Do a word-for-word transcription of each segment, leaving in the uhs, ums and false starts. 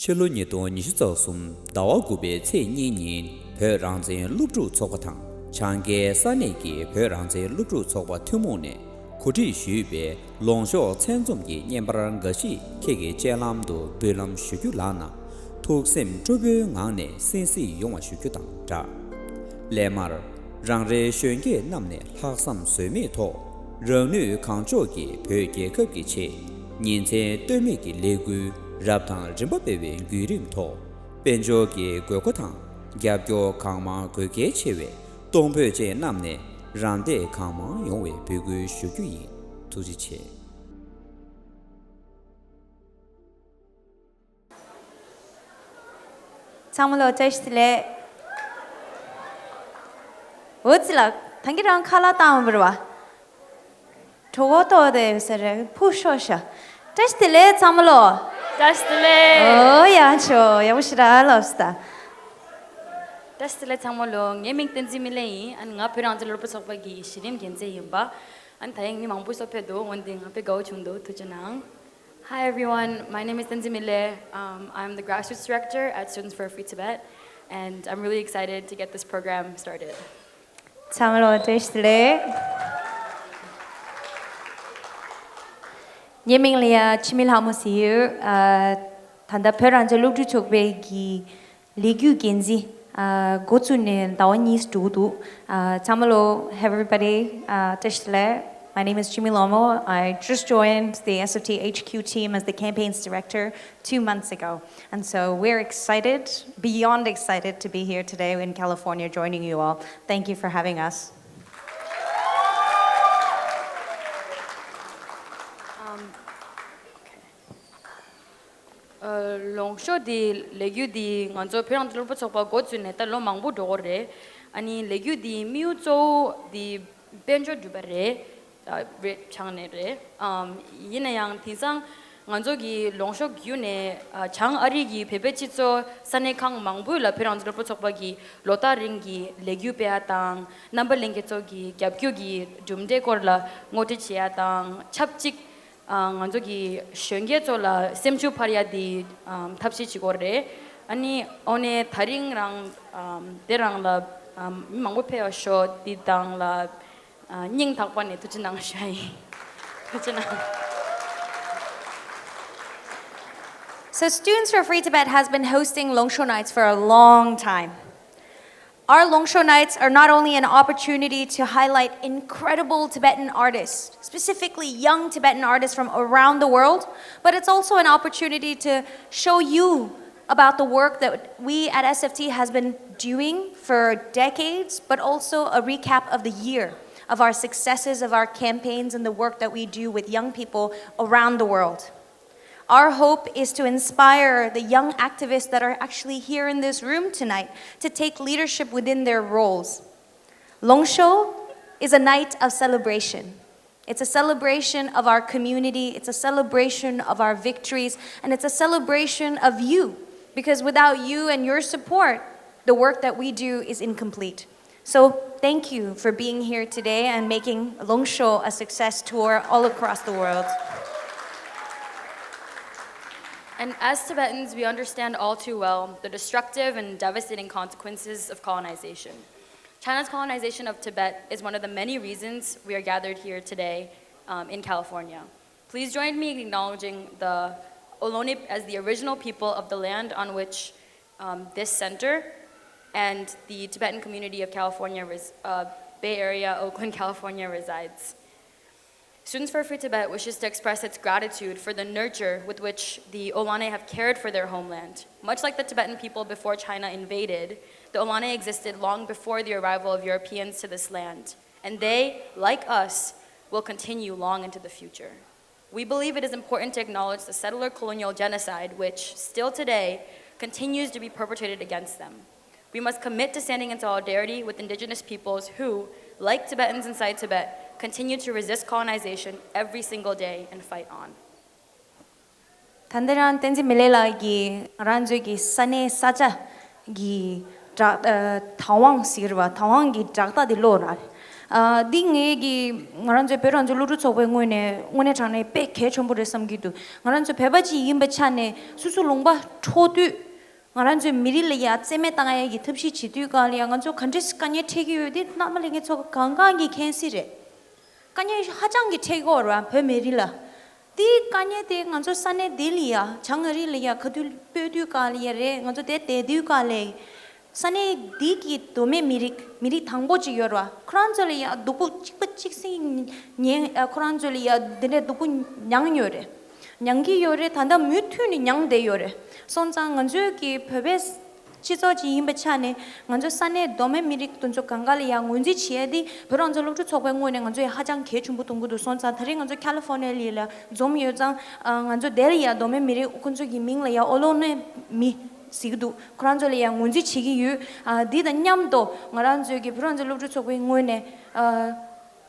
ཕྱི་ལོ་ཉིས་སྟོང་ཉི་ཤུ་རྩ་གསུམ་ཟླ་བ་དགུ་པའི་ཚེས་གཉིས་ཉིན། བོད་རང་བཙན་སློབ་ཕྲུག་ཚོགས་པ་དང་བྱང་ཁའི་ས་གནས་ཀྱི་བོད་རང་བཙན་སློབ་ཕྲུག་ཚོགས་པ་ཐུན་མོང་ནས་གོ་སྒྲིག་ཞུས་པའི་ལོངས་ཞོགས་ཚང་འཛོམས་ཀྱི་བརྙན་པར་འགའ་ཞིག་ཁྱེད་ཀྱི་སྤྱན་ལམ་དུ་འབུལ་ལམ་ཞུ་རྒྱུ་ལགས་ན། ཐུགས་སེམས་སྤྲོ་པོའི་ངང་ནས་གསན་གཟིགས་ཡོང་བ་ཞུ་རྒྱུ་དང་སྦྲགས། སླད་མར། རང་རེའི་གཞོན་སྐྱེས་རྣམས་ནས་ལྷག་བསམ་ཟོལ་མེད་ཐོག་རང་ནུས་གང་ལྕོགས་ཀྱིས་བོད་རྒྱལ་ཁབ་ཀྱི་ཆེད་ཉིན་མཚན་ལྟོས་མེད་ཀྱི་ལས་འགུལ་རབ་དང་རིམ་པ་སྤེལ་བའི་བརྒྱུད་རིམ་ཐོག་དཔལ་འབྱོར་གྱི་དགོས་མཁོ་དང་རྒྱབ་སྐྱོར་གང་མང་དགོས་གལ་ཆེ་བས། གཏོང་ཕོད་ཅན་རྣམས་ནས་རམ་འདེགས་གང་མང་ཡོང་བའི་འབོད་སྐུལ་ཞུ་རྒྱུ་ཡིན། ཐུགས་རྗེ་ཆེ། ཚང་མ་ལོ་བཀྲ་ཤིས་བདེ་ལེགས། འོ་ཙི་ལ། ཐང་གི་རང་ཁ་ལག་བཏང་བར་བ། གྲོད་ཁོག་ལྟོགས་བསྡད་ཡོད་ས་རེད། ཕུ་ཤོག་ཤ། བཀྲ་ཤིས་བདེ་ལེགས་ཚང་མ་ལོ། བཀྲ་ཤིས་བདེ་ལེགས། ཨོ་ཡ་ཆོ་ཡག་པོ་ཞེ་དྲག་ལབ་སྟ། བཀྲ་ཤིས་བདེ་ལེགས་ཚང་མ་ལོ། ངའི་མིང་བསྟན་འཛིན་མི་ལེ་ཡིན། ཨ་ནི་ང་བོད་རང་བཙན་སློབ་ཕྲུག་ཚོགས་པ་གི་གཞི་རིམ་འགན་འཛིན་ཡིན་པ། ཨ་ནི་ད་ཡིན་མི་མང་པོ་སོ་ཕེབས་འདུག་འོན་ཏེ་ང་དཔེ་དགའ་བོ་བྱུང་འདུག་ཐུགས་རྗེ་གནང་། Hi everyone, my name is Tenzin Mile. Um, I'm the grassroots director at Students for a Free Tibet, and I'm really excited to get this program started. ཚང་མ་ལོ་བཀྲ་ཤིས་བདེ་ལེགས། ངའི་མིང་ལ་ཡ་འཆི་མེད་ལྷ་མོ་ཟེར་ཡོད། ཨ། ད་ལྟ་བོད་རང་བཙན་སློབ་ཕྲུག་ཚོགས་པའི་གི་ལས་འགུལ་འགན་འཛིན། ཨ། འགོ་བཙུགས་ནས་ཟླ་བ་གཉིས་འགྲོ་གི་འདུག་ཨ། ཚང་མ་ལོ། Hey everybody, uh, བཀྲ་ཤིས་བདེ་ལེགས། My name is Jimmy Lomo. I just joined the S F T H Q team as the campaigns director two months ago. And so we're excited, beyond excited, to be here today in California joining you all. Thank you for having us. Um, okay. ཨ། ལོངས་ཤོག་འདི་ལས་འགུལ་འདི་ང་ཚོ་བོད་རང་བཙན་སློབ་ཕྲུག་ཚོགས་པ་འགོ་བཙུགས་ནས་ད་ལོ་མང་པོ་འགྲོ་གི་རེད། ཨ་ནི་ལས་འགུལ་འདི་དམིགས་ཡུལ་གཙོ་བོ་འདི་དཔལ་འབྱོར་སྒྲུབ་པ་རེད། ཨ། རེད་ཆགས་ནས་རེད། ཨམ། ཡིན་ན་ཡང་དེང་སང་ང་ཚོ་གི་ལོངས་ཤོག་བརྒྱུད་ནས། ཨ། བྱང་ཨ་རི་གི་བོད་པའི་སྤྱི་ཚོགས་ས་གནས་ཁག་མང་པོ་ལ་བོད་རང་བཙན་སློབ་ཕྲུག་ཚོགས་པ་གི་ལོ་ལྟར་རིང་གི་ལས་འགུལ་སྤེལ་ཡ་དང་། རྣམ་པ་ལྷན་རྒྱས་ཚོ་གི་རྒྱབ་སྐྱོར་གྱི་གྲུབ་འབྲས་སྐོར་ལ་ངོ་སྤྲོད་བྱེད་ཡ་དང་། ཆབས་ཅིག་ཨ། ང་ཚོ་གི་གཞོན་སྐྱེས་ཚོ་ལ་སེམས་ཤུགས་འཕར་ཡ་དེ། ཨམ། ཐབས་ཤེས་བྱེད་དགོས་རེད། ཨ་ནི་ཨོ་ནེ་ད་རིང་རང་། ཨམ། དེ་རང་ལ། ཨམ། མི་མང་པོ་ཕེབས་ཡོད་ཤོག་འདི་དང་ལ། ཨ། སྙིང་ཐག་པ་ནས་ཐུགས་རྗེ་གནང་ཞུ་ཡ་ཡིན། ཐུགས་རྗེ་གནང་། So Students for Free Tibet has been hosting Longsho Nights for a long time. Our Longsho Nights are not only an opportunity to highlight incredible Tibetan artists, specifically young Tibetan artists from around the world, but it's also an opportunity to show you about the work that we at S F T has been doing for decades, but also a recap of the year, of our successes, of our campaigns, and the work that we do with young people around the world. Our hope is to inspire the young activists that are actually here in this room tonight to take leadership within their roles. Longsho is a night of celebration. It's a celebration of our community, it's a celebration of our victories, and it's a celebration of you, because without you and your support, the work that we do is incomplete. So thank you for being here today and making Longsho a success tour all across the world. And as Tibetans, we understand all too well the destructive and devastating consequences of colonization. China's colonization of Tibet is one of the many reasons we are gathered here today, um, in California. Please join me in acknowledging the Ohlone as the original people of the land on which, um, this center and the Tibetan community of California res-, uh, Bay Area, Oakland, California resides. Students for Free Tibet wishes to express its gratitude for the nurture with which the Ohlone have cared for their homeland. Much like the Tibetan people before China invaded, the Ohlone existed long before the arrival of Europeans to this land, and they, like us, will continue long into the future. We believe it is important to acknowledge the settler colonial genocide which, still today, continues to be perpetrated against them. We must commit to standing in solidarity with indigenous peoples who, like Tibetans inside Tibet, continue to resist colonization every single day and fight on. ད་ལྟ་རང་བསྟན་འཛིན་མི་ལེ་ལགས་ཀྱིས་ང་རང་ཚོའི་གི་ས་གནས་ས་ཆ་གི་བསྒྲགས། ཨ། བདག་དབང་ཟེར་བ། བདག་དབང་གི་བསྒྲགས་གཏའ་དེ་ཀློག་ར། ཨ། འདི་ངེད་ཀྱི་ང་རང་ཚོའི་བོད་རང་བཙན་སློབ་ཕྲུག་ཚོགས་པའི་ངོས་ནས་དངོས་གནས་དྲང་གནས་དཔེ་གལ་ཆེན་པོ་རེད་བསམ་གྱི་འདུག་ང་རང་ཚོ་བོད་པ་ཅིག་ཡིན་པའི་ཆ་ནས་སོ་སོ་ལུང་པ་འཕྲོག་དུས། ང་རང་ཚོའི་མི་རིགས་ལ་ཡ་རྩིས་མེད་བཏང་ཡས་ཀྱི་ཐབས་ཤེས་བྱེད་དུས་གང་ལ་ཡ་ང་ཚོ་ག་འདྲས་དཀའ་ངལ་འཕྲད་ཀྱི་ཡོད་དེ་རྣམ་པ་ལྷན་རྒྱས་ཚོ་གང་གང་གིས་མཁྱེན་གསལ་རེད། དཀའ་ངལ་ཧ་ཅང་གི་འཕྲད་ཀྱི་ཡོད་རེད་བ་བོད་མི་རིགས་ལ། དེའི་དཀའ་ངལ་དེ་ང་ཚོ་ས་གནས་དེ་ལ་ཡ་བྱང་ཨ་རི་ལ་ཡ་ག་དུས་སྤོས་དུས་གང་ལ་ཡ་རེད། ང་ཚོ་དེ་བསྡད་དུས་གང་ལ་ས་གནས་འདི་གི་མདོ་སྨད་མི་རིགས་མི་རིགས་དང་པོ་ཅིག་ཡོད་རེད་བ། ཁོ་རང་ཚོ་ལ་ཡ་སྡུག་པོ་གཅིག་པ་གཅིག་སྲིང་ཉན། ཨ། ཁོ་རང་ཚོ་ལ་ཡ་འདི་འདྲའི་སྡུག་པོ་མྱངས་ཡོད་རེད། མྱངས་ཀྱི་ཡོད་རེད། ད་ལྟ་མུ་མཐུད་ནས་མྱངས་བསྡད་ཡོད་རེད། སོང་ཙང་ང་ཚོའི་གི་བོད་པའི་སྤྱི་ཚོགས་ཅིག་ཡིན་པའི་ཆ་ནས་ང་ཚོ་ས་གནས་མདོ་སྨད་མི་རིགས་དེ་ཚོ་གང་ག་ལ་ཡ་ངོས་འཛིན་བྱེད་ཡ་དེ་བོད་རང་བཙན་སློབ་ཕྲུག་ཚོགས་པའི་ངོས་ནས་ང་ཚོ་ཡ་ཧ་ཅང་གལ་ཆེན་པོ་མཐོང་གི་འདུག་སོང་ཙང་ད་རེས་ང་ཚོ་ཁ་ལི་ཧྥོ་ནི་ཡ་ལ་ཡ་འཛོམས་ཡོད་ཙང་། ཨ། ང་ཚོ་དེ་ལ་ཡ་མདོ་སྨད་མི་རིགས་ཁོ་ཚོ་གི་མིང་ལ་ཡ་ཨོ་ལོ་ནི་མི་ཟེར་གྱི་འདུག་ཁོ་རང་ཚོ་ལ་ཡ་ངོས་འཛིན་བྱེད་ཀྱི་ཡོད། ཨ། འདི་དང་མཉམ་དུ་ང་རང་ཚོའི་གི་བོད་རང་བཙན་སློབ་ཕྲུག་ཚོགས་པའི་ངོས་ནས། ཨ།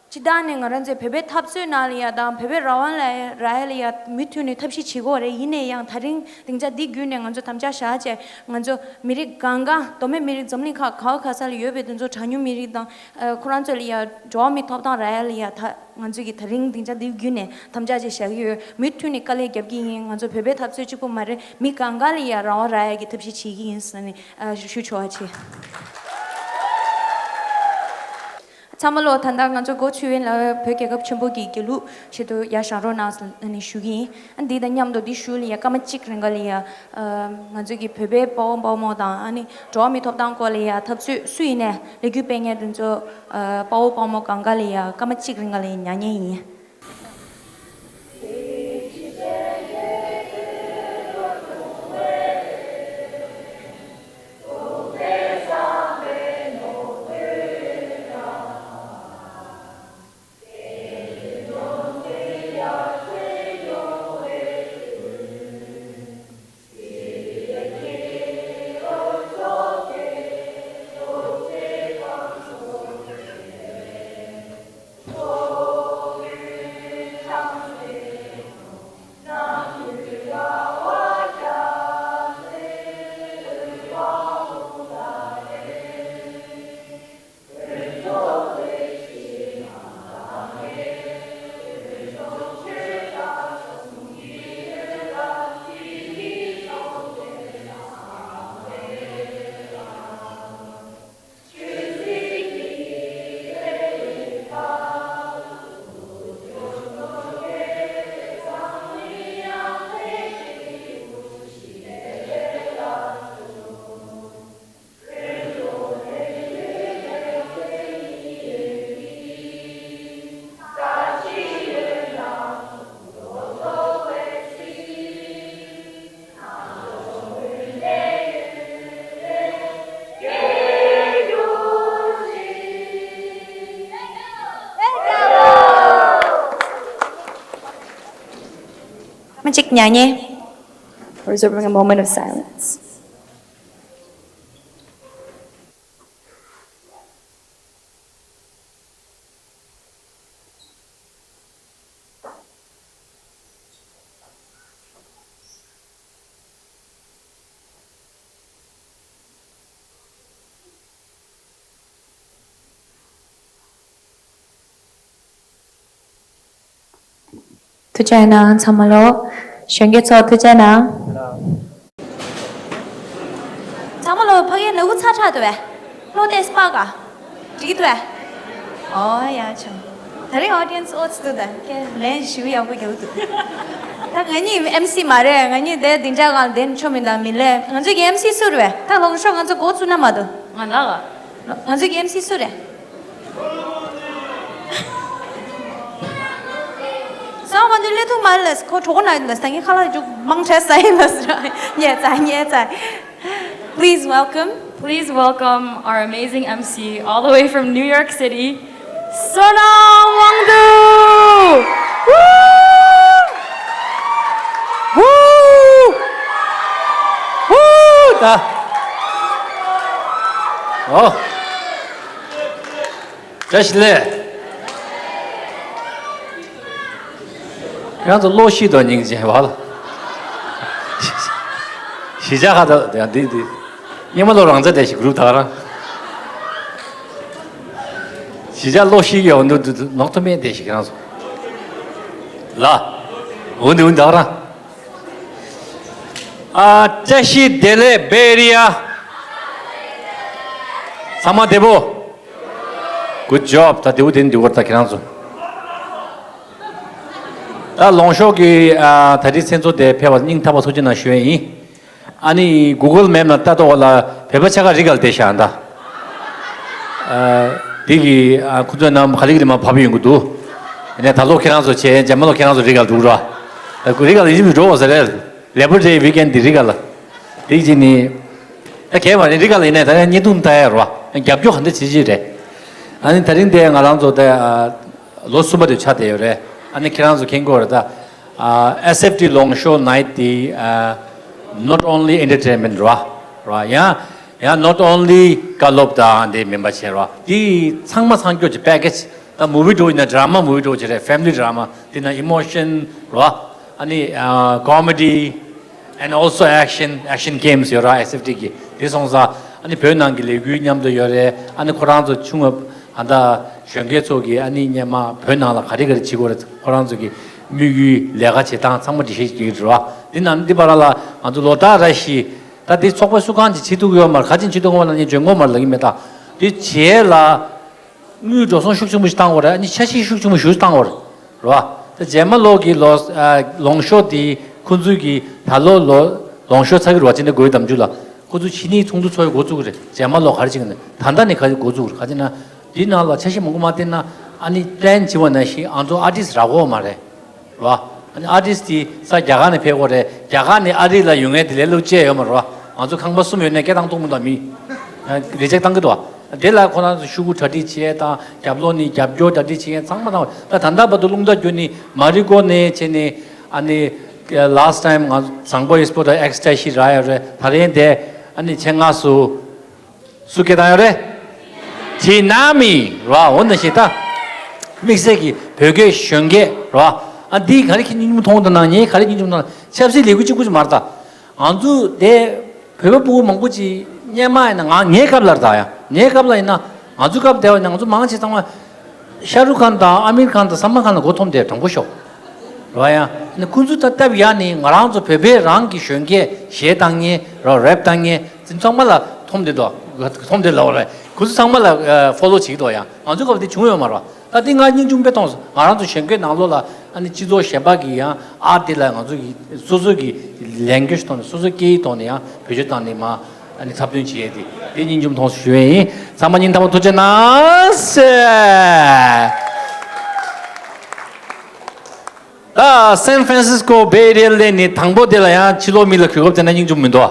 སྤྱི་བཏང་ནས་ང་རང་ཚོའི་བོད་པའི་འཐབ་རྩོད་ནང་ལ་ཡ་དང་བོད་པའི་རང་དབང་ལ་རག་ཡ་ལ་ཡ་མུ་མཐུད་ནས་ཐབས་ཤེས་བྱེད་དགོས་རེད། ཡིན་ན་ཡང་ད་རིང་སྡིངས་ཆ་འདི་བརྒྱུད་ནས་ང་ཚོ་དམ་བཅའ་བཞག་བྱས་ང་ཚོ་མི་རིགས་གང་ག་མདོ་སྨད་མི་རིགས་འཛམ་གླིང་ཁག་ག་བ་ག་ས་ལ་ཡོད་པའི་དེ་ཚོ་གྲངས་ཉུང་མི་རིགས་དང་། ཨ། ཁོ་རང་ཚོ་ལ་ཡ་འགྲོ་བ་མིའི་ཐོབ་ཐང་རག་ཡ་ལ་ཡ་ད་ང་ཚོ་གི་ད་རིང་སྡིངས་ཆ་འདི་བརྒྱུད་ནས་དམ་བཅའ་ཅིག་བཞག་གི་ཡོད། མུ་མཐུད་ནས་དཀའ་ལས་རྒྱབ་ཀྱི་ཡིན། ང་ཚོ་བོད་པའི་འཐབ་རྩོད་གཅིག་པུ་མ་རེད། མི་གང་ག་ལ་ཡ་རང་དབང་རག་ཡ་གི་ཐབས་ཤེས་བྱེད་ཀྱི་ཡིན་ཟེར་ནས། ཨ། ཞུ་ཆོག་པ་བྱེད། ཚང་མ་ལོ། ད་ལྟ་ང་ཚོ་སྒོ་ཕྱེ་བའི་ལ་བོད་རྒྱལ་ཁབ་ཆེན་པོ་གི་རྒྱལ་གླུ་ཆེད་དུ་ཡར་བཞེངས་རོགས་གནང་ཟེར་ནས་ཞུ་གི་ཡིན། ཨ། འདི་དང་མཉམ་དུ་འདི་ཞུ་ལ་ཡ་སྐར་མ་གཅིག་རིང་ག་ལ་ཡ། ཨ། ང་ཚོ་གི་བོད་པའི་དཔའ་བོ་དཔའ་མོ་དང་ཨ་ནི་འགྲོ་བ་མིའི་ཐོབ་ཐང་སྐོར་ལ་ཡ་འཐབ་རྩོད་སུ་ཡིན་ནའི་ལས་འགུལ་སྤེལ་མཁན་དེ་ཚོ། ཨ། དཔའ་བོ་དཔའ་མོ་གང་ག་ལ་ཡ་སྐར་མ་གཅིག་རིང་ག་ལ་ཡ་ཉར་མཁན་ཡིན། མ་གཅིག་ཉག་ཉེ། We're observing a moment of silence. ཐུགས་རྗེ་གནང་ཚང་མ་ལོ། གཞོན་སྐྱེས་ཚོ་ཐུགས་རྗེ་གནང་། ཚང་མ་ལོ་ཕ་གིའི་ལ་ཁུ་ཚ་དྲག་འདུག་བས། བློ་གཏད་སྤག་ག་འགྲིག་འདུག་བས། ཨོ་ཡ་ཆོ། ད་རེས་ཨོ་ཌི་ཡན་སི་ཨོ་ཙི་འདུག་ད་ཁྱེད་ལན་ཞུ་ཡག་པོ་རྒྱག་འདུག་ད་ང་གཉིས་ཨེམ་སི་མ་རེད། ང་གཉིས་དེ་སྡིངས་ཆ་སྒང་དེ་ཆོ་མི་འདུག་མི་ལས་ང་ཚོ་གི་ཨེམ་སི་སུ་རེད་བས། ད་ལོངས་ཤོག་ང་ཚོ་འགོ་བཙུགས་ན་མ་འདུག་ང་ལ་ལ། ང་ཚོ་གི་ཨེམ་སི་སུ་རེད། སང་བ་འདི་ལས་ཐུག་མ་ལས་ཁོ་གྲོགས་ན་ལ་ས་ངའི་ཁ་ལག་རྒྱུག་མང་ཆེ་ས་ཡིན་ལ་ས་ར་ཉེ་ཙ་ཉེ་ཙ། Please welcome. Please welcome our amazing M C all the way from New York City, Sonam Wangdu. Woo! Woo! Woo! ད། ཨོ། བཀྲ་ཤིས་བདེ་ལེགས། ཁྱེད་རང་ཚོ་བློ་ཤེས་དོ་སྙིང་རྗེ་བ་ལ། གཞིས་ཆགས་ཁག་དང་འདི་འདི། སྙེ་མ་ལོ་རང་རྩ་དེ་ཞིག་གུ་རུབ་དག་རང་། གཞིས་ཆགས་ལོ་ཤི་ཡོད་འདུག་འདུག་འདུག་ནོག་ཐོ་མེད་དེ་ཞིག་རང་སོ། ལ། འོན་ཏེ་འོན་ཏེ་རང་། ཨ་བཀྲ་ཤིས་བདེ་ལེགས་བེ་རི་ཡ། ཚང་མ་བདེ་པོ། Good job། ད་དེའུ་དེ་འདི་བར་ད་ཁྱེད་རང་ཚོ། ད་ལོངས་ཤོག་གི་ཨ་ད་རེས་མཚན་ཚོགས་དེ་ཕེབས་པར་སྙིང་ཐག་པ་ཐུགས་རྗེ་གནང་ཞུ་ཡས་ཡིན། ཨ་ནི་Google Map་ནང་ལྟ་ཐོག་ལ་བོད་པ་ཆ་ག་རི་གལ་དེ་བཞག་ད། ཨ་དེ་གི་ཨ་ཁོ་ཚོའི་ནང་ག་རི་གི་རི་མ་བབས་ཡོང་གི་འདུག་ཨ་ནི་ད་ལོ་ཁྱེད་རང་ཚོ་བྱས་རྗེས་མ་ལོ་ཁྱེད་རང་ཚོ་རི་གལ་འདུག་ར། ཨ་རི་གལ་ཡིན་གཅིག་མིན་འགྲོ་བ་ཟེར་རེད། Labor Day weekend་དེ་རི་གལ་ལ། དེ་གཅིག་ནི། ད་གལ་བ་རི་གལ་ཡིན་ནས་ད་ཡང་བརྙན་ཐུང་ལྟ་ཡ་ར་བ། རྒྱབ་སྐྱོར་ག་འདྲ་བྱེད་ཀྱི་རེད། ཨ་ནི་ད་རིང་དེ་ང་རང་ཚོ་ད་ཨ། ལོ་གསུམ་པ་དེ་ཆགས་བསྡད་ཡོད་རེད། ཨ་ནི་ཁྱེད་རང་ཚོ་མཁྱེན་གྱི་ཡོད་རེད་ད། ཨ་S F T ལོངས་ཤོག་night་དེ་ཨ་not only entertainment་རེད་བ། རེད་བ། ཡང་ཡང་not only་བཀའ་སློབ་དང་དེ་མིན་པ་བྱས་རེད་བ། དེ་ཚང་མ་ཚང་སྐྱོར་གྱི་package། ད་movie་འདྲ་བོ་ཡིན་ན་drama movie་འདྲ་བོ་བྱས་རེད། Family drama། དེ་ན་emotion་རེད་བ། ཨ་ནི་ཨ་comedy and also action, action games་ཡོད་ར། S F T་གི་དེ་སོང་ཙང་ཨ་ནི་བོད་ནང་གི་ལས་འགུལ་མཉམ་དུ་ཡོད་རེད། ཨ་ནི་ཁོ་རང་ཚོ་ཆུང་བ་ཨ་ད་གཞོན་སྐྱེས་ཚོ་གི་ཨ་ནི་སྔོན་མ་བོད་ནང་ལ་ག་རེ་ག་རེ་བྱེད་དགོས་རེད། ཁོ་རང་ཚོ་གི་དམིགས་ཡུལ་ལས་ཀ་བྱེད་སྟངས་ཚང་མ་འགྲེལ་བཤད་བྱེད་ཀྱི་རེད་བ། འདི་ནང་འདི་བར་ལ་ང་ཚོ་ལོ་ལྟར་ར་ཞིག་ད་འདི་ཚོགས་པ་སུ་གང་ཅིག་བྱེད་ཐུབ་ཀྱི་ཡོད་མ་རེད། ག་ཅིག་བྱེད་ཐུབ་ཀྱི་ཡོད་མ་རེད་ལབ་ཀྱི་མེད་ད། འདི་བྱས་ལ། དངུལ་འགྲོ་སོང་ཤུགས་ཆེན་པོ་ཞིག་བཏང་དགོས་རེད། ཨ་ནི་འཆར་གཞི་ཤུགས་ཆེན་པོ་ཞིག་བཏང་དགོས་རེད། རེད་བ། ད་རྗེས་མ་ལོ་གི་ལོ་ཨ་ལོངས་ཤོག་དེ་ཁོ་ཚོའི་གི་ད་ལོ་ལོ་ལོངས་ཤོག་ཚར་གི་རེད་བ། ཅི་འདྲ་དགོས་དམ་བཅུ་ལ་ཁོ་ཚོ་ཕྱི་ནས་ཚོགས་འདུ་ཚོགས་ཡ་འགོ་བཙུགས་གི་རེད། རྗེས་མ་ལོ་ག་རེ་བྱེད་གི་ན་ད་ལྟ་ནས་ག་རེ་འགོ་བཙུགས་གི་རེད། ག་ཅི་ན་དེའི་ནང་ལ་འཆར་གཞི་མང་པོ་མ་བཏིང་ན་ཨ་ནི་plan་བྱེད་པ་ནང་བཞིན་ང་ཚོ་artist་རག་གི་མ་རེད། རེད་བ། ཨ་ནི་artist་དེ་ས་རྒྱ་གར་ནས་ཕེབས་དགོས་རེད། རྒྱ་གར་ནས་ཨ་རི་ལ་ཡོང་མཁན་དེ་ལས་སླ་པོ་ཅིག་ཡོད་མ་རེད་བ། ང་ཚོ་ཁང་པ་གསུམ་ཡོད་ནས་སྐད་བཏང་གཏོང་མི་འདུག་མི་reject་བཏང་གི་འདུག་བ། དེ་ལ་ཁོ་རང་ཚོ་ཤོག་གུ་གྲ་སྒྲིག་བྱས་དང་རྒྱབ་ལོགས་ནས་རྒྱབ་སྐྱོར་གྲ་སྒྲིག་བྱེད་མཁན་ཚང་མ་དང་། ད་ད་ལྟ་བར་དུ་རླུང་རྟ་བརྒྱུད་ནས་མ་རི་ཀོ་ནས་བྱས་ནས་ཨ་ནི་last time་ང་བཟང་པོ་ཨེགས་སི་པོ་དང་ཨེགས་ཊ་ཤི་རག་ཡོད་རེད། ད་རིང་དེ་ཨ་ནི་ཆེད་མངགས་སུ། སུ་སྐད་བཏང་ཡོད་རེད། ཇི་ན་མི་ར་འོ་ན་ཞེ་ད། དམིགས་བསལ་གྱི་བོད་སྐད་གཞོན་སྐད་ར། ཨ་འདི་ག་རེ་ཁྱེད་སྙིང་རྗེ་མོ་མཐོང་དང་ན། ངས་ག་རེ་སྙིང་རྗེ་མོ་མཐོང་ན། ཆབ་སྲིད་ལས་འགུལ་གཅིག་པུ་ཅིག་མ་རེད་ད། ང་ཚོ་དེ་བོད་པ་ཕྲུ་གུ་མང་པོ་ཅིག་སྔོན་མ་ཡིན་ན་ང་ངའི་སྐབས་ལ་རེད་ད་ཡ། ངའི་སྐབས་ལ་ཡིན་ན་ང་ཚོ་སྐབས་དེ་བ་ཡིན་ན་ང་ཚོ་མང་ཆེ་ཚང་མ། ཤ་རུག་ཁཱན་དང་ཨ་མིར་ཁཱན་དང་སལ་མཱན་ཁཱན་ལ་མགོ་འཐོམས་ཏེ་དྲང་པོ་ཤོག་རེད་བ། ཡང་ནི་ཁོ་ཚོ་ད་སྟབས་ཡག་ནི་ང་རང་ཚོ་བོད་པའི་རང་གི་གཞོན་སྐད་གཞས་བཏང་མཁན་ར་rap་བཏང་མཁན་དེ་ཚང་མ་ལ་འཐོམས་བསྡད་འདུག་འཐོམས་བསྡད་ལབ་རེད། ཁོ་ཚོ་ཚང་མ་ལ་follow་བྱེད་ཀྱི་འདུག་ཡང་ང་ཚོའི་སྐབས་དེ་བྱུང་ཡོད་མ་རེད་བ། ད་དེ་ང་སྙིང་རྗེ་མོ་དཔེ་མཐོང་སོང་། ང་རང་ཚོ་གཞོན་སྐད་ནང་ལོགས་ལ་ཨ་ནི་སྤྱི་ཚོགས་གཞན་པ་གི་ཡང་ཨ་དེ་ལ་ང་ཚོ་གི་སོ་སོ་གི་language་ཐོག་ནས་སོ་སོ་སྐད་ཡིག་ཐོག་ནས་ཡང་བེད་སྤྱོད་བཏང་ནས་མ། ཨ་ནི་འཁྲབ་སྟོན་བྱེད་ཡས་དེ་དེ་སྙིང་རྗེ་མོ་མཐོང་སོང་ཞུ་ཡས་ཡིན། ཚང་མ་སྙིང་ཐག་པ་ཐུགས་རྗེ་གནང་ཟེར། ད་San Francisco Bay Area་ལ་ནི་དང་པོ་དེ་ལ་ཡང་ཕྱི་ལོགས་མི་ལ་གུས་སྐབས་དེ་ན་སྙིང་རྗེ་མོ་མི་འདུག་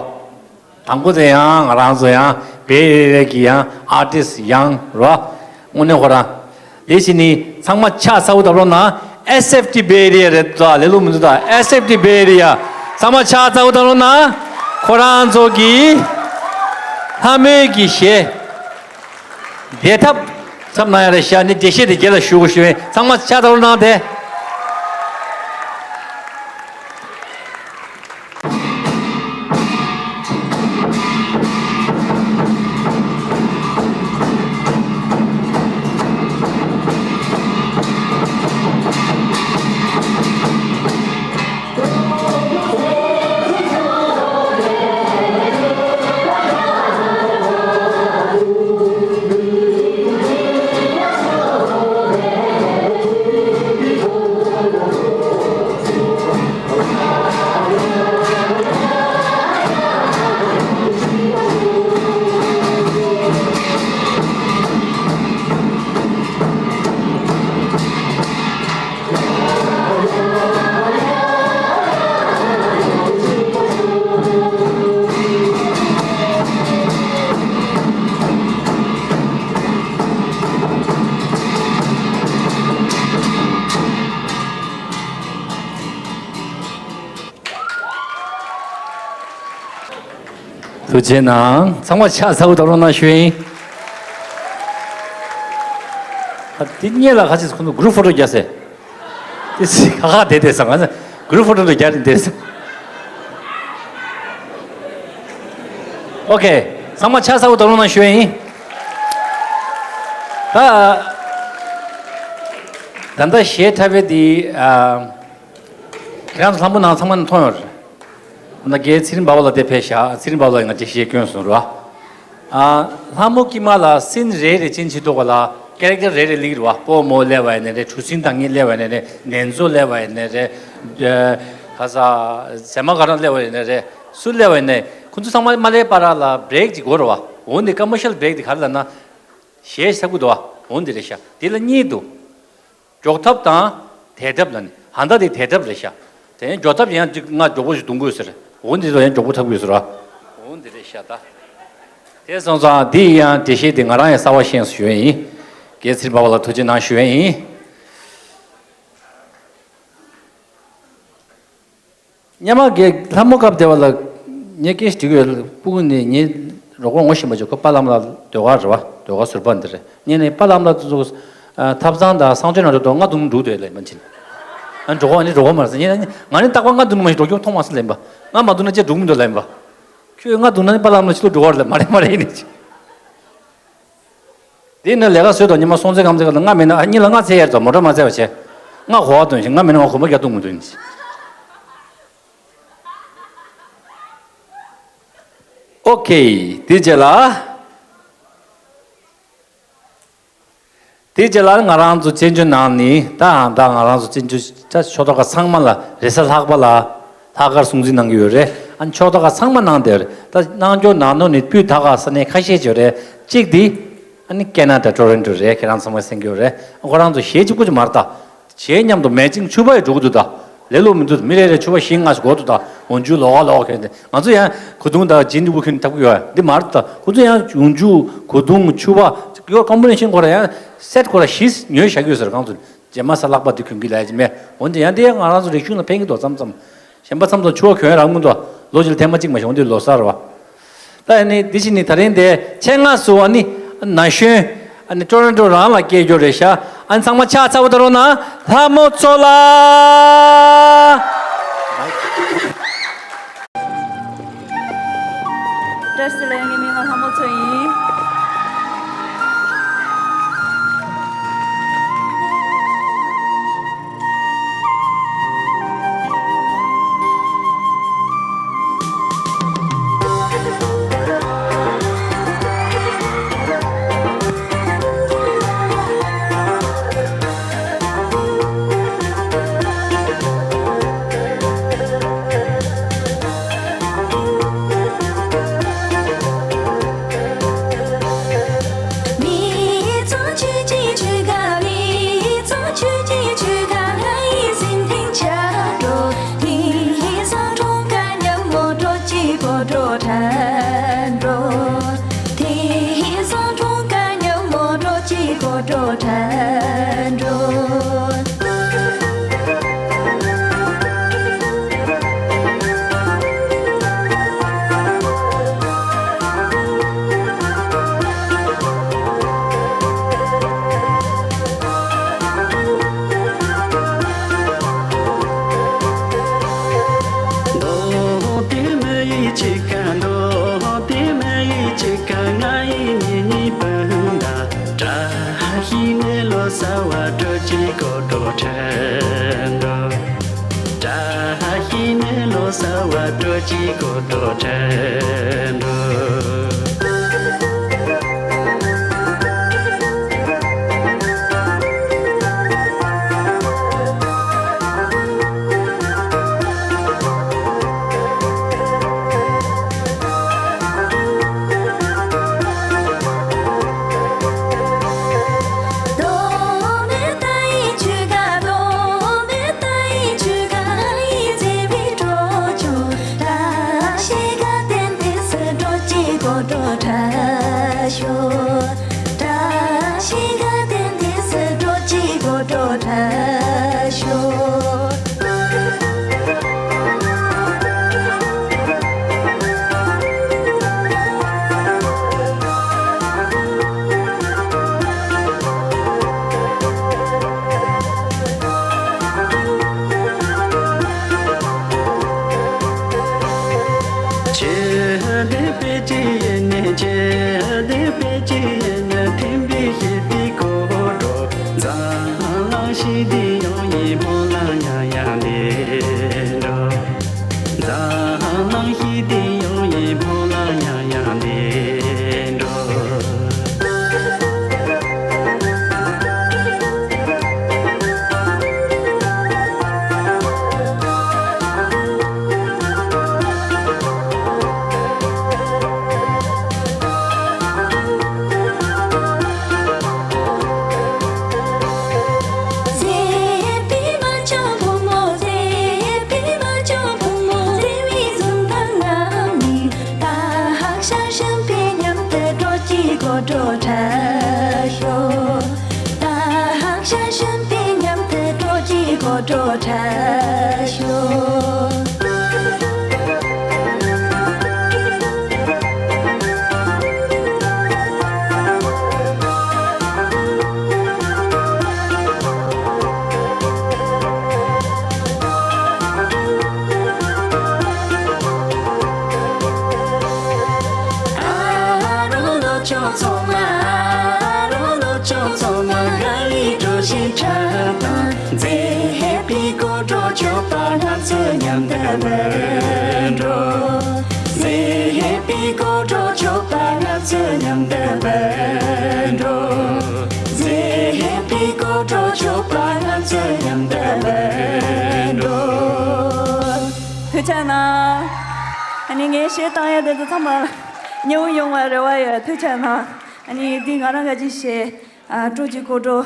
དང་པོ་དེ་ཡང་ང་རང་ཚོ་ཡང་Bay Area་གི་ཡང་artist་ཡང་རོ། དངོས་གནས་ཁོ་རང་། དེ་བཞིན་ནི་ཚང་མ་ཕྱག་ཚ་བོ་བརྡབ་རོགས་གནང་། S F T Bay Area་རེད་དོ། ལེ་ལོ་མི་འདུག་ད་S F T Bay Area་ཚང་མ་ཕྱག་ཚ་བོ་བརྡབ་རོགས་གནང་། ཁོ་རང་ཚོ་གི་ལྷ་མོའི་གི་གཞས་བསྡད་ཐབས་ཚབ་གནང་ཡ་རེད་ཤག་ནི་འགྲེལ་བཤད་དེ་རྒྱལ་ལ་ཞུ་དགོས་ཞུ་བས་ཚང་མ་ཕྱག་ཚ་བོ་བརྡབ་རོགས་གནང་དེ། ཐུགས་རྗེ་གནང་། ཚང་མ་ཕྱག་ཚ་བོ་བརྡབ་རོགས་གནང་ཞུ་ཡིན། ཨ་དེ་སྔོན་ལ་ཁ་ཅིག་ཁོང་ཚོ་group photo་རྒྱག་ཟེར། དེ་ཁ་ཁ་བསྡད་བསྡད་སོང་། ང་ཚོ་group photo་རྒྱག་བསྡད་སོང་། ཨོ་ཁེ། ཚང་མ་ཕྱག་ཚ་བོ་བརྡབ་རོགས་གནང་ཞུ་ཡིན། ད་ ད་ལྟ་གཞས་འཁྲབ་པའི་དེ། ཨ། ཁྱེད་རང་ཚོ་ལྷ་མོ་ནང་ཚང་མ་ནས་མཐོང་ཡོད་རེད། ད་རྒན་ཚེ་རིང་པ་ཕ་ལགས་དེ་ཕེབས་ཤག་ཚེ་རིང་པ་ཕ་ལགས་ང་ཅིག་གཞས་སྐྱོན་སོང་ར། ཨ། ལྷ་མོ་དཀྱིལ་མ་ལ་སིན་རེ་རེ་ཅན་ཅིག་འདུག་ག་ལ། ཀེ་རེག་ཊར་རེ་རེ་སླེབས་རེད་བ། སྤོ་རྨོ་སླེབས་པ་ཡིན་ནའི་རེད། གྲུ་གཟིངས་བདག་ཉིད་སླེབས་པ་ཡིན་ནའི་རེད། ནན་ཙོ་སླེབས་པ་ཡིན་ནའི་རེད། ཨ། ག་ས། ཟེ་མ་ག་རང་སླེབས་པ་ཡིན་ནའི་རེད། སུ་སླེབས་པ་ཡིན་ནའི་ཁོ་ཚོ་ཚང་མ་མ་སླེབས་བར་ལ་བྷི་རེག་ཅིག་དགོས་རེད་བ། འོ་འདི་ཀོ་མར་ཤལ་བྷི་རེག་འདི་ག་རེ་ལབ་ན། གཞས་ཚབ་ཀྱི་འདུག་བ། འོ་འདི་རེད་ཤག་འདི་ལ་གཉིས་འདུག་འཇོག་ཐབས་དང་དེད་ཐབས་ལ་ནི། ཧ་ད་དེ་དེད་ཐབས་རེད་ཤག་དེ་ཡང་འཇོག་ཐབས་ཡང་ཅིག་ང་མགྱོགས་པོ་ཞིག་རྡུང་དགོས་ཟེར། འོ་འདི་ཚོ་ཡང་མགྱོགས་པོ་འཁྲབ་དགོས་ཟེར་བ། འོ་འདི་རེད་ཤག་ད། དེ་སོང་ཙང་འདི་ཡང་འགྲེལ་བཤད་དེ་ང་རང་ཡང་གསར་བ་ཤེས་སོང་ཞུ་ཡ་ཡིན། རྒན་ཚེ་རིང་པ་ཕ་ལགས་ཐུགས་རྗེ་གནང་ཞུ་ཡ་ཡིན། སྔོན་མ་གི་ལྷ་མོ་སྐབས་དེ་བ་ལ་ངས་སྐད་ཞིག་དྲིས་ཡོད། སྤུ་གུ་ནི་ངའི་རོགས་པ་ངོ་ཤེས་པ་ཅིག་ཁོ་པ་ལམ་ལ་ཟློས་གར་རེད་བ། ཟློས་གར་ཟུར་པ་འདི་རེད། ངས་ནི་པ་ལམ་ལ་ཚོ་ཐབ་ཚང་དང་གསང་སྤྱོད་ནང་འགྲོ་དུས་ང་རྡུང་འགྲོ་འདོད་ལབ་པ་ཕྱིན། ཨ། འགྲོ་གོ་ཨ་ནི་འགྲོ་གོ་མ་རེད་ཟེར། ངས་ང་ནི་རྟག་པར་ང་རྡུང་མ་ཞིག་འགྲོ་རྒྱུ་མཐོང་མ་སོང་ལབ་པ། ང་མ་རྡུང་ན་ཅི་འགྲོ་མི་འདུག་ལབ་པ། ཁྱོད་ང་རྡུང་ན་ནི་པ་ལམ་ལ་ཕྱི་ལོགས་འགྲོ་གར་ལབ། མ་རེད་མ་རེད་ཡིན་ནི། དེ་ནི་ལས་ཀ་བཟོས་དང་ཉི་མ་སོང་ཚེ་ཁམས་ཚེ་ག་ལ་ང་མིན་ན་ཨ་གཉིས་ལ་ང་ཚེ་ཡར་དང་མོ་ཊ་མ་ཚེ་བ་བྱས། ང་གོ་བ་སྟོན་ཞིང་ང་མིན་ན་ང་གོམ་པ་རྒྱག་ཐུབ་མི་འདུག་ཡིན། ཨོ་ཁེ། དེ་རྗེས་ལ། དེ་རྗེས་ལ་ང་རང་ཚོ་བཙན་བྱོལ་ནང་ནི་ད་ད་ང་རང་ཚོ་བཙན་བྱོལ་ད་ཕྱོགས་མཐའ་ཁག་ཚང་མ་ལ་རེས་གཟའ་ལྷག་པ་ལ་ལྷག་དཀར་སྲུང་བརྩི་གནང་གི་ཡོད་རེད། ཨ་ནི་ཕྱོགས་མཐའ་ཁག་ཚང་མ་གནང་བསྡད་ཡོད་རེད། ད་གནང་སྐྱོར་གནང་ནོ་ནི་སྤུས་དག་ག་ས་གནས་ཁ་ཤས་ཅིག་ཡོད་རེད། གཅིག་དེ་ཨ་ནི་ཀེ་ན་ཌ་ཊོ་རོན་ཊོ་རེད། ཁྱེད་རང་ཚང་མ་གསན་གྱི་ཡོད་རེད། ཁོ་རང་ཚོ་གཞས་གཅིག་པོ་ཅིག་མ་རེད་ད། གཞས་མཉམ་དུ་མེ་ཅིང་ཕྱུ་པ་ཡི་འགྲོ་གི་འདུག་ད། ལེ་ལོ་མི་འདུག་མི་རེ་རེ་ཕྱུ་པ་བཞི་ལྔ་ཞིག་འགོ་འདུག་ད། འོ་འཇུ་ལོག་ག་ལོག་ག་གྱོན་ཏེ། ང་ཚོ་ཡང་གོས་ཐུང་དང་ཇིན་ཕྱུ་པ་གྱོན་ཐབས་ཀྱི་ཡོད་འདི་མ་རེད་ད། ཁོ་ཚོ་ཡང་འོ་འཇུ་གོས་ཐུང་ཕྱུ་པ་ཡོད། ཀོམ་བི་ནེ་ཤན་ཁོ་ར་ཡང་སེ་ཊི་ཁོ་ར་བཞི་ཉོས་བཞག་གི་ཡོད་ཟེར། གང་ཚོ་རྗེས་མ་གཟའ་ལྷག་པ་འདི་གྱོན་གི་ལབ་ཡ་ཅིག་མེད། འོན་ཏེ་ཡང་འདི་ང་རང་ཚོ་རིག་གཞུང་ལ་ཕན་གི་འདུག་མཚམས་མཚམས། གཞན་པ་མཚམས་མཚམས་ཕྱུ་པ་གྱོན་རག་མི་འདུག་ལོ་གཅིག་ལ་ཐེངས་མ་གཅིག་མ་གཏོགས། འོ་འདི་ལོ་གསར་རེད་བ། ད་ཨ་ནི་འདི་བཞིན་ནི་ད་རིང་དེ་ཆེད་མངགས་སུ་ཨ་ནི་ན་གཞོན་ཨ་ནི་ཊོ་རོན་ཊོ་རང་ལ་སྐད་སྒྱུར་རེད་ཤག་ཨ་ནི་ཚང་མ་ཕྱག་འཚལ་བ་ད་རོགས་གནང་། ལྷ་མོ་ཚོ་ལ། བཀྲ་ཤིས་བདེ་ལེགས། ངའི་མིང་ལ་ལྷ་མོ་མཚོ་ཡིན། གོ་འགྲོ་དྲག་ཤོག་ད་ཧང་ཤ་ཤན་པའི་མཉམ་དུ་འགྲོ་གི་གོ་འགྲོ་དྲག་ཤོག་ཨ་རོ་ལོ་ཅོག་ཚང་མ། ཨ་རོ་ལོ་ཅོག་ཚང་མ། ག་ལི་འགྲོ་ཞིག་ཆ་དང་། མཛེས་ཧེ་པི་གོ་འགྲོ་ཆོག་པ་ང་ཚོ་མཉམ་དུ་བུད་འགྲོ། མཛེས་ཧེ་པི་གོ་འགྲོ་ཆོག་པ་ང་ཚོ་མཉམ་དུ་བུད་འགྲོ། མཛེས་ཧེ་པི་གོ་འགྲོ་ཆོག་པ་ང་ཚོ་མཉམ་དུ་བུད་འགྲོ། ཐུགས་རྗེ་གནང་། ཨ་ནི་ངས་གཞས་བཏང་ཡ་དེ་ཚོ་ཚང་མ་མཉེས་པོ་ཡོང་བ་རེ་བ་ཡོད། ཐུགས་རྗེ་གནང་། ཨ་ནི་འདི་ང་རང་ག་ཅིག་གཞས། ཨ། སྤྲོ་སྐྱིད་སྐོར་བྲོ།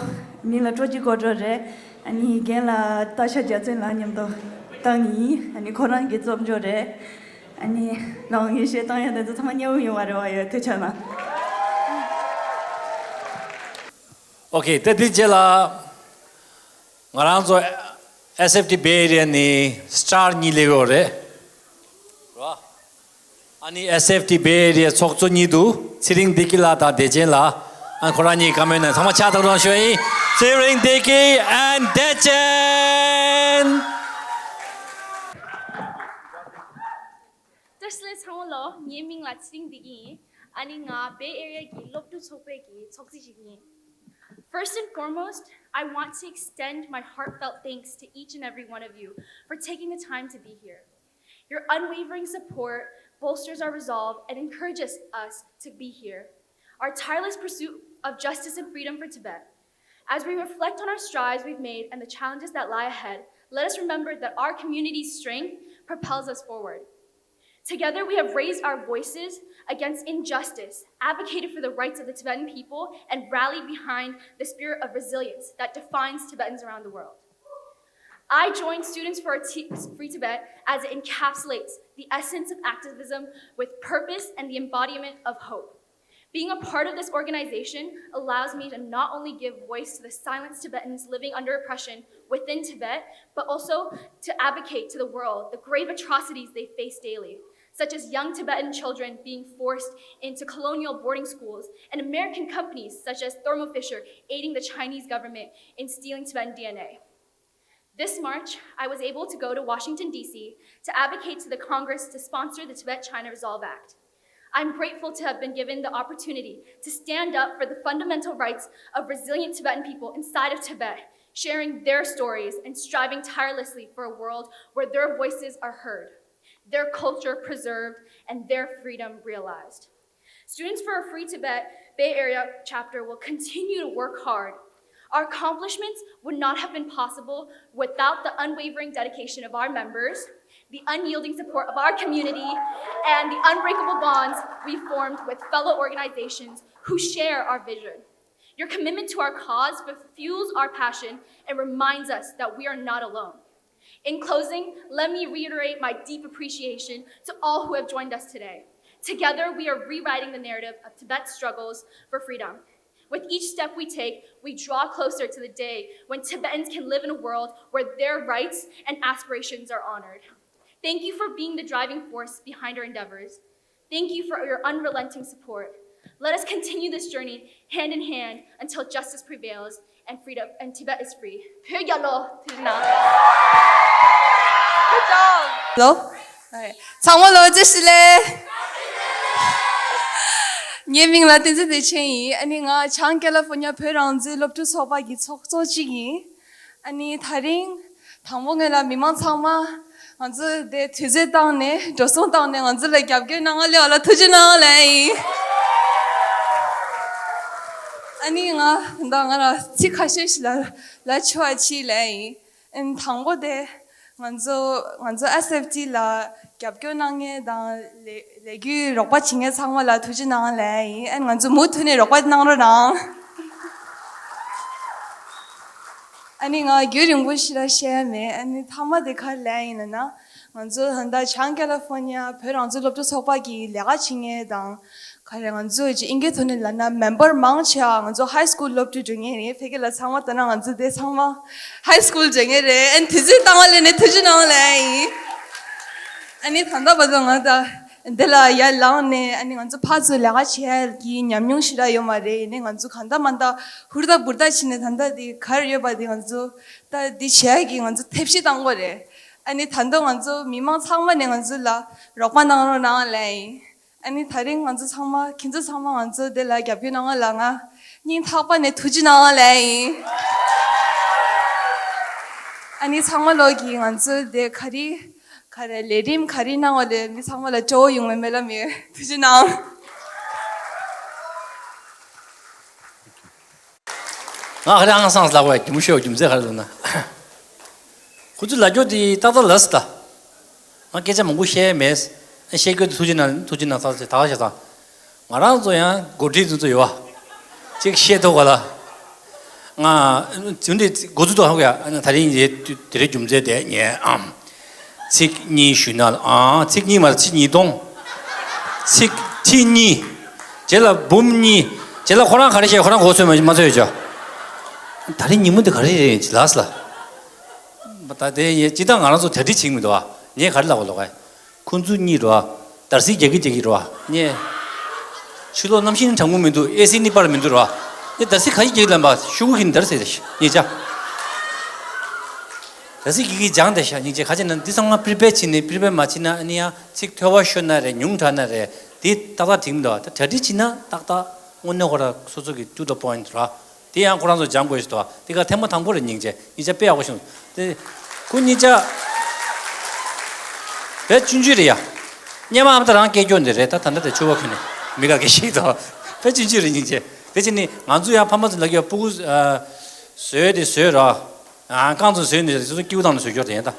མིང་ལ་སྤྲོ་སྐྱིད་སྐོར་བྲོ་རེད། ཨ་ནི་རྒན་ལགས་སྟག་ཤར་རྒྱལ་མཚན་ལགས་མཉམ་དུ་བཏང་ཡིན། ཨ་ནི་ཁོ་རང་གི་རྩོམ་འབྲི་རེད། ཨ་ནི་ལགས་ངས་གཞས་བཏང་ཡ་དེ་ཚོ་ཚང་མ་མཉེས་པོ་ཡོང་བ་རེ་བ་ཡོད། ཐུགས་རྗེ་གནང་། ཨོ་ཁེ། ད་དེ་རྗེས་ལ་ང་རང་ཚོ་ཨེས་ཨེཕ་ཊི་Bay Area ནས་སི་ཊར་གཉིས་སླེབས་ཡོད་རེད། རེད་བ། ཨ་ནི་ཨེས་ཨེཕ་ཊི་Bay Area ཚོགས་གཙོ་གཉིས་འདུག་ཚེ་རིང་བདེ་སྐྱིད་ལགས་དང་བདེ་ཆེན་ལགས། ཨ། ཁོ་རང་གཉིས་བཀའ་མོལ་གནང་། ཚང་མ་ཕྱག་ཐག་རིང་ཤོག་ཨིན། ཚེ་རིང་བདེ་སྐྱིད་and བདེ་ཆེན། བཀྲ་ཤིས་བདེ་ལེགས་ཚང་མ་ལོ། ངའི་མིང་ལ་ཚེ་རིང་བདེ་སྐྱིད་ཡིན། ཨ་ནི་ང་Bay Area གི་སློབ་ཕྲུག་ཚོགས་པའི་གི་ཚོགས་གཙོ་ཞིག་ཡིན། First and foremost, I want to extend my heartfelt thanks to each and every one of you for taking the time to be here. Your unwavering support bolsters our resolve and encourages us to be here. Our tireless pursuit of justice and freedom for Tibet. As we reflect on our strides we've made and the challenges that lie ahead, let us remember that our community's strength propels us forward. Together, we have raised our voices against injustice, advocated for the rights of the Tibetan people, and rallied behind the spirit of resilience that defines Tibetans around the world. I joined Students for T- Free Tibet as it encapsulates the essence of activism with purpose and the embodiment of hope. Being a part of this organization allows me to not only give voice to the silenced Tibetans living under oppression within Tibet, but also to advocate to the world the grave atrocities they face daily, such as young Tibetan children being forced into colonial boarding schools and American companies such as Thermo Fisher aiding the Chinese government in stealing Tibetan D N A. This March, I was able to go to Washington, D C to advocate to the Congress to sponsor the Tibet China Resolve Act. I'm grateful to have been given the opportunity to stand up for the fundamental rights of resilient Tibetan people inside of Tibet, sharing their stories and striving tirelessly for a world where their voices are heard, their culture preserved, and their freedom realized. Students for a Free Tibet Bay Area chapter will continue to work hard. Our accomplishments would not have been possible without the unwavering dedication of our members, the unyielding support of our community, and the unbreakable bonds we formed with fellow organizations who share our vision. Your commitment to our cause fuels our passion and reminds us that we are not alone. In closing, let me reiterate my deep appreciation to all who have joined us today. Together, we are rewriting the narrative of Tibet's struggles for freedom. With each step we take, we draw closer to the day when Tibetans can live in a world where their rights and aspirations are honored. Thank you for being the driving force behind our endeavors. Thank you for your unrelenting support. Let us continue this journey hand in hand until justice prevails and freedom and Tibet is free. བོད་རྒྱལ་ལོ། ཐུགས་རྗེ་གནང་། Good job. Hello. ཚང་མ་ལོ་བཀྲ་ཤིས་བདེ་ལེགས། ངའི་མིང་ལ་བསྟན་འཛིན་བདེ་ཆེན་ཡིན། ཨ་ནི་ང་བྱང་ཀ་ལི་ཧྥོ་ནི་ཡ་བོད་རང་བཙན་སློབ་ཕྲུག་ཚོགས་པ་གི་ཚོགས་གཙོ་གཅིག་ཡིན། ཨ་ནི་ད་རིང་དང་པོ་ངོས་ལ་མི་མང་ཚང་མ་ང་ཚོ་དེ་དུས་ཚོད་བཏང་ནས་འགྲོ་སོང་བཏང་ནས་ང་ཚོ་ལ་རྒྱབ་སྐྱོར་གནང་ག་སླེབས་པ་ལ་ཐུགས་རྗེ་གནང་ལབ་ཡིན། ཨ་ནི་ང་ད་ང་ལ་ཚིག་ཁ་ཤས་ཤིག་ལ་ལ་ཆོག་ཅིག་ལབ་ཡིན། ཨ་ནི་དང་པོ་དེ་ང་ཚོ་ང་ཚོ་ཨེས་ཨེཕ་ཊི་ལ་རྒྱབ་སྐྱོར་གནང་མཁན་དང་ལས་ལས་འགུལ་རོགས་པ་བྱེད་མཁན་ཚང་མ་ལ་ཐུགས་རྗེ་གནང་ལབ་ཡིན། ཨ་ནི་ང་ཚོ་མུ་མཐུད་ནས་རོགས་པ་གནང་རོགས་གནང་། ཨ་ནི་ང་རྒྱུན་རིང་པོ་ཞིག་ལ་བཤད་ཡ་མེད། ཨ་ནི་མཐའ་མ་དེ་ག་རེ་ལབ་ཡིན་ལབ་ན། ང་ཚོ་ད་ལྟ་བྱང་ཀ་ལི་ཧྥོ་ནི་ཡ་བོད་རང་བཙན་སློབ་ཕྲུག་ཚོགས་པ་གི་ལས་ཀ་བྱེད་མཁན་དང་། ཨ་རེ། ང་ཚོ་ཅིག་དབྱིན་སྐད་ཐོག་ནས་ལབ་ན་མེམ་བར་མང་ཆེ་བ་ང་ཚོ་ཧའི་སི་ཀུལ་སློབ་ཕྲུག་འགྲོ་མཁན་རེད། ཕ་གི་ལ་ཚང་མ་ལྟ་ན་ང་ཚོ་དེ་ཚང་མ་ཧའི་སི་ཀུལ་འགྲོ་མཁན་རེད། ཨ་ནི་དུས་ཚོད་བཏང་བ་ལས་ནས་ཐུགས་རྗེ་གནང་ལབ་ཡིན། ཨ་ནི་ད་ལྟ་བར་དུ་ང་ད་འདི་ལ་ཡར་ལངས་ནས། ཨ་ནི་ང་ཚོ་ཕར་ཚུར་ལས་ཀ་བྱེད་ཡ་གི་ཉམས་མྱོང་ཞེ་དྲག་ཡོད་མ་རེད། ཡིན་ནའི་ང་ཚོ་གང་ལྟར་མ་ལྟར་ཧུར་ཐག་འབུར་ཐག་བྱས་ནས་ད་ལྟ་འདི་ག་རེ་ཡོད་པ་འདི་ང་ཚོ་ད་འདི་བྱེད་ཡ་གི་ང་ཚོ་ཐབས་ཤེས་བཏང་དགོས་རེད། ཨ་ནི་ད་དུང་ང་ཚོ་མི་མང་ཚང་མ་ནས་ང་ཚོ་ལ་རོགས་པ་གནང་རོགས་གནང་ལབ་ཡིན། ཨ་ནི་ད་རིང་ང་ཚོ་ཚང་མ། ཁྱེད་ཚོ་ཚང་མ་ང་ཚོ་འདི་ལ་རྒྱབ་སྐྱོར་གནང་བ་ལ་ང་སྙིང་ཐག་པ་ནས་ཐུགས་རྗེ་གནང་ལབ་ཡིན། ཨ་ནི་ཚང་མ་ལོག་གིས་ང་ཚོ་འདི་ག་རེ་ག་རེ་ལས་རིམ་ག་རེ་གནང་བ་ལས་མི་ཚང་མ་ལ་སྤྲོ་བོ་ཡོང་བའི་སྨོན་ལམ་ཡོད། ཐུགས་རྗེ་གནང་། ང་ག་རེ་ཨང་སངས་ལབ་པའི་རྒྱུ་མཚན་རྒྱུ་མཚན་ག་རེ་ལབ་ན། ཁོ་ཚོས་ལབ་རྒྱུ་དེ་ཏག་ཏག་ལབ་སོང་ད། ང་སྐད་ཆ་མང་པོ་བཤད་མེད། བཤད་རྒྱུ་དེ་ཐུགས་རྗེ་གནང་། ཐུགས་རྗེ་གནང་། ད་ད་ག་བྱས་ཙང་ང་རང་ཚོ་ཡང་འགོ་ཁྲིད་ཚོ་ཚོ་ཡོད་པ། ཅིག་བཤད་ཐུབ་ག་ལ། ང་ཚོ་འདི་འགོ་ཚུགས་ཐུབ་ཧ་གོ་ཡ། ཨ་ནི་ད་རིང་དེ་དེ་རིང་རྒྱུ་མཚན་དེ་ངས་ཨམ། ཚིག་གཉིས་ཞུས་ན་ལ། ཨང་། ཚིག་གཉིས་མ་རེད། ཚིག་ཉིས་སྟོང་། ཚིག་ཁྲི་གཉིས། རྗེས་ལ་འབུམ་གཉིས། རྗེས་ལ་ཁོ་རང་ག་རེ་བཤད། ཁོ་རང་གོ་ཚོད་མ་མ་ཚོད་ཡོད་ཅོ། ད་རིང་ཉིན་མོ་འདི་ག་རེ་རེད་ལགས་ལ། ད་དེ་ཡེ་ཅི་ད་ང་རང་ཚོ་གྲ་སྒྲིག་བྱེད་མི་འདུག་ཨ། ངས་ག་རེ་ལབ་པ་ལོག་ཨ། ཁོ་ཚོ་གཉིས་རོ། འདར་སིག་རྒྱག་གི་རྒྱག་གི་རོ། ངས་ཕྱི་ལོགས་གནམ་གཤིས་ནི་གྲང་མོ་མི་འདུག་ཨེ་སི་ནི་པར་མི་འདུག་རོ། ངས་འདར་སིག་ག་ཡི་རྒྱག་ལབ་པ། ཤུ་གུ་གི་འདར་སིག་རེད་ཉེ་ཆ། འདར་སིག་གི་གི་སྦྱང་དེ་ཤ་ཉེ་ཆ། ག་ཅི་ན་འདི་ཚང་མ་པི་རི་པེར་བྱས་ནས། པི་རི་པེར་མ་བྱས་ན་ཨ་ནི་ཡང་ཚིག་ཐོལ་པ་ཤོར་ན་རེད། ཉུང་དྲགས་ན་རེད། དེ་ཏག་ཏག་འགྲིག་མི་འདུག་ད་གྲ་སྒྲིག་བྱས་ན་ཏག་ཏག་དངོས་གནས་ཁོ་རང་སོ་སོ་གི་to the point རོ། དེ་ཡང་ཁོ་རང་ཚོ་སྦྱང་དགོས་ཞིག་འདུག་དེ་ག་ཐེངས་མ་དང་པོ་རེད་སྙིང་རྗེ། སྙིང་རྗེ་དཔེ་ཡག་པོ་བྱུང་། དེ་ཁོ་གཉིས་ཆ་བས་ཆུང་ཆུང་རེད་ཡ། སྙེ་མ་ཨ་མ་ད་རང་སྐད་སྐྱོ་འདི་རེད། ད་ད་ལྟ་དེ་ཆུ་བ་ཁུན་ནས་མི་ག་གེ་ཞིག་དང་བས་ཆུང་ཆུང་རེད་སྙིང་རྗེ། དེ་ཕྱིན་ནི་ང་ཚོ་ཡང་ཕ་མ་ཚོ་ལ་གི་སྤུ་གུ་ཨ་བཟོས་དེ་བཟོས་ར། ཨ་རྐང་ཚོ་བཟོས་ནས་སོ་སོ་སྐྱིའུ་དང་ནས་བཟོས་སྐྱོར་དེ་ཡིན་ད།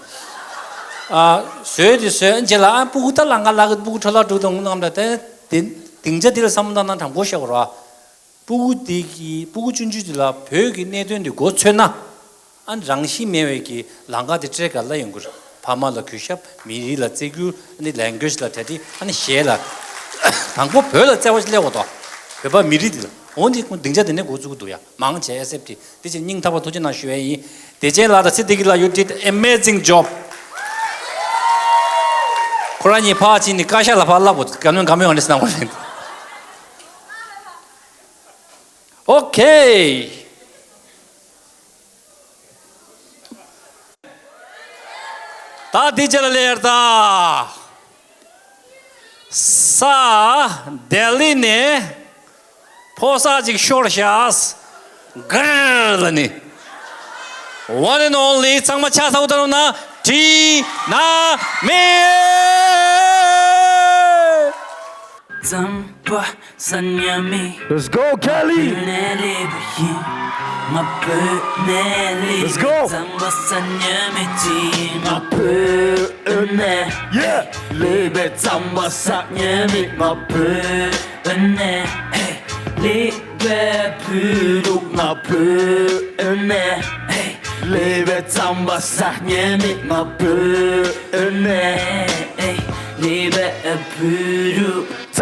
ཨ་བཟོས་དེ་བཟོས་རྗེས་ལ་ཨ་སྤུ་གུ་ད་ལང་ཀ་ལ་གི་སྤུ་གུ་འཕྲོ་བརླག་འགྲོ་དང་ངུ་ནང་ད་དེ་སྡིངས་ཆ་དེ་ལ་བསམ་བློ་བཏང་ན་དྲང་པོ་བཤད་དགོས་ར། སྤུ་གུ་དེ་གི་སྤུ་གུ་ཆུང་ཆུང་དེ་ལ་བོད་ཀྱི་གནད་དོན་དེ་མགོ་ཚོས་ན། ཨ་ནི་རང་བཞིན་མེད་པའི་གི་ལང་ཀ་དེ་སྤྲད་ག་ལ་ཡོང་གི་རེད། ཕ་མ་ལ་གུས་ཞབས། མི་རིགས་ལ་བརྩི་རྒྱུ། ཨ་ནི་ལེང་གུ་ཨེ་ཇི་ལ་གྲ་སྒྲིག་ཨ་ནི་གཞས་ལ། དང་པོ་བོད་ལ་བརྩེ་བ་ཞིག་སླེབས་དགོས་དོ། བོད་པ་མི་རིགས་དེ་ལ། འོ་འདི་ཁོང་སྡིངས་ཆ་དེ་ནས་འགོ་བཙུགས་འདུག་ཡ། མང་ཆེ་ཨེ་སེབ་ཊི། དེ་ཕྱིར་སྙིང་ཐག་པ་ཐུགས་རྗེ་གནང་ཞུ་བ་ཡིན། བདེ་ཆེན་ལགས་དང་ཚེ་བདེ་སྐྱིད་ལགས། you did amazing job. ཁོ་རང་གཉིས་ཕར་ཕྱིན་ནས་བཀའ་ཤག་ལ་ཕར་བསླབ་དགོས། བཀའ་མོལ་བཀའ་མོལ་ཡང་ནས་གནང་དགོས་རེད། ཨོ་ཁེ། ད་འདི་རྗེས་ལ་ལེར་ད། ས་ལྡི་ལི་ནས་ཕོ་གསར་ཅིག་ཤོར་ཤག་གར་ལ་ནི། One and only. ཚང་མ་ཕྱག་ཚ་པོ་ད་རུང་ན་བྲིས་ན་མེད། Let's go, Kelly. Let's go. Yeah.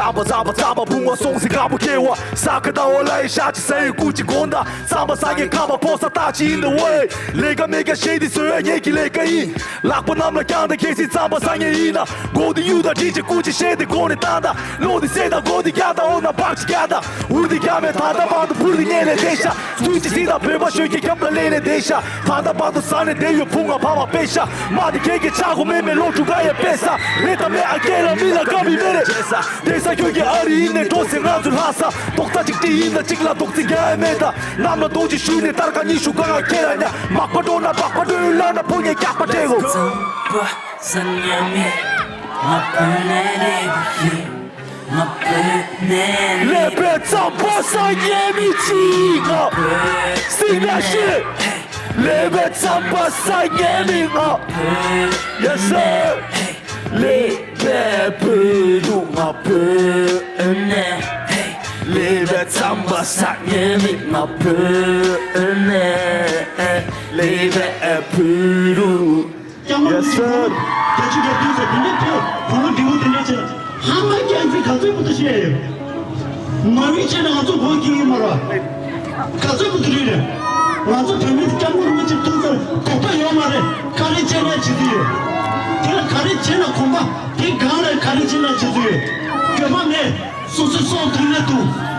རྩམ་པ་རྩམ་པ་རྩམ་པ་བུང་བ་སོང་ཟིན་དཀར་པོ་སྐྱེ་བ། ས་ཁ་ལྟ་བ་ལ་ཡི་ཤ་ཅི་ཟ་ཡི་ཀུ་ཅི་གོན་ད། རྩམ་པ་ཟ་ངེ་ཁ་པ་ཕོ་ས་ཏག་ཅི་ཡིན་ད་ཝེ། ལས་ཀ་མེད་ཀ་ཤེས་དེ་བཟོ་ཡ་ངེད་ཀྱི་ལས་ཀ་ཡིན། ལག་པ་གནམ་ལ་བརྐྱངས་ད་གལ་སྲིད་རྩམ་པ་ཟ་ངེ་ཡིན་ན། མགོ་དེ་གཡུག་ད་དྲིན་ཆེ་ཀུ་ཅི་བཤད་དེ་གོ་ནས་བཏང་ད། བློ་དེ་སད་ད་མགོ་དེ་རྒྱག་ད་འོ་ན་བག་ཅི་རྒྱག་ད། འུར་དེ་རྒྱག་མེད་ད་ད་བང་དུ་འཕུར་དེ་ཉལ་ནས་བསྡད་ཤག་ཚུལ་གྱི་སྲིད་དང་བོད་པ་གཞོན་སྐྱེས་ཁྱབ་ལ་ལེན་ནས་བསྡད་ཤག་ད་ལྟ་བར་དུ་ཟ་ནས་བསྡད་ཡོད་ཕུང་ང་ཕ་མ་དཔེ་ཤག་མ་དེ་ཁྱེད་ཀྱི་ཆག་སྒོ་མེད་མེད་ལོ་དྲུག་ག་ཡ་དཔེ་ས་རེད་ད་མེད་ཨ་སྐད་ལ་མི་ལ་དགའ་མི་མེད་རེད། བྱས་ས་དེ་ས་ཁྱོད་ཀྱི་ཨ་རི་ཡིན་ནས་འགྲོ་ཟེར་ང་ཚོ་ལྷག་ས་རྡོག་རྩ་གཅིག་སྒྲིལ་ཡིན་ན་གཅིག་ལ་རྡོག་རྩིས་རྒྱག་ཡ་མེད་ད། གནམ་ལ་རྡོ་གཅིག་གཞུས་ནས་སྟར་ཁ་གཉིས་ཤུ་གང་ང་ཁྱེད་ལ་ཉ་མག་པ་འགྲོ་ན་སྦག་པ་འགྲོ་ཡུལ་ལ་ན་ཕོ་ཉའི་སྐྱག་པ་སྤྲད་གོ། ལེ་བའི་རྩམ་པ་ཟ་ཉན་མི་གཅིག་ང་སྲིད་ན་ཤི། ལེ་བའི་རྩམ་པ་ཟ་ཉན་མི་ང་ཡ་སེ། ལེ་བའི་བུ་རུ་ང་བུ་ནས། ལེ་བའི་རྩམ་པ་ཟ་ཉན་མི་ང་བུ་ནས། ལེ་བའི་བུ་རུ། Yes, sir. རྒྱ་ཆུ་རྒྱ་ཐུན་ཟེར་དེ་འདྲ་ཐོས། བུ་མོ་འབྲི་བོ་དེ་འདྲ་བྱས། ཧ་མ་རྒྱ་མཚན་ག་ཚོད་མོ་ཏོ་བཤད་ཡོད། མ་འོས་བྱས་ན་ང་ཚོ་བོད་ཀྱི་ཡིན་མ་རེད། ག་ཚོད་པོ་དེ་རིགས་རེད། ང་ཚོ་བོད་མི་སྐྱབས་མགོན་རིན་པོ་ཆེ་ཐུག་སར་དོགས་པ་ཡོད་མ་རེད། ག་རེ་བྱས་ན་བྱེད་ཀྱི་ཡོད། དེ་ལ་ག་རེ་བྱས་ན་ཁོམ་པ་དེ་སྒང་ལ་ག་རེ་བྱས་ན་བྱེད་ཀྱི་ཡོད། འགྱོད་པ་མེད། སོ་སོའི་སྲོག་དུང་ནས་དུང་།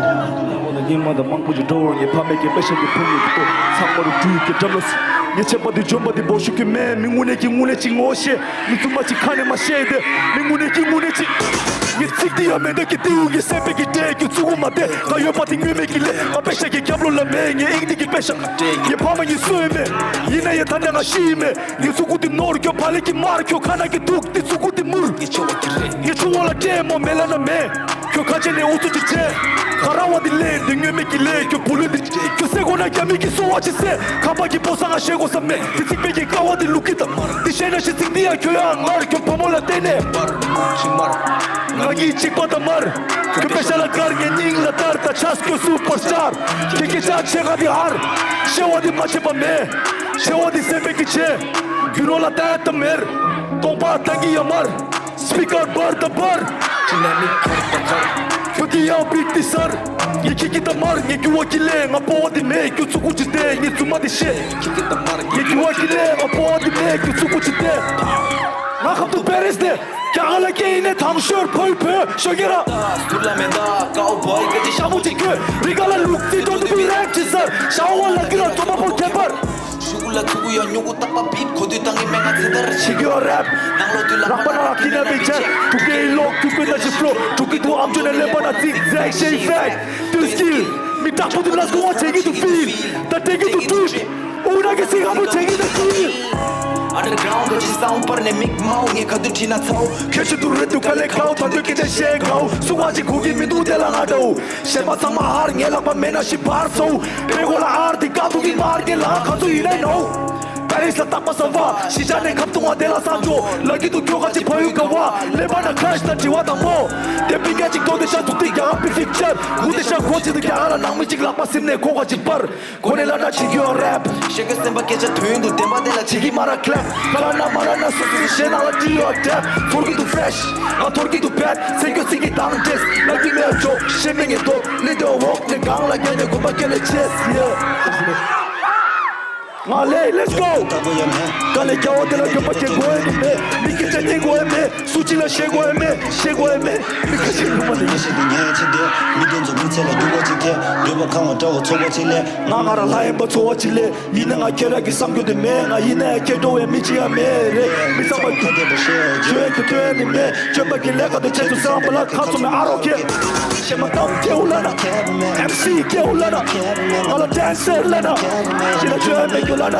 ཉི་མ་དང་དམངས་པོ་ཞིག་འགྲོ་བར་ངས་ཕ་མེས་ཀྱི་དཔེ་ཤ་གི་ཕུང་ནས་ཐོག་ཚང་མར་བྲུས་ཀྱི་འགྲམ་ལ་ངས་ཆད་པ་དེ་འཇོམས་པ་དེ་འབོར་ཤུགས་ཀྱི་མེད། མི་དངོས་གནས་ཀྱི་དངོས་གནས་ཅིག་ངོ་ཤེས། མི་རྫུན་མ་ཅིག་ཁ་ནས་མ་བཤད་དེ། མི་དངོས་གནས་ཀྱི་དངོས་གནས་ཅིག་ངས་ཚིག་འདི་ཡང་མེ་མདའ་གི་རྡེའུ་གི་སེམས་པའི་གི་སྒྲས་ཀྱི་ཚུགས་མ་བསྡད། ང་ཡོད་པ་དེ་དངོས་མེད་ཀྱི་ལས། ང་དཔེ་ཤ་གི་རྒྱབ་ལོགས་ལ་མེད། ངས་ཨིང་འདི་གི་དཔེ་ཤ། ངའི་ཕ་མ་གཉིས་སུ་ཡང་མེད། ཡིན་ན་ཡང་ད་ནས་ང་ཤི་ཡི་མེད། ངའི་ཚུགས་ཁུ་དེ་ནོར་ཁྱོད་ཕ་ལས་ཀྱི་དམར། ཁྱོད་ཁ་ནག་གི་དུག་དེ་ཚུགས་ཁུ་དེ་མུར། ངའི་ཆུང་བ་ལ་སྤྲད་མོ་མེ་ལ་ན་མེད། ཁྱོད་ཁ་ཆེ་ནས་ཨུ་ཚུགས་ཀྱི་བྱས། ཁ་ར་བ་དེ་ལས་དེ་དངོས་མེད་ཀྱི་ལས། ཁྱོད་བུ་ལོན་དེ་ཁྱོད་སེ་གོ་ན་རྒྱ་མི་གི་སོ་བ་ཅི་སེ། ཁ་པ་གི་པོ་ས་ང་ཤེས་གོ་ས་མེད། དེ་ཚིག་པའི་གི་ཀ་བ་དེ་ལུག་གི་དམར། དེ་ཤེས་ན་ཤི་ཚིག་འདི་ཡང་ཁྱོད་ཡང་ངར། ཁྱོད་བུ་མོ་ལ་བལྟས་ནས་ང་གཉིས་གཅིག་པ་དང་མར། ཁྱོད་པེ་ཤ་ལ་དཀར། ངའི་སྙིང་ལ་དར་ད་ཆགས་ཁྱོད་སུ་པར་སྟར། ཁྱེད་ཀྱི་ཆ་ཆེ་ག་དེ་ཧར། ཤེ་བ་དེ་མ་ཆེ་པ་མེད། ཤེ་བ་དེ་སེམས་པའི་གི་ཆེ། རྒྱུ་ནོར་ལ་ལྟ་ཡ་ད་མེར། སྟོང་པ་ཏང་གི་ཡ་མར། སྤི་ཀར་འབར་ད་འབར། ཁྱོད་ཀྱི་ཡང་པིག་དེ་སར། ངས་ཁྱེད་ཀྱི་ད་མར། ངས་རྒྱུ་བ་གི་ལས་ང་སྤོ་བ་དེ་མེད། རྒྱུ་ཚུགས་ཀུ་ཅི་སྟེ་ངས་རྫུན་མ་དེ་ཤེས། ངས་རྒྱུ་བ་གི་ལས་ང་སྤོ་བ་དེ་མེད། རྒྱུ་ཚུགས་ཀུ་ཅི་སྟེ། ང་ཁབ་ཏུ་པེ་རིས་ཏེ། རྒྱ་གར་ལ་སྐྱེས་ཡིན་ནས་དང་ཤོར་ཕོའི་བོད་ཤོད་ཀྱི་ར། སུ་ལ་མེ་མདའ་ཀའོ་བོའི་ག་དེ་ཤ་མོ་ཅིག་ཁྱོད་རི་ཀ་ལ་ལུག་རྫི་འགྲོ་དུ་བི་རེད་ཅི་སར་ཤ་བ་ལ་གི་ལ་རྩོམ་པ་པོ་ཁྱད་པར། ཤུ་གུ་ལ་ཚུ་གུ་ཡ་སྨྱུ་གུ་བཏགས་པ་བིབ་གོ་དུས་བཏང་གི་མེ་ང་ཚེ་དར་ཆི་གི་ཡོ་རེབ། ནང་ལོ་དུས་ལག་པ་ན་ལག་གི་ན་བི་ཆར་དུ་གེ་ལོག་དུ་གེ་ན་ཞི་ཕློ་དུ་གེ་དུ་ཨམ་ཅོ་ན་ལེ་པ་ན་ཙིག་ཛེག་ཤེ་ཕེག་དུ་སྐིལ་མི་དྲག་པོ་དུ་ལ་སྐུ་བ་ཆེ་གི་དུ་ཕིལ་ད་དེ་གི་དུ་ཀྲུས། ཨུ་ར་གི་སི་ཧ་པོ་ཆེ་གི་ད་ཀི། Underground ག་ཅི་སའུན་པར་ནས་མིག་མའོ་ངས་ག་དུས་ཁྲིད་ན་ཚའོ། ཁྱོད་ཆུ་དུ་རེད་དུ་ག་ལེ་ཁའོ་ད་དུས་ཀི་ཆ་ཤེ་ཁའོ་སུ་བ་ཅི་གུ་གི་མི་དུ་དེ་ལ་ང་འདྲའོ། ཤེ་མ་ཚང་མ་ཧར་ངའི་ལག་པ་མེད་ན་ཤི་བར་སོ། པེ་གོ་ལ་ཨར་དི་ཀ་དུ་གི་མར་གི་ལ་ཁ་ཚུ་ཡིན་ནའི་ནོ། པེ་རིས་ལ་རྟག་པ་ས་བ་ཤི་ཆ་ནས་ཁབ་ཏུ་ང་དེ་ལ་སང་ཇོ་ལ་གི་དུ་ཁྱོ་ག་ཅི་བ་ཡུ་ག་བ་ལེ་པ་ན་ཁ་ཤི་ད་དྲི་བ་དང་མོ། དེ་པི་ཀ་ཅིག་ཏོ་དེ་ཤ་ཐུག་དེ་རྒྱ་ག་པི་ཕིག་ཅར་གུ་དེ་ཤ་གོ་ཅི་དུ་རྒྱ་ག་ལ་ནང་མི་ཅིག་ལག་པ་སིམ་ནས་ཁོ་ག་ཅི་པར། ཁོ་ནི་ལ་ན་ཆི་གི་ཡོ་རེབ། ཤེ་གི་སེམས་པ་སྐད་ཆ་དོན་དུ་བདེན་པ་དེ་ལ་ཆི་གི་མ་ར་ཁ་ལེབ། ཁ་ལ་ན་མ་ར་ན་སུ་སུ་ཤེ་ན་ལ་ཏི་ཡོ་ཏེབ། ཐོར་གི་དུ་ཕེ་ཤ། ང་ཐོར་གི་དུ་བེད། སེ་གི་སི་གི་དང་ཏེས། ལ་གི་མེ་ཅོ་ཤེ་མེ་ངེ་དོ་ལི་དོ་བོག་ནི་གང་ལ་གྱ་ནི་གོ་པ་ཀེ་ལེ་ཆེས་ཡེ། ང་ལེ་let's go། ཀ་ལེ་རྒྱ་བོ་དེ་ལ་གྱོད་པ་ཀྱེ་གོ་ཨེ་ནི་མེ། མི་ཀེ་ཆ་ཀྱེ་གོ་ཨེ་མེ། སུ་ཅི་ལ་ཤེ་གོ་ཨེ་མེ། ཤེ་གོ་ཨེ་མེ། མི་ཁ་ཤེ་ལུ་མ་ནི་ངེ་ཤེ་དེ་ངེ་ཆེ་དེ། མི་དེ་ཚོ་མི་ཚེ་ལ་རྒྱུ་བ་ཅིག་ལས། འདོད་པ་ཁང་བ་འདྲ་བ་ཚོ་བ་ཅིག་ལས། ང་ང་ར་ལྷ་ཡིན་པ་ཚོ་བ་ཅིག་ལས། ཡིན་ན་ང་ཁྱེད་ར་གི་བསམ་རྒྱུ་དེ་མེད། ང་ཡིན་ན་ཡང་ཁྱེད་འགྲོ་བའི་མི་ཅི་ཡང་མེད་རེད། མི་ཚང་མ་ཁ་དེ་པོ་ཤེས་ཡོད་ཅོ་ཡོད་ཀྱི་ལྟོས་ནི་མེད། ཅོ་པ་གི་ལས་ཀ་དེ་ཆེ་ཚུ་སེ་རང་པ་ལ་ཁ་ཚུ་མེ་ཨ་རོ་ཁེ། ཤེ་མ་ཏམ་ཁེ་ཧུ་ལ་ན། ཨེམ་སི་ཁེ་ཧུ་ལ་ན། ང་ལ་ཌན་སར་ལ་ན། ཅི་ལ་ཅོ་ཡོད་མེད་རྒྱུ་ལ་ན།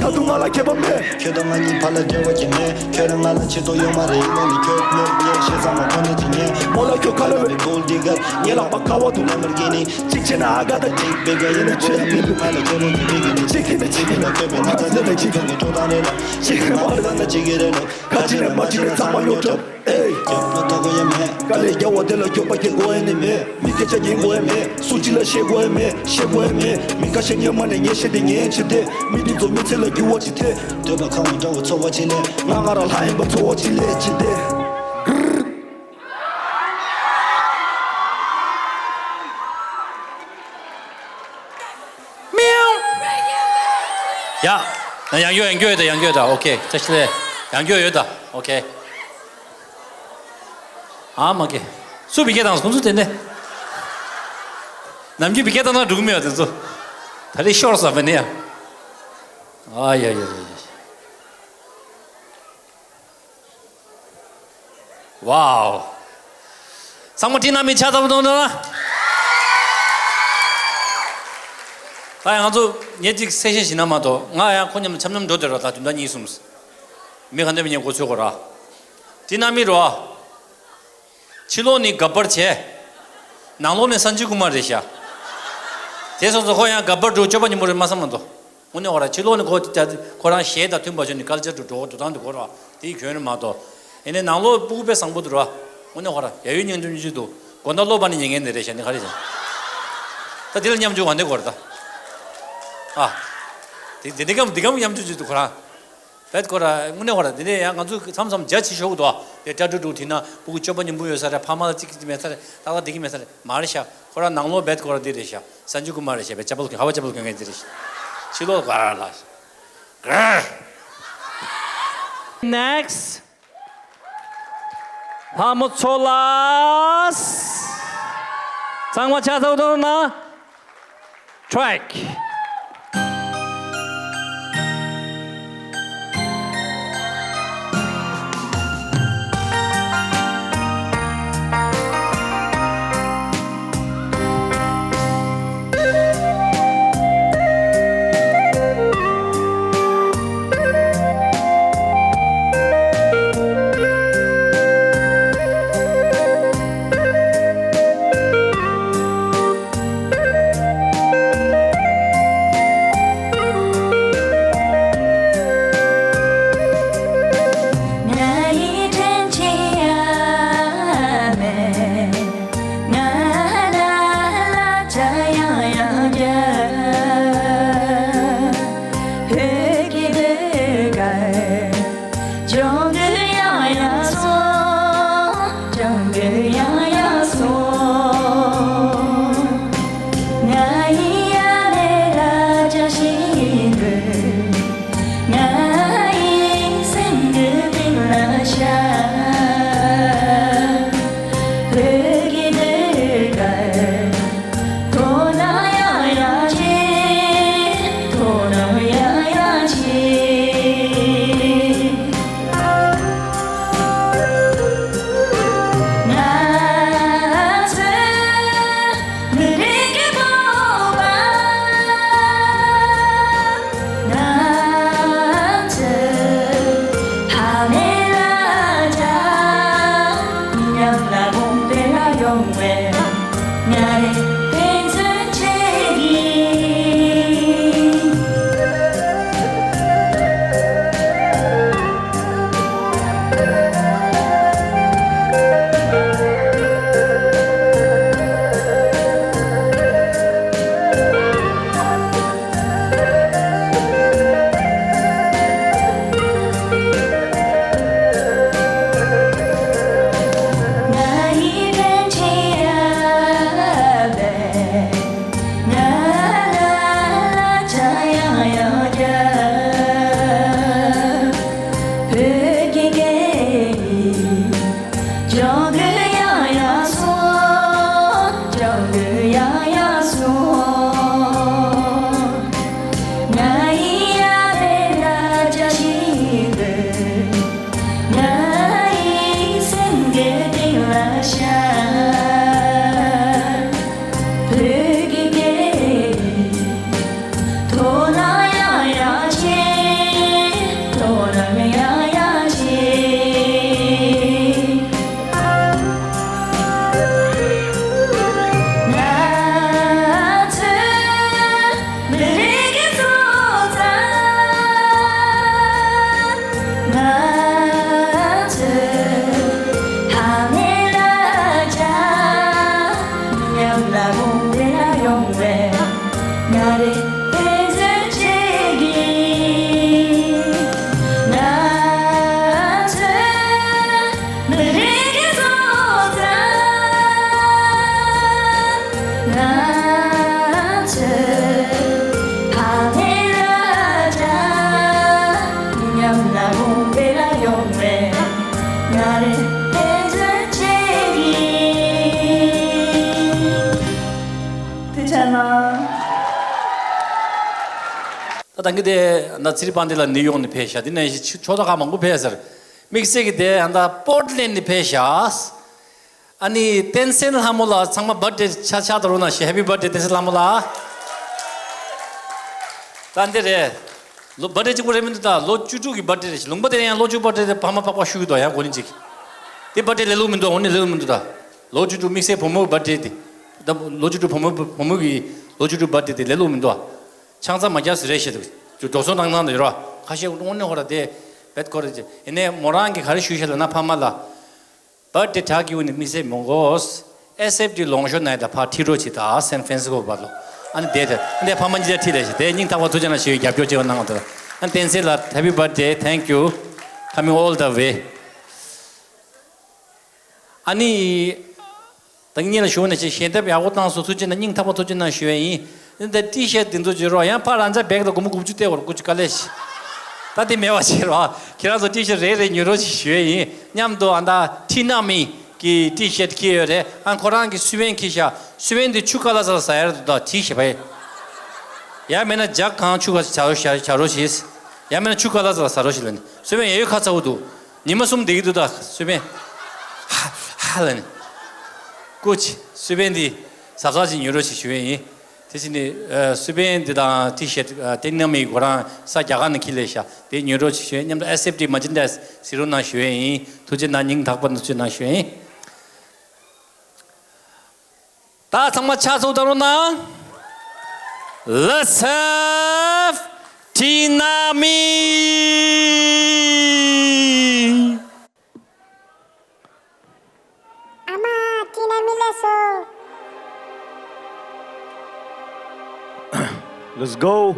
ད་དུང་ང་ལ་ཁེ་པ་མེད། ཁྱོད་དང་ང་གཉིས་བར་ལ་འབྲེལ་བ་ཅི་མེད། ཁྱོད་རང་ང་ལ་ཆེ་ཏོ་ཡོད་མ་རེད། ཡིན་ནའི་ཁྱོད་མེད་ངས་ཤེས་ཙང་མ་ཁོ་ནས་ཅི་ངས། མོ་ལ་ཁྱོད་ཁ་ལ་བའི་གོལ་ཌི་གར། ངའི་ལག་པ་ཁ་བ་དུ་ལ་མར་གི་ནི། གཅིག་བྱས་ན་ཨ་ག་ད་གཅིག་པེ་ག་ཡིན་ན་ཆོས་མི་འདུག་ང་ལ་ཁྱོད་རང་གི་མི་གི་ནི། གཅིག་གི་ནི་གཅིག་གི་ནི་ཚ་ཚ་ལ་གཅིག་གི་ནི་གྲོ་དང་རེད་ལ། གཅིག་གི་མ་རེད་ལ་ན་གཅིག་གི་རེད་ལོ། ཁ་ཅིག་ནས་མ་གཅིག་ནས་ཚང་མ་ཉོ་གྲབས། ཨེ། རྒྱབ་ལ་ཐོག་གོ་ཡ་མེད། དཀའ་ལས་རྒྱག་པ་དེ་ལ་འགྱོད་པ་སྐྱེ་དགོས་ཡ་ནི་མེད། མི་སྐད་ཆ་ཉན་དགོས་ཡ་མེད། སུ་གཅིག་ལ་བཤད་དགོས་ཡ་མེད། བཤད་དགོས་ཡ་མེད། མི་ཁ་ཤས་སྔོན་མ་ནས་ངས་བཤད་དེ་ངས་བྱེད་དེ། མི་འདི་ཚོ་མི་ཚེ་ལ་འགྱུར་བ་ཅིག་ཐེབས། འདོད་པ་ཁ་བ་འདྲ་བོ་ཚོར་བ་ཅིག་ལས། ང་ང་རང་ལྷ་ཡིན་པ་ཚོར་བ་ཅིག་ལས་བྱེད་དེ། ཡ། ཡང་སྐྱོ་ཡང་སྐྱོ་ཡོད་ད། ཡང་སྐྱོ་ཡོད་ད། ཨོ་ཁེ། ཅེས་ལས། ཡང་སྐྱོ་ཡོད་ད། ཨོ་ཁེ། ཨ་མ་ཀེ། སུ་བི་ཀེ་དང་སུ་སུ་དེ་ནས། ནམ་རྒྱུན་བི་ཀེ་དང་ན་འགྲུག་མི་ཡོད་དེ་ཚོ། ད་རེས་ཤོར་ས་བ་ནི་ཡ། ཨ་ཡ་ཡ་ཡ་ཡ། ཝའོ། ཚང་མ་བྲིས་ན་མི་ཆ་ཚང་མ་གཏོང་གཏོང་ན། ད་ཡང་ང་ཚོ་ངས་ཅིག་གསལ་བཤད་ཞིག་ན་མ་གཏོགས་ང་ཡང་ཁོ་མཉམ་དུ་འཆམ་འཆམ་འགྲོ་སྡོད་རོགས། ད་དུས་འདྲ་གཉིས་གསུམ། མི་ག་འདྲ་མི་ཉན་གོ་ཚོད་གོ་ར། བྲིས་ན་མི་རོ། ཕྱི་ལོགས་ནི་ག་པར་བྱས། ནང་ལོགས་ནས་སངས་རྒྱས་ཀུ་མ་རེད་ཤག་དེ་སོང་ཙང་ཁོ་ཡང་ག་པར་འགྲོ་སྤྱོད་པ་ཉིན་མོ་རེད་མ་བསམ་མ་གཏོགས། དངོས་གནས་ཁོ་རང་ཕྱི་ལོགས་ནས་ཁོ་ཁོ་རང་གཞས་དང་མཐུན་པ་བྱས་ནས་ཀལ་ཅར་དུ་འགྲོ་འགྲོ་སྟངས་དུ་གོ་ར་དེའི་ཁྱོན་ནས་མ་གཏོགས། ཡིན་ནའི་ནང་ལོགས་སྤུ་གུ་དཔེ་བཟང་པོ་འདུག་ར། དངོས་གནས་ཁོ་རང་ཡ་ཡུལ་སྙིང་རྗེ་མྱུར་དུ་དགོང་དག་གློག་པ་ནས་ཉན་མཁན་ནི་རེད་ཤག་ནི་ག་རེ་བྱས། ད་དེ་ལ་མཉམ་འཇུག་ག་འདི་གོ་ར་ད། ཨ། དེ་དེ་འདི་གམ་འདི་གམ་མཉམ་འཇུག་བྱེད་དུ་ཁོ་རང་། བེད་ཁོ་ར་དངོས་གནས་ཁོ་ར་དེ་ནས་ཡང་ང་ཚོ་མཚམས་མཚམས་རྒྱ་ཆེ་ཤོས་འདུག་དེ་ཏྲ་ཏྲུ་ཏྲུ་དེ་ན་སྤུ་གུ་སྤྱོད་པ་སྙོམས་པོ་ཡོད་ས་རེད། ཕ་མ་ལ་གཅིག་གཅིག་མེད་ས་རེད། ཏག་ཏག་བསྡད་ཀྱི་མེད་ས་རེད། མ་རེད་ཤག་ཁོ་ར་ནང་ལོགས་བེད་ཁོ་ར་འདི་རེད་ཤག་སན་ཇུ་ཀུ་མར་རེད་ཤག་བེད་ཅ་པལ་གྱོན་ཧ་བ་ཅ་པལ་གྱོན་མཁན་འདི་རེད་ཤག་ཕྱི་ལོགས་ག་ར་ལ་ཤག Next. ལྷ་མོ་ཚོ་ལ། ཚང་མ་ཆ་ཚང་ཐོར་ན། Track. ད་ད་གིན་དེ་ད་ཚེ་རིང་དཔལ་ལྡན་ལགས་ནིའུ་ཡོག་ནས་ཕེབས་ཤག་དེ་ནས་ཕྱོགས་མཐའ་ཁག་མང་པོ་ཕེབས་ཟེར། དམིགས་བསལ་གྱི་དེ་ད་པོར་ཊི་ལེན་ཌི་ནས་ཕེབས་ཤག་ཨ་ནི་བསྟན་འཛིན་ལྷ་མོ་ལགས། ཚང་མ་བར་ཐི་ཌེ་ཆ་ཆག་ཏུ་རོགས་གནང་ཞེས། ཧེ་པི་བར་ཐི་ཌེ་བསྟན་འཛིན་ལྷ་མོ་ལགས། ད་འདི་རེད། ལོ་བར་ཐི་ཌེ་གཅིག་པོ་རེད་མི་འདུག་ད་ལོ་བཅུ་དྲུག་གི་བར་ཐི་ཌེ་རེད། ལུང་པ་དེ་ཡང་ལོ་བཅུ་བར་ཐི་ཌེ་དེ་ཕ་མ་ཕག་པ་ཤུ་གི་འདུག་ཡང་གོ་ནི་གཅིག་དེ་བར་ཐི་ཌེ་ལེ་ལོ་མི་འདུག་འོ་ནི་ལེ་ལོ་མི་འདུག་ད་ལོ་བཅུ་དྲུག་དམིགས་བསལ་བུ་མོ་གི་བར་ཐི་ཌེ་དེ། ད་ལོ་བཅུ་དྲུག་དམིགས་བསལ་བུ་མོ་བུ་མོ་གི་ལོ་བཅུ་དྲུག་བར་ཐི་ཌེ་དེ་ལེ་ལོ་མི་འདུག་ཆང་ས་མ་རྒྱག་ཟེར་རེད་ཞེས་འགྲོ་སོང་བཏང་བཏང་དུ་ཡོད་ར། ཁ་ཤས་དངོས་གནས་ཧོ་ར་དེ་བེད་ཁོ་ར་ཅེ། ཡིན་ནའི་མོ་རང་གིས་ག་རེ་ཞུས་ཤག་ལབ་ན། ཕ་མ་ལ་བར་ཐི་ཌེ་དྲག་གི་ཡོད་ནི་དམིགས་བསལ་མི་དགོས། ཨེས་ཨེཕ་ཌི་ལོངས་ཤོར་ན་ཡི་ད་ཕར་ཁྲིད་རོགས་བྱེད་ད་སན་ཧྥ་རན་སི་སྐོ་བར་ལོ། ཨ་ནི་དེ་དེ་ཨ་ནི་ཕ་མ་གཉིས་ཆ་ཁྲིད་ལས་ཤག་དེ་སྙིང་ཐག་པ་ཐུགས་རྗེ་གནང་ཞུ་ཡི། རྒྱབ་སྐྱོར་བྱེད་པ་གནང་བ་དེ་ལ། བསྟན་འཛིན་ལགས། Happy birthday. Thank you. Coming all the way. ཨ་ནི། ད་གིན་ལ་ཞུ་ནས་ཅིག་ཞལ་འདེབས་ཡག་པོ་བཏང་སོང་། ཐུགས་རྗེ་གནང་། སྙིང་ཐག་པ་ཐུགས་རྗེ་གནང་ཞུ་ཡས་ཡིན། འདི་ཊི་ཤར་ཊི་འདི་ཚོ་བརྗེ་རོགས། ཡང་ཕར་རང་ཅག་བེག་ལ་སྒོར་མོ་དགུ་བཅུ་སྟེར་བར་སྐུ་ཅིག་དཀའ་ལས་ཤིག་ད་དེ་མེད་པ་བྱེད་རོགས། ཁྱེད་རང་ཚོ་ཊི་ཤར་ཊི་རེ་རེ་ཉོ་རོགས་ཅིག་ཞུ་ཡས་ཡིན། མཉམ་དུ་ཨ་ད་ཊི་ན་མི་གི་ཊི་ཤར་ཊི་འཁྱེར་ཡོད་རེད། ཨ་ཁོ་རང་གི་སུ་བན་འཁྱེར་ཤག་སུ་བན་འདི་ཆུ་ཁ་ལ་ས་ལ་ཟ་ཡར་དུ་ད་ཊི་ཤར་ཊི་བས། ཡ་མེད་ན་ཇག་གང་ཆུ་ཁ་ལ་ཟ་རོགས་ཤ་ཟ་རོགས་ཤིག་ཡ་མེད་ན་ཆུ་ཁ་ལ་ས་ལ་ཟ་རོགས་ཤིག་ལ་ནི་སུ་བན་ཡ་ཡོད་ཁ་ཚ་བོ་འདུག་ཉི་མ་གསུམ་བསྡད་ཀྱི་འདུག་ད་སུ་བན། ཧ་ཧ་ལ་ནི། སྐུ་མཁྱེན། སུ་བན་འདི་གཟབ་གཟབ་ཅིག་ཉོ་རོགས་ཅིག་ཞུ་ཡས་ཡིན། དེ་བཞིན་ནི་ཨ་སུ་བན་འདི་དང་ཊི་ཤར་ཊི་ཨ་ཊི་ན་མི་ཁོ་རང་ས་རྒྱ་གར་ནས་འཁྱེར་སླེབས་ཤག་དེ་ཉོ་རོགས་ཅིག་ཞུ་ཡས། མཉམ་དུ་ཨེ་སི་ཨེཕ་ཊི་མ་ཇིན་ཌ་ཟེར་རོགས་གནང་ཞུ་ཡས་ཡིན། ཐུགས་རྗེ་གནང་། སྙིང་ཐག་པ་ནས་ཐུགས་རྗེ་གནང་ཞུ་ཡས་ཡིན། ད་ཚང་མ་ཕྱག་ཚོགས་བཏང་རོགས་གནང་། Let's have Tinami. ཨ་མ་ཊི་ན་མི་ལ་སོ། Let's go.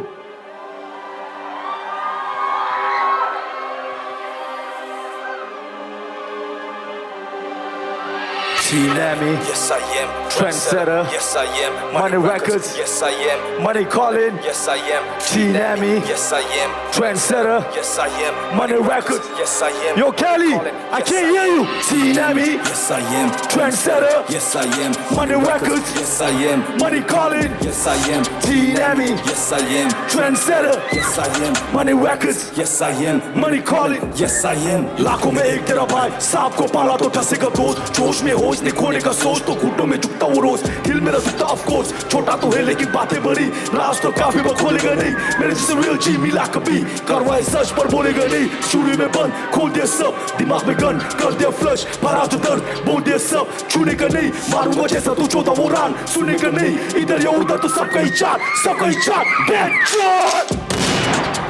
T-Nami. Yes, I am. Trendsetter. Yes, I am. Money Records. Yes, I am. Money Calling. Yes, I am. T-Nami. Yes, I am. Trendsetter. Yes, I am. Money Records. Yes, I am. Yo, Kelly, I can't hear you. T-Nami. Yes, I am. Trendsetter. Yes, I am. Money Records. Yes, I am. Money Calling. Yes, I am. T-Nami. Yes, I am. Trendsetter. Yes, I am. Money Records. Yes, I am. Money Calling. Yes, I am. लाखों में एक तेरा भाई, सांप को पाला तो डसेगा दोस्त। जोश में होश नहीं खोने का सोच, तो घुटनों में झुकता वो रोज। दिल मेरा दुखता of course, छोटा तो है लेकिन बातें बड़ी। राज तो काफी वो खोलेगा नहीं, मेरे जैसे रियल जी मिला कभी। कार्रवाई सच पर बोलेगा नहीं, चूड़ी में बंद, खोल दिया सब। दिमाग में गन, कर दिया फ्लश। भरा जो दर्द, बोल दिया सब। छूने का नहीं, मारूंगा जैसा तू चौथा वो रान। सुनने का नहीं, इधर या उधर तो सबका ही चाट, सबका ही चाट। Bad shot.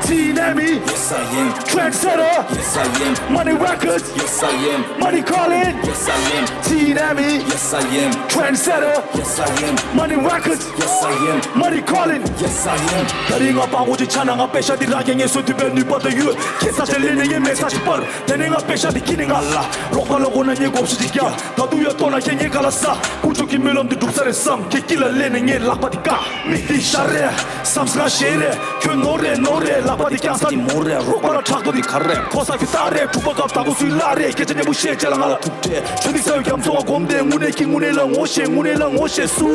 T-Nami. Yes, I am. Trendsetter. Yes, I am. Money Records. Yes, I am. Money Calling. Yes, I am. T-Nami. Yes, I am. Trendsetter. Yes, I am. Money Records. Yes, I am. Money Calling. Yes, I am. ད་རིང་ང་སྤྲང་པོ་ཅིག་ཆགས་ན། ང་པེ་ཤག་འདི་རང་གི་ངལ་གསོ་འདུས་པའི་ནུས་པ་དང་ཡོད། ཁྱེད་ས་ཆ་ལས་ནས་ངའི་མེ་ས་ཅིག་སྤར། དེ་ནས་ང་པེ་ཤག་འདི་ཁྱེར་ནས་ང་ལ་རོགས་པ་ལ་དགོས་ན་ངས་བགོ་བཤའ་ཅིག་རྒྱག་ད་དུང་ཡོད་ལྟོས་ན་ཁྱེད་ངའི་ཁ་ལ་ཟ། དཀོན་མཆོག་གི་སྨོན་ལམ་འདི་འགྲུབ་ས་རེད་བསམ། ཁྱེད་དཀྱིལ་ལ་ལས་ནས་ངའི་ལག་པ་འདི་བཀག་མིག་འདི་ཞར་རེད། བསམ་སྒང་ཞེ་རེད། ཁྱོད་ནོར་རེད་ནོར་རེད། ལག་པ་འདི་རྐྱང་ས་འདི་མོ་རེད། རོགས་པ་ལ་ཕྲག་དོག་འདི་ག་རེད། ཕོ་གསར་གྱི་རྟགས་རེད། འཁྲུག་པ་སྐབས་དང་པོ་སུའི་བླ་རེད། སྐད་ཆ་སྙན་པོ་བཤད་བྱས་ལ་ང་ལ་ཐུག་འཕྲད། ཁྱོད་འདི་ས་བའི་རྒྱ་མཚོ་བ་སྒོམ་བསྡད། དངོས་གནས་ཀྱི་དངོས་གནས་ལ་ངོ་ཤེས། དངོས་གནས་ལ་ངོ་ཤེས་སུ།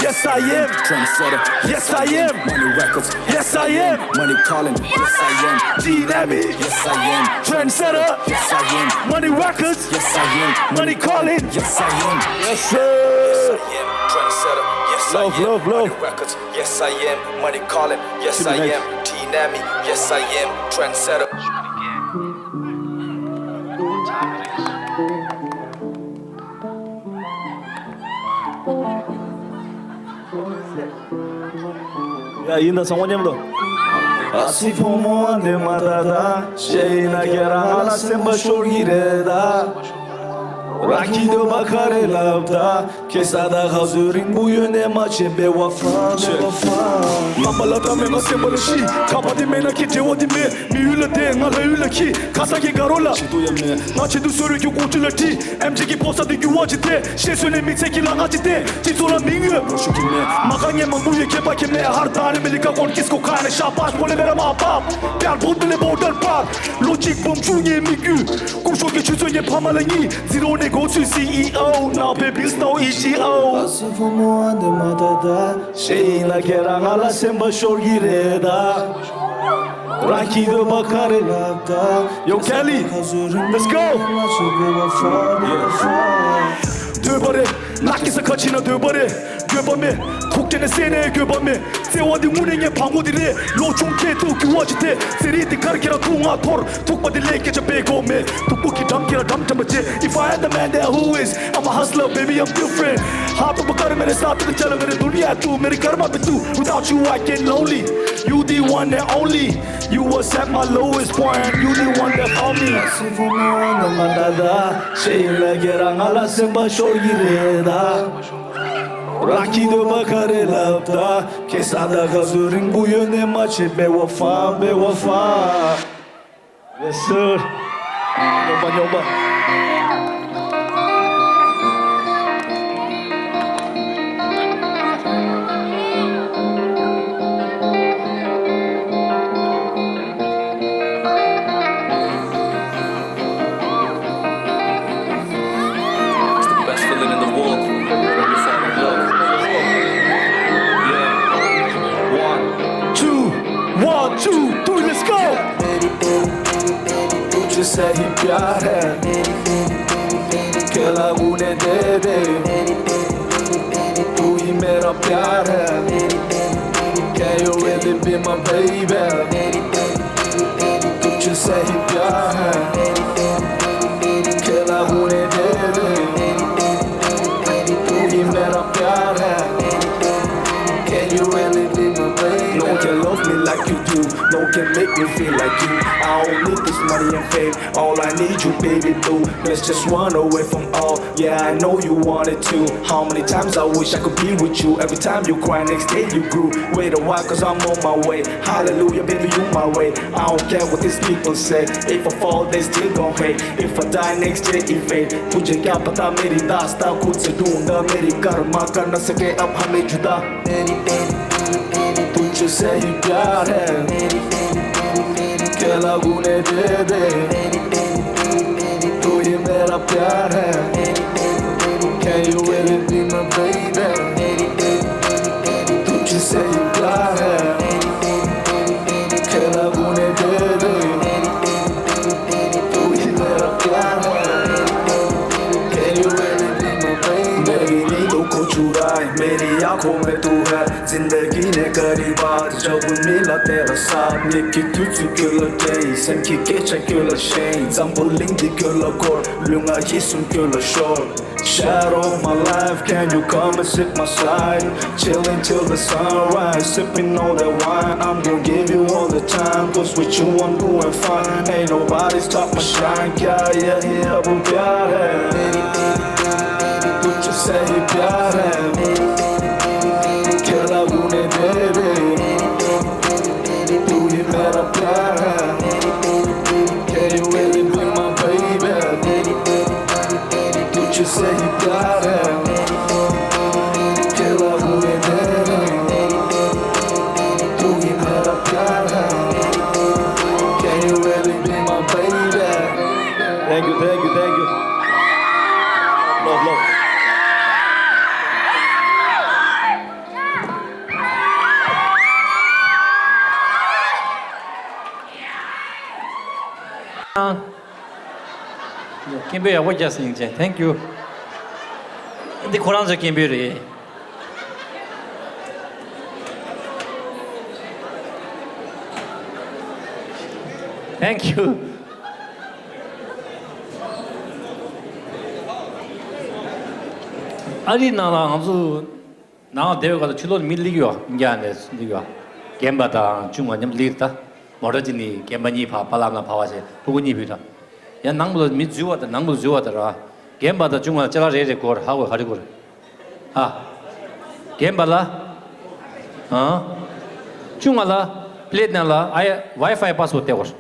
Yes, I am. Trendsetter. Yes, I am. Money Records. Yes, I am. Money Calling. Yes, I am. T-Nami. Yes, I am. Trendsetter. Yes, I am. Money Records. Yes, I am. Money Calling. Yes, I am. Yes, sir. Yes, I am. Trendsetter. Yes, I am. Love, love, love. Money Records. Yes, I am. Money Calling. Yes, I am. T-Nami. Yes, I am. Trendsetter. ཡ་ཡིན་ད་ཚང་མ་མཉམ་དུ། ཨ་སི་ཕོ་མོ་ཨ་འདེ་མ་ད་ད། ཤེས་ཡིན་ན་ཁྱེད་རང་ང་ལ་སེམས་པ་ཤོར་གི་རེད་ད། རང་གི་འདོད་པ་ག་རེ་ལབ་ད། ཁེ་ས་ད་ག་ཚོད་རིང་པོ་ཡོད་ནས་མ་བྱེད་པའི་བ་ཧྥ་ནེ་བ་ཧྥ། རྣམ་པ་ལ་ད་མེད་ང་སེམས་པ་ལ་ཤི། ཁ་པ་དེ་མེད་ན་ཁྱེད་འབྲེལ་བ་དེ་མེད། མི་ཡུལ་ལ་བསྡད་ང་ལྷ་ཡུལ་ལ་འཁྱིད། ཁ་ས་ཁྱེད་དགའ་རོགས་ལ། ཆེད་དུ་ཡ་མེད། ང་ཆེད་དུ་གསོལ་བའི་རྒྱུ་དགུ་བཅུ་ལ་ཁྲིད། ཨེམ་ཆི་གི་ཕོ་གསར་དེ་རྒྱུ་བ་ཅི་སྟེ། ཤེས་སོ་ནས་མི་ཚེ་གི་ལ་ང་ཅི་སྟེ། སྤྱི་ཚོགས་ལ་མིང་ཡོད་རོ་ཤུ་གི་མེད། མ་ཁ་ཉེ་མང་པོ་ཡོད་ཁྱད་པར་གྱི་མེད། ཧར་ད་རེ་མི་ལི་ཀ་ཀོན་ཀིས་ཀོ་ཁ་ནས་ཤ་པ་སྤོ་ལེ་མེ་ར་མ་པ། པྱར་བོ་དི་ལེ་བོ་ཌར་པར། ལོ་གཅིག་འབུམ་བཅུ་ངའི་མི་རྒྱུད། སྐུ་ཞོགས་ཀྱི་ཆུ་ཚོད་ངའི་ཕ་མ་ལ་གཉིས། ཛི་རོ་ནས་འགོ་ཚུགས་སི་ཨི་ཨོ། ནའོ་པའི་བིལ་སི་ནའོ་ཨི་ཇི་ཨོ། ཨ་སི་ཕོ་མོ་ཨ་འདེ་མ་ད་ད། ཤེས་ཡིན་ན་ཁྱེད་རང་ང་ལ་སེམས་པ་ཤོར་གི་རེད་ད། རང་གི་འདོད་པ་ག་རེ་ལབ་ད། Yo, Kelly, let's go. འདོད་པ་རེད། ནགས་ཀྱི་ས་ཁ་ཕྱིན་ན་འདོད་པ་རེད། འགྱོད་པ་མེད། ཐུག་འཕྲད་ནས་བསད་ནས་འགྱོད་པ་མེད། བརྩེ་བ་འདི་དངོས་གནས་ངའི་ཕ་མོ་འདི་རེད། ལོ་ཆུང་ཁྱེད་ཐུག་རྒྱུ་བ་ཅི་སྟེ། ཟེར་རིགས་འདི་གར་ཁྱེད་རང་ཐུག་ང་འཐོར། ཐུག་པ་འདི་ལས་སྐད་ཆ་སྤེལ་དགོས་མེད། ཐུག་པོ་གི་འགྲམ་ཁྱེད་རང་འགྲམ་འགྲམ་པ་བྱེད། If I had the man there, who is? I'm a hustler, baby, I'm different. ཧ་ཐོག་པ་ཀར་མེ་རེ་ས་ཏི་ཏི་ཅ་ལ་མེ་རེ་དུ་ནི་ཡ་ཏུ་མེ་རེ་ཀར་མ་པེ་ཏུ། Without you, I get lonely. You the one and only. You was at my lowest point. You the one that found me. སི་ཕོ་མོ་ཨ་འདེ་མ་ད་ད། ཤེས་ཡིན་ན་ཁྱེད་རང་ང་ལ་སེམས་པ་ཤོར་གི་རེད་ད། རང་གི་འདོད་པ་ག་རེ་ལབ་ད། ཁེ་ས་ད་ག་ཚོད་རིང་པོ་ཡོད་ནས་མ་བྱེད་བེ་ཝ་ཧྥ་བེ་ཝ་ཧྥ། Yes sir. སྨྱོན་པ་སྨྱོན་པ། It's the best feeling in the world when you fall in love. Yeah. One, two, one, two, three, let's go. मेरी तेरी तेरी तेरी तुझसे ही प्यार है। मेरी तेरी तेरी तेरी केला बूने दे दे। मेरी तेरी तेरी तेरी तू ही मेरा प्यार है। मेरी तेरी तेरी Can you really be my baby? मेरी तेरी तेरी तेरी तुझसे ही प्यार है। मेरी तेरी तेरी तेरी केला बूने दे दे। मेरी तेरी तेरी तेरी तू ही मेरा प्यार है। Can you really be my baby? No one can love me like you do. No one can make me feel like you. I don't need this money and fame. All I need you, baby, boo. Let's just run away from all. Yeah, I know you want it too. How many times I wish I could be with you. Every time you cry, next day you grew. Wait a while, cause I'm on my way. Hallelujah, baby, you my way. I don't care what these people say. If I fall, they still gon' hate. If I die, next day it fade. तुझे क्या पता मेरी दास्तां खुद से ढूंढा, मेरी कर्मा कर न सके अब हमें जुदा। तेरी तेरी तेरी तेरी तुझसे ही प्यार है। तेरी तेरी तेरी तेरी केला बूने दे दे। तेरी तेरी तेरी तेरी तू ही मेरा प्यार है। तेरी तेरी तेरी Can you really be my baby? तेरी तेरी तेरी तेरी तुझसे ही प्यार है। तेरी तेरी तेरी तेरी केला बूने दे दे। तेरी तेरी तेरी तेरी तू ही मेरा प्यार है। Can you really be my baby? मेरी नींदों को चुराए, मेरी आंखों में तू है। जिंदगी ने करी बात, जब मिला तेरा साथ। ཉི་ཁྱི་དུས་ཚོད་ཁྱོད་ལ་སྤྲད། སེམས་ཀྱི་སྐད་ཆ་ཁྱོད་ལ་བཤད། འཛམ་བུ་གླིང་འདི་ཁྱོད་ལ་བསྐུར། ལུས་ངག་ཡིད་གསུམ་ཁྱོད་ལ་ཤོར། Shadow of my life, can you come and sit my side? Chilling till the sunrise, sipping on that wine. I'm gonna give you all the time, 'cause with you I'm doing fine. Ain't nobody stop my shine, क्या यही अब प्यार है? तुझसे ही प्यार है। केला बूने दे दे। तू ही मेरा प्यार है। Can you really be my baby? तुझसे ही प्यार है। केला बूने दे दे। तू ही मेरा प्यार है। Can you really be my baby? Thank you, thank you, thank you. Love, love. སྐད་འབོད་ཡག་པོ་རྒྱག་སོང་། ཡིན་ཅེ། Thank you. འདི་ཁོ་རང་ཚོའི་སྐད་འབོད་རེད། Thank you. ཨ་རིའི་ནང་ལ་ང་ཚོ་ནང་སྡེ་བའི་སྐབས་སུ་ཕྱི་ལོགས་ནས་མི་སླེབས་ཡོད། ཨིན་ཌི་ཡ་ནས་སླེབས་ཡོད། རྒན་པ་དང་ཆུང་བ་མཉམ་སླེབས་ད། མོ་ཊ་གཅིག་ནས་རྒན་པ་གཉིས་ཕར་པཱ་ལགས་ནང་ཕར་བ་བྱས། ཕྲུ་གུ་གཉིས་བུད་ད། ཡང་ནང་ལ་མི་འཛུལ་བ་དང་ནང་ལ་འཛུལ་བ་དང་ར། རྒན་པ་དང་ཆུང་བ་ལ་ཅ་ལག་རེ་རེ་དགོས་ར། ཧ་གོ་ག་རེ་དགོས་ར། ཧ། རྒན་པ་ལ། ཧ། ཆུང་བ་ལ། པི་ལེ་ཊི་ནང་ལ་ཨ་ཡ་ཝའི་ཕའི་པཱ་སི་ཝརཌ་སྟེར་དགོས་ར།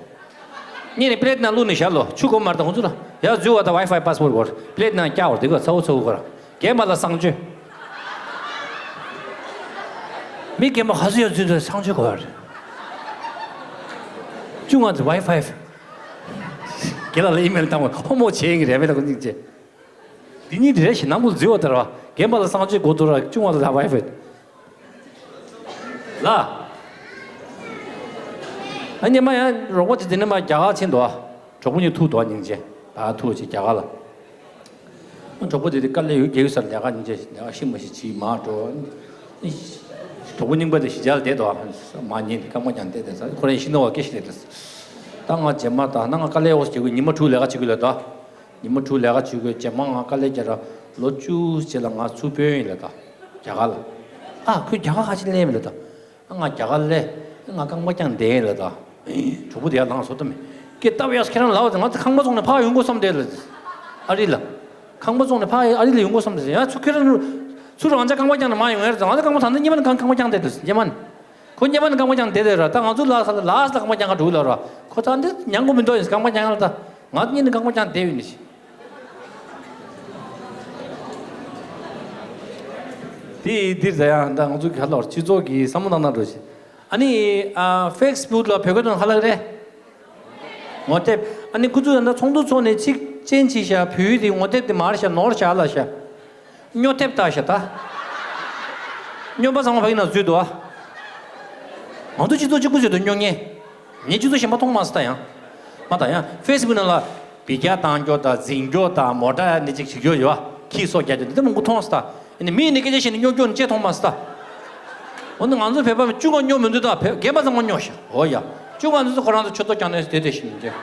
གཉིས་ནས་པི་ལེ་ཊི་ནང་བླུགས་ནས་བཞག་ལོ། ཆུ་གོམ་མར་དང་ཁོང་ཚོ་ལ་ཡར་འཛུལ་བ་དང་ཝའི་ཕའི་པཱ་སི་ཝརཌ་དགོས་ར། པི་ལེ་ཊི་ནང་བཀྱག་བར་དེ་ག་ཚ་བོ་ཚ་བོ་དགོས་ར། རྒན་པ་ལ་གསང་སྤྱོད། མི་རྒན་པ་ག་ཚོད་ཡར་འཛུལ་དུས་གསང་སྤྱོད་དགོས་ར། ཆུང་བ་དེ་ཝའི་ཕའི། རྒན་ལགས་ལ་ཨི་མེལ་བཏང་བ་ཧོ་མོ་བྱེད་ཡིན་རེད་མེད་ལ་ཁོ་གཉིས་བྱེད། འདི་གཉིས་འདི་རེད་ཞེས་ནང་ལ་འཛུལ་བ་དེ་ར། རྒན་པ་ལ་གསང་སྤྱོད་དགོས་འདུག་ར། ཆུང་བ་ལ་ཝའི་ཕའི། ལ། ཨ་ཉི་མ་ཡང་རོགས་པ་དེ་དེ་ནས་མར་རྒྱ་གར་ཕྱིན་འདུག་ཨ། གྲོགས་པོ་གཉིས་ཐུག་འདུག་ཨ། སྙིང་རྗེ། ད་ཐུག་ཅིག་རྒྱ་གར་ལ། གྲོགས་པོ་དེ་དེ་དཀའ་ལས་ཡོད་རྒྱ་ཡོད་སར་ལས་ཀ་སྙིང་རྗེ་ལས་ཀ་ཤི་མ་ཤི་བྱིས་མ་འགྲོ། གྲོགས་པོ་རྙིང་པ་དེ་གཞིས་ཆགས་ལ་བསྡད་འདུག་ཨ། མ་ཉིན་དེ་སྐར་མ་ཀྱང་བསྡད་དེ་ས་ཁོ་རང་ཤི་ནོ་བ་སྐད་ཤི་ལས་དེ། ད་ང་རྗེས་མ་ད་ན་ང་དཀའ་ལས་འོག་ཅིག་ཉི་མ་དྲུག་ལས་ཀ་བྱེད་དགོས་ལས་ད། ཉི་མ་དྲུག་ལས་ཀ་བྱེད་དགོས། རྗེས་མ་ང་དཀའ་ལས་རྒྱག་ར་ལོ་བཅུ་རྗེས་ལ་ང་ཚུར་བུད་ཡིན་ལབ་ད། རྒྱ་གར་ལ། ཨ་ཁོས་རྒྱ་གར་ཁ་ཆེ་ལས་མི་ལབ་ད། ཨ་ང་རྒྱ་གར་ལས། ང་རྐང་པ་བརྐྱངས་བསྡད་ཡིན་ལབ་ད། གྲོགས་པོ་དེ་ཡར་ལངས་སོ་ད་མེད། སྐད་བཏབ་ཡག་ཁྱེད་རང་ལབ་ད། ང་ཚོ་ཁང་པ་བཙོང་ནས་ཕར་ཡོང་དགོས་བསམ་བསྡད་ལབ། ཨ་རི་ལ། ཁང་པ་བཙོང་ནས་ཕར་ཨ་རི་ལ་ཡོང་དགོས་བསམ་བསྡད། ཡང་ཚུར་ཁྱེད་རང་ཚུར་ ཚུར་རང་ཅག་རྐང་པ་བརྐྱངས་ནས་མར་ཡོང་ཡ་རེད། ང་ཚོ་རྐང་པ་ད་ནི་སྔོན་མ་ནས་རྐང་རྐང་པ་བརྐྱངས་བསྡད་འདུག་སྔོན་མ་ནས། ཁོ་སྔོན་མ་ནས་རྐང་པ་བརྐྱངས་བསྡད་བསྡད་ར། ད་ང་ཚོ་ལ་ས་ལ་ལ་ས་ལ་རྐང་པ་བརྐྱངས་ག་འགྲོ་ལ་ར། ཁོ་ད་འདི་ཉན་གོ་མི་འདུག་ཡིན། རྐང་པ་བརྐྱངས་ཡ་ལ་ད་ང་ཚོ་སྔོན་ནས་རྐང་པ་བརྐྱངས་བསྡད་ཡོད་ནི་ཞིག་དེ་འདིར་ད་ཡང་ད་ང་ཚོ་ག་ལོར་སྤྱི་ཚོགས་ཀྱི་བསམ་བློ་བཏང་ན་འགྲོ་ཞིག་ཨ་ནི་ཨ་ཕེ་སི་བུག་ལ་བོད་སྐད་དང་ཧ་ལག་རེད། ངོ་དེབ། ཨ་ནི་ཁོ་ཚོས་ད་ཚོགས་འདུ་ཚོགས་ནས་ཚིག་ཅན་ཅིག་བཞག་བོད་ཡིག་དེ་ངོ་དེབ་དེ་མར་བཞག་ནོར་བཞག་ལ་བཞག་སྨྱོ་དེབ་ལྟ་བཞག་ད། སྨྱོན་པ་ཚང་མ་ཕ་གི་ནང་འཛུལ་འདུག་ཨ། ང་ཚོ་སྤྱི་ཚོགས་གཅིག་པུ་ཚོད་དུ་སྨྱོ་ངེས། ངས་སྤྱི་ཚོགས་གཞན་པ་མཐོང་མ་སོང་ད་ཡང་། མ་ད་ཡང་ཕེ་སི་བུག་ནང་ལ་འབུད་རྒྱག་བཏང་རྒྱུ་དང་འཛིང་རྒྱུ་དང་མོ་ཊ་ནི་ཅིག་བྱེད་རྒྱུ་ཡོད་ཨ། ཁྱི་སོ་རྒྱག་རྒྱུ་འདི་མང་པོ་མཐོང་སོང་ད། ཨ་ནི་མི་ཡིན་ནི་སྐད་ཆ་བཤད་ནི་སྨྱོ་སྐྱོ་ནི་ཅེས་མཐོང་མ་སོང་ད། འོ་ན་ང་ཚོ་བོད་པ་མི་གཅིག་གང་སྨྱོ་མི་འདུག་ད་བོད་རྒན་པ་ཚང་མ་སྨྱོ་ཤག་འོ་ཡ། གཅིག་གང་འདི་ཚོ་ཁོ་རང་ཚོ་ཆོས་ཐོག་ཀྱང་ནས་དེ་དེ་ཞིག་མི་འདུག་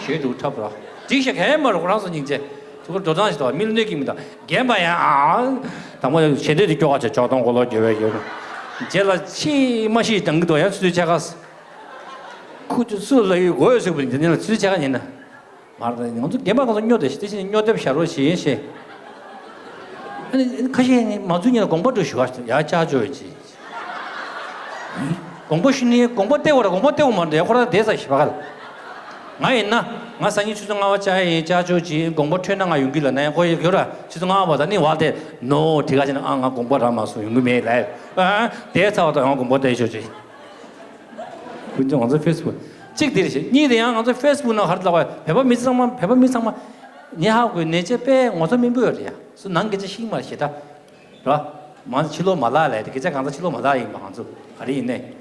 ཞེས་འདུག་འཁྲབ་ར། འགྲིག་ཤག་གས་མ་རུ་ཁོ་རང་ཚོ་སྙིང་རྗེ། ཐུགས་ཁུར་འགྲོ་སྟངས་ཤིག་ཏུ་མི་ལ་གནོད་ཀྱི་མི་འདུག་རྒན་པ་ཡང་ཨ། དང་པོ་ཞལ་འདེབས་དེ་སྐྱོ་ག་བྱས་ཅོག་སྟོང་གོ་ལོ་རྒྱོ་བའི་རྒྱོ། རྗེས་ལ་ཕྱི་མ་ཤི་དང་གི་དོ་ཡང་ཚུལ་ཆ་ག་ཁུ་ཚུ་སུ་ལ་ཡོད་གོ་ཡོད་ཟེར་བ་ཡིན་དེ་ནི་ལ་ཚུལ་ཆ་ག་ཡིན་ན། མར་ང་ཚོ་རྒན་པ་གང་ཚོ་སྨྱོ་དེ་ཤི་དེ་བཞིན་སྨྱོ་དེབ་བཞག་རོགས་ཞེས་ཡིན་ཞེས། ཨ་ནི་ཁ་ཤས་ནི་མ་ཚུལ་ཉིད་ལ་དགོངས་པ་སྤྲོད་ཞུ་བ་ཡ་ཅག་ཅོ་ཡོད་ཅི། དགོངས་པ་ཞུ་ནི་དགོངས་པ་སྟེར་བ་ར་དགོངས་པ་སྟེར་བ་མ་འདྲ་ཡ་ཁོ་ར་དེ་ས་ཞི་བ་ག་ལ། ང་ཡིན་ན་ང་སང་ཉིན་ཆུ་ཚོད་ལྔ་པ་ཅག་ཡིན་ཅག་ཅོ་ཅི་དགོངས་པ་འཕྲོད་ན་ང་ཡོང་གི་ལ་ན་ཡང་ཁོ་ཡི་གྱོ་ར་ཆུ་ཚོད་ལྔ་པ་ད་ནི་བ་དེ་ནོ་དྲི་ག་ཅི་ན་ཨ་ང་དགོངས་པ་ར་མ་སོང་ཡོང་གི་མེད་ལ། ཨ་དེ་ཚ་བ་ད་ང་དགོངས་པ་སྟེར་ཆོག་ཅི། ཀུན་ཀྱང་ང་ཚོ་ཕེ་སི་བུག་གཅིག་དེ་རེད་ཤག་གཉིས་དེ་ཡང་ང་ཚོ་ཕེ་སི་བུག་ནང་ག་རེ་ལབ་པ་བོད་པ་མི་ཚང་མ་བོད་པ་མི་ཚང་མ་ཉེ་ཧ་གོ་ནས་ཅེ་དཔེ་ངོ་ཚ་མི་འབོད་རེད་ཡ། སུ་ནང་སྐད་ཆ་ཤིག་མ་ཞེ་དྲག་ར། མ་ཕྱི་ལོགས་མ་ལག་ལས་དེ་སྐད་ཆ་གང་ཚ་ཕྱི་ལོགས་མ་ལག་ཡིན་པ་ང་ཚོ་ག་རེ་ཡིན་ནས།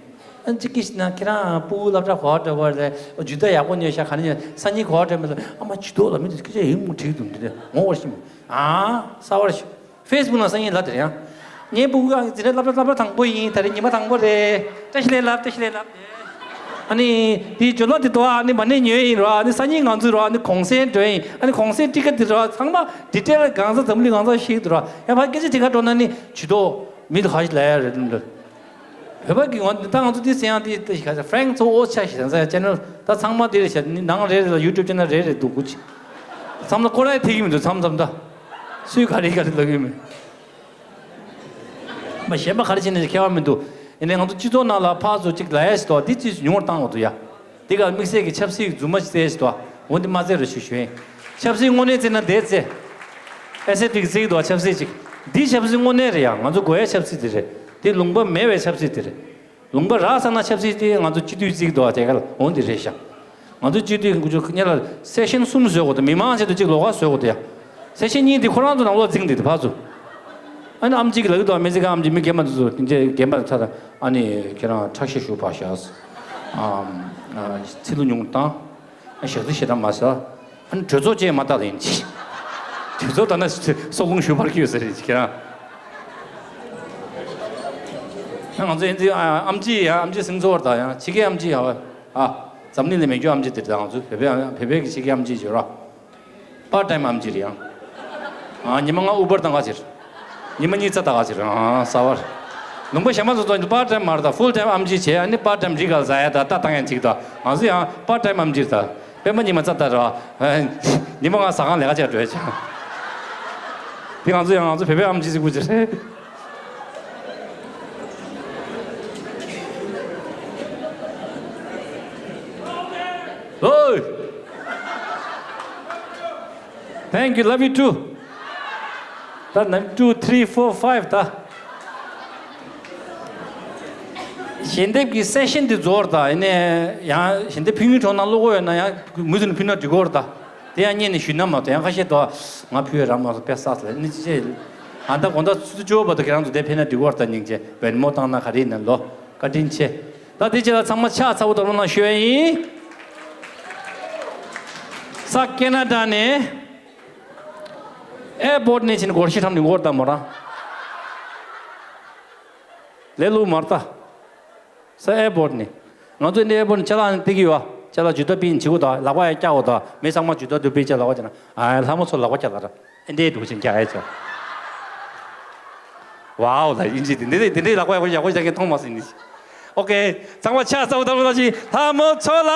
ཨ་ཅིག་གིས་ན་ཁྱེད་རང་སྤུ་གུ་སློབ་གྲྭ་གོ་བ་འགྲོ་བ་རེད་ཇུ་ད་ཡག་པོ་ཉོས་ཤག་ག་ནས་ཉོས་སང་ཉིན་གོ་བ་འགྲོ་མི་ལ་ཨ་མ་ཇུ་ཏོ་ལ་མི་དེ་སྐད་ཆ་ཡིན་མོ་བྲིས་འདུག་འདི་ངོ་བར་ཤི་མོ་ཨ་ས་བར་ཤི། ཕེ་སི་བུག་ནང་སང་ཉིན་ལབ་དེ་རེད་ཡང་། ངའི་སྤུ་གུ་ཨང་འཛིན་གྲྭ་སློབ་གྲྭ་སློབ་གྲྭ་དང་པོ་ཡིན་ད་རེས་ཉི་མ་དང་པོ་རེད། བཀྲ་ཤིས་བདེ་ལེགས་ལབ་བཀྲ་ཤིས་བདེ་ལེགས་ལབ། ཨ་ནི་དེའི་ཇོ་ལོ་དེ་དོ་ཨ་ནི་མ་ནས་ཉོས་ཡིན་རོ་ཨ་ནི་སང་ཉིན་ང་ཚོའི་རོ་ཨ་ནི་གུང་སེང་འགྲོ་ཡིན་ཨ་ནི་གུང་སེང་ཊི་ཀེ་ཊི་དེ་རོ་ཚང་མ་ཌི་ཊེལ་གང་ས་འཛམ་གླིང་གང་ས་ཤེས་འདུག་རོ་ཡང་ཕ་སྐད་ཆ་དེ་ག་འགྲོ་ན་ནི་ཇུ་ཏོ་མི་དེ་ག་ཞིག་ལབ་ཡ་རེད་འདུག་བོད་པ་གི་ངོ་ད་ང་ཚོ་དེ་སེང་ཡང་དེ་ད་ཤི་ཁ་ས་ཧྥ་རེང་ཚོ་ཨོ་ཆ་ཤི་ད་ས་ཡ་ཅེ་ནལ་ད་ཚང་མ་དེ་རེད་ཤ་ནང་རེ་རེ་ལ་ཡུ་ཊུབ་ཅེ་ནལ་རེ་རེ་འདུག་གུ་ཅི། མཚམས་ལ་ཁོ་རང་ཐིག་གི་མི་འདུག་མཚམས་མཚམས་ད། སུས་ག་རེ་ག་རེ་ལབ་གི་མེད། མ་གཞན་པ་ག་རེ་བྱས་ནས་ཁྱད་པར་མི་འདུག་ཡིན་ནའི་ང་ཚོ་སྤྱི་ཚོགས་ནང་ལ་ཕར་ཚུར་གཅིག་ལབ་ཡ་ཞིག་འདུག་འདི་ཅིག་ཉུང་བར་བཏང་དགོས་འདུག་ཡ། འདི་ག་དམིགས་བསལ་གྱི་ཆབ་སྲིད་རྫུན་མ་ཞིག་བཙལ་ཞིག་འདུག་འོ་འདི་མ་བཙལ་རོགས་ཞུ་ཞུ་ཡིན། ཆབ་སྲིད་དངོས་གནས་བཙལ་ན་འདི་བཙལ། ཨེ་སེ་ཊིག་བརྩི་གི་འདུག་ཆབ་སྲིད་ཅིག་འདི་ཆབ་སྲིད་དངོས་གནས་རེད་ཡ། ང་ཚོ་དགོས་ཡ་ཆབ་སྲིད་འདི་རེད། འདི་ལུང་པ་མེད་པའི་ཆབ་སྲིད་འདི་རེད། ལུང་པ་རག་ས་ན་ཆབ་སྲིད་དེ་ང་ཚོ་སྤྱི་འཐུས་བརྩི་གི་འདུག་དེ་ག་ལ་འོ་འདི་རེད་ཤག་ང་ཚོ་སྤྱི་འཐུས་ཀྱི་འགོ་ཁྲིད་ཉེ་ལ་སེ་ཤན་གསུམ་བཟོས་དགོས་འདུག་མི་མང་ཆེད་དུ་གཅིག་ལོགས་ཀ་བཟོས་དགོས་འདུག་ཡ། སེ་ཤན་གཉིས་དེ་ཁོ་རང་ཚོ་ནང་ལོགས་འཛིང་བསྡད་འདུག་ཕར་ཚུར། ཨ་ནི་ཨམ་ཆི་གིས་ལབ་ཀྱི་འདུག་སྨན་རྩིས་ཁང་ཨམ་ཆི་མི་རྒན་པ་ཚོ་ཚོ་དེ་འདྲའི་རྒན་པ་ཚ་ད་ཨ་ནི་ཁྱེད་རང་ཁྲག་ཤེད་ཞུ་བ་ཤག་ཨམ། ཨ་ཚིལ་ལུ་ཉུང་བཏང་། ཨ་ཞག་རྩི་ཞེ་དྲག་མ་ཟ། ཨ་ནི་གྲོས་ཚོགས་བཅས་མ་བཏགས་ཡིན་གྱི། གྲོས་ཚོགས་བཏགས་ན་སོག་རླུང་ཞུ་བར་གྱི་ཡོད་ས་རེད་ཁྱེད་རང་། ཨ་ང་ཚོ་ཨེ་འདི་ཨ་ཨམ་ཆི་ཡ་ཨམ་ཆི་སིང་ཚོར་དང་ཡང་ཕྱི་རྒྱལ་ཨམ་ཆི་ཡ་ཨ་འཛམ་གླིང་ལ་མེད་རྒྱུ་ཨམ་ཆི་དེ་དང་ང་ཚོ་བོད་པའི་བོད་པའི་གི་ཕྱི་རྒྱལ་ཨམ་ཆི་བརྗོད་ར། པར་ཊའིམ་ཨམ་ཆི་རེད་ཡང་། ཨ་ཉི་མ་ལྔ་ཨུ་བར་བཏང་ག་ཕྱིར། ཉི་མ་གཉིས་རྩ་བཏང་ག་ཕྱིར་ཨ་གསར་བར། ལུང་པ་གཞན་པ་ཚོ་ཚོ་པར་ཊའིམ་མ་རེད་ད་ཧྥུལ་ཊའིམ་ཨམ་ཆི་བྱས་ཨ་ནི་པར་ཊའིམ་རི་ག་ཟ་ཡ་ད་ལྟ་བཏང་ཡ་གཅིག་ད་ང་ཚོ་ཡང་པར་ཊའིམ་ཨམ་ཆི་ད། པད་མ་ཉི་མ་རྩ་ལྟ་ར། ཉི་མ་ང་ཟ་ཁང་ལས་ཀ་བྱས་འགྲོ་ཡ་ཆགས། དེ་ང་ཚོ་ཡང་ང་ཚོ་བོད་པའི་ཨམ་ཆི་ཟིག་པུ་ཅི་རེད། ལོས། Thank you, love you too. ད་ནམ་two three four five ད། ཞལ་འདེབས་ཀྱི་སེ་ཤན་འདི་རྫོགས་ར་ད་ཡིན་ནའི་ཡང་ཞལ་འདེབས་ཕུལ་མཁན་གྲོགས་ནང་ཀློག་གོ་ཡོད་ན་ཡང་མུ་མཐུད་ནས་ཕུལ་ན་འགྲིག་གོ་ར་ད། དེ་ཡང་རྙེད་ནས་ཞུས་ན་མ་གཏོགས་ཡང་ཁ་ཤས་དོ་ང་ཕུལ་བའི་རང་མ་སོང་དཔེ་བསགས་ལ་ནི་ཅི་བྱེད། ཨ་ད་དགོང་དག་ཆུ་ཚོད་བཅུ་པ་བར་དུ་ཁྱེད་རང་ཚོ་དེ་ཕེབས་ན་འགྲིག་གོ་ར་ད་སྙིང་རྗེ་བན་མོ་བཏང་ན་ག་རེ་ཡིན་ན་ལོ། བཀའ་དྲིན་ཆེ། ད་དེ་རྗེས་ལ་ཚང་མ་ཕྱག་ཚ་པོ་དང་བློ་ན་ཤོད་ཡིན། ས་ཀེ་ན་ཌ་ནས་ཨེར་པོར་ཊི་ནས་ཕྱིན་སྒོར་ཤི་ཁྲམ་ནས་སྒོར་ད་མོ་རང་། ལེ་ལུ་མར་ད། ས་ཨེར་པོར་ཊི་ནས། ང་ཚོ་འདི་ཨེར་པོར་ཊི་ནས་ཅ་ལག་ནས་སྟེར་གི་ཡོད་ཨ། ཅ་ལག་ཇུ་ཏ་པིན་བྱེད་དགོས་དང་ལག་པ་ཡ་བཀྱག་དགོས་དང་མི་ཚང་མ་ཇུ་ཏ་དུ་པིན་ཅ་ལག་པ་བྱས་ན་ཨ་ལྷ་མོ་ཚོ་ལག་པ་བཀྱག་ལ་ར་ཨེ་འདྲའི་འདུག་ཅིང་བཀྱག་ཨེ་ཚོ། ཝའོ་ལ་ཨིན་ཇི་དེ་འདྲའི་དེ་འདྲའི་ལག་པ་ཡག་པོ་ཡག་པོ་བཀྱག་མཁན་མཐོང་མ་སོང་ནི། ཨོ་ཀེ། ཚང་མ་ཕྱག་ཚ་པོ་དང་བློ་ན་ཤོད་ཡིན་ལྷ་མོ་ཚོ་ལ།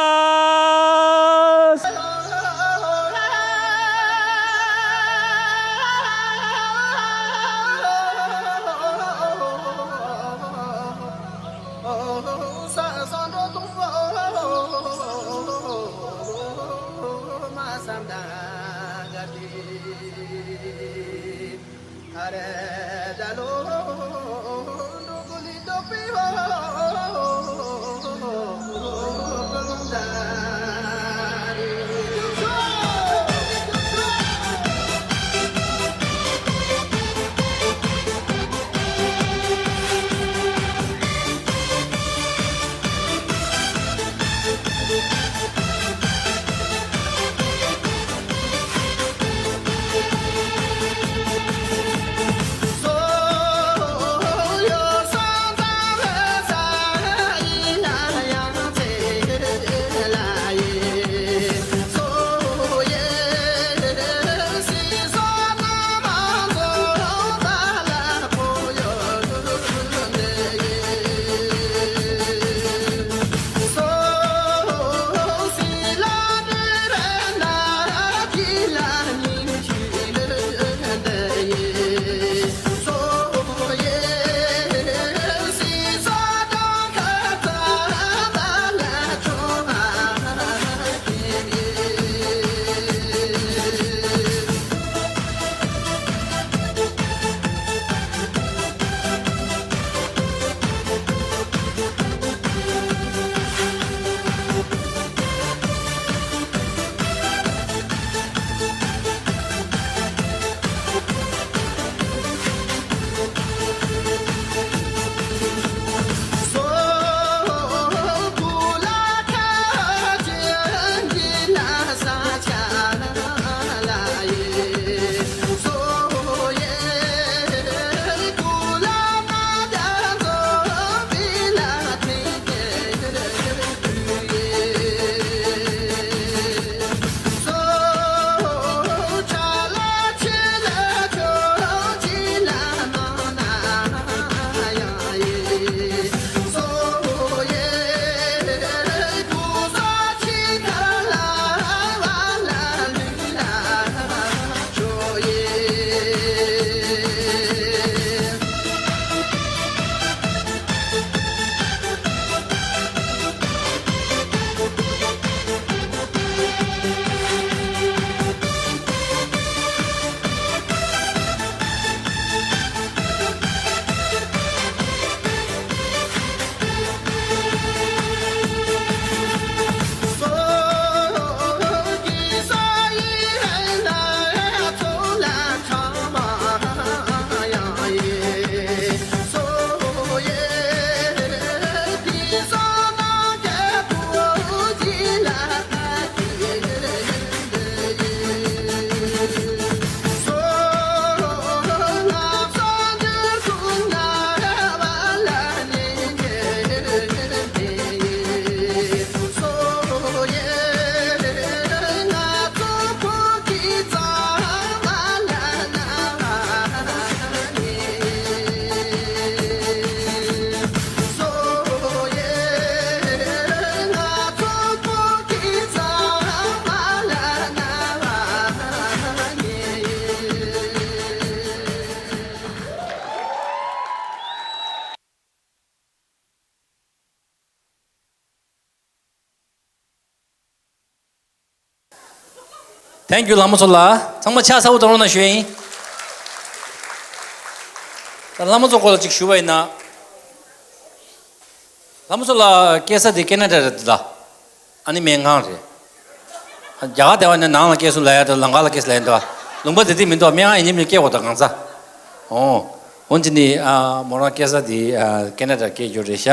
Thank you ལྷ་མོ་མཚོ་ལགས། ཚང་མ་ཕྱག་ཚ་པོ་གཏོང་རོགས་གནང་ཞུ་ཡ་ཡིན། ད་ལྷ་མོ་མཚོ་སྐོར་ལ་ཅིག་ཞུ་བ་ཡིན་ན། ལྷ་མོ་མཚོ་ལགས་སྐྱེས་ས་དེ་ཀེ་ན་ཌ་རེད་ད། ཨ་ནི་སྨན་ཁང་རེད། རྒྱ་གར་དེ་བ་ནས་ནང་ལ་སྐྱེས་སོང་ལབ་ཡ་དང་ལམ་ཁ་ལ་སྐྱེས་སོང་ལབ་ཡ་འདུག་ལུང་པ་དེ་དེ་མི་འདུག་སྨན་ཁང་ཡིན་ཉིན་མིན་སྐྱེ་དགོས་དང་གང་ཚ། ཨོ། འོན་ཅི་ནི་ཨ་མོ་རང་སྐྱེས་ས་དེ་ཨ་ཀེ་ན་ཌ་སྐྱེས་རྒྱུ་རེད་ཤག་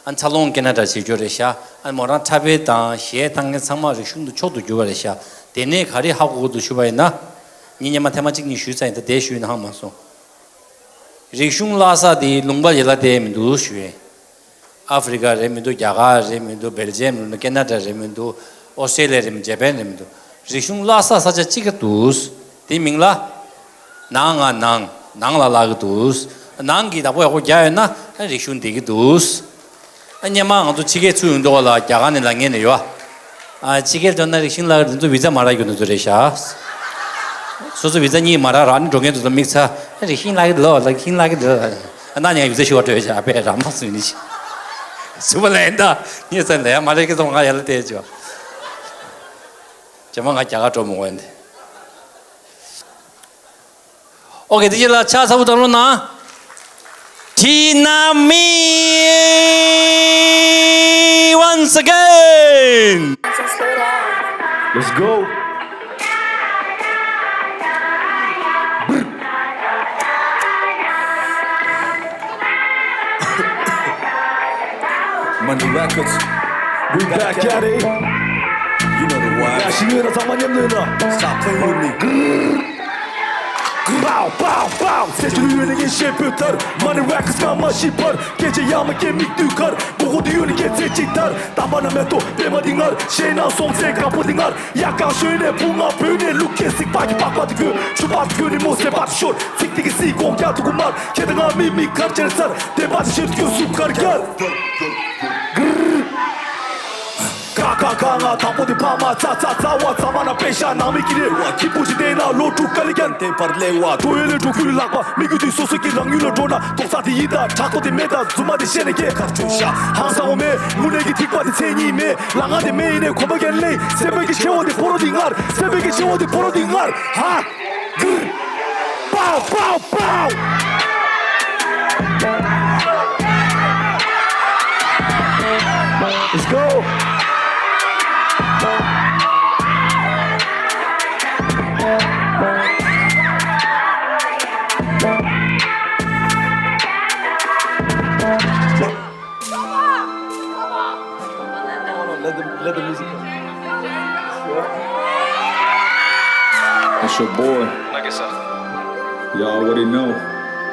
ཨ་འཚར་ལོངས་ཀེ་ན་ཌ་བྱེད་རྒྱུ་རེད་ཤག་ཨ་མོ་རང་འཁྲབ་པའི་དང་གཞས་བཏང་མཁན་ཚང་མ་རིག་གཞུང་དུ་མཆོག་ཏུ་གྱུར་པ་རེད་ཤག་དེ་ནས་ག་རེ་ཧ་གོ་གི་འདུག་ཞུ་བ་ཡིན་ན། ངས་སྔོན་མ་ཐེངས་མ་གཅིག་གཉིས་ཞུས་ཚར་ཡིན། ད་དེ་ཞུས་ན་ཧ་མ་སོང་། རིག་གཞུང་བརླག་ས་དེ་ལུང་པ་ལས་སླ་བསྡད་མི་འདུག་ཞུ་ཡིན། ཨ་ཧྥེ་རི་ཀ་རེད་མི་འདུག་རྒྱ་གར་རེད་མི་འདུག་བྷེལ་ཇི་ཡམ་རེད་མི་འདུག་ཀེ་ན་ཌ་རེད་མི་འདུག་ཨོ་སི་ཀྲེ་ལི་ཡ་རེད་མི་འདུག་ཇ་པན་རེད་མི་འདུག་རིག་གཞུང་བརླག་ས་ས་ཆ་གཅིག་ག་འདུག་དེ་མིང་ལ། ནང་ང་ནང་ནང་ལ་བརླག་གི་འདུག་ནང་གི་བདག་པོ་ཡག་པོ་རྒྱག་ཡོད་ན་རིག་གཞུང་བསྡད་ཀྱི་འདུག་ཨ་སྔོན་མ་ང་ཚོ་ཕྱི་རྒྱལ་ཚུར་ཡོང་དུས་ལ་རྒྱ་གར་ནས་ལབ་མཁན་ནས་ཡོད། ཨ་ཕྱི་རྒྱལ་འགྲོ་ན་རིག་གཞུང་བརླག་གི་འདུག་བི་ཛ་མ་རག་རྒྱུ་འདུག་རེད་ཤག་སོ་སོ་བི་ཛ་གཉིས་མ་རག་རག་ནས་འགྲོ་མཁན་ཚོ་དང་དམིགས་ཚ། རིག་གཞུང་བརླག་གི་འདུག་རིག་གཞུང་བརླག་གི་འདུག་ཨ་ན་ཉག་བི་ཛ་ཞུ་བ་སྤྲོད་བྱ་ཨ་པས་ར་མ་སུ་ནི་ཞིག་སུ་བ་ལ་ཡིན་ད་ངས་ཚ་ལ་ཡ་མ་རེད་ཀི་ཚོ་ང་ཡ་ལ་བལྟས་བྱོས། ཇེ་མ་ང་རྒྱ་གར་འགྲོ་མི་འོས་འདི། ཨོ་ཀེ་དེ་རྗེས་ལ་ཕྱག་ཚ་པོ་གཏོང་རོགས་གནང་། Tina Me once again. Let's go. Money Records. We back at it. You know the vibes. ཡ་ཤི་ཡོད་ན་ཚང་མ་མཉམ་ནས་ལ། Stop playing with me. Bow, bow, bow. སེ་ཆུ་ཡོད་ནི་ངས་ཤེས་པོ་ལྟར། Money Records ང་མ་ཤི་བར། སྐད་ཆ་ཡ་མ་སྐད་མིག་ཏུ་ཁར། མགོ་གོ་དུ་ཡོད་ནི་སྐད་ཚེ་གཅིག་ལྟར། དམ་པ་ན་མེད་དོ་པད་མ་འདི་ངར། ཤེས་ན་སོང་ཚེ་དཀར་པོ་འདི་ངར། ཡ་གང་ཤོད་ནས་བུ་ང་བོད་ནས་ལུག་སྐད་སིག་པ་གི་པགས་པ་དུ་གོས། ཆུ་པ་དུ་གོས་ནི་མོ་སེ་པ་དུ་ཤོར། ཚིག་དེ་གི་སི་གོང་རྒྱ་དུ་གུ་མར། ཁྱེད་དང་ང་མི་མི་གར་ཅེར་ཚར། དེ་པ་དུ་ཤེར་དུ་གོས་སུ་གར་གར། ཀ་ཀ་ཀ་ང་དང་པོ་དེ་ཕ་མ་ཙ་ཙ་ཙ་བ་ཙ་མ་ན་པེ་ཤ་ནང་མི་ཀི་རེ་བ་ཁྱི་པུ་ཅི་དེ་ན་ལོ་དྲུག་ཀ་ལི་ཀན་དེ་པར་ལེ་བ་ཏོ་ཡོ་ལེ་འགྲོ་ཁུལ་ལག་པ་མི་གུ་དུས་སོ་སོ་གི་རང་ཡུལ་ལ་འགྲོ་ན་དོག་ས་དེ་ཡི་ད་ཁྲག་ཏོ་དེ་མེ་ད་རྫུན་མ་དེ་ཤེས་ནས་སྐྱེ་ཁར་ཆུ་ཤ་ཧང་སང་བོ་མེ་མུ་ནེ་གི་ཐིག་པ་དེ་མཚན་ཉིད་མེ་ལ་ང་དེ་མེ་ཡིན་ནས་གོམ་པ་གན་ལེ་སེམས་པའི་གི་ཆེ་བོ་དེ་ཕོ་རོ་དེ་ངར་སེམས་པའི་གི་ཆེ་བོ་དེ་ཕོ་རོ་དེ་ངར་ཧ། Pow, pow, pow! Let's go! Let the, let the music come. It's your boy. Nagisa. Y'all already know.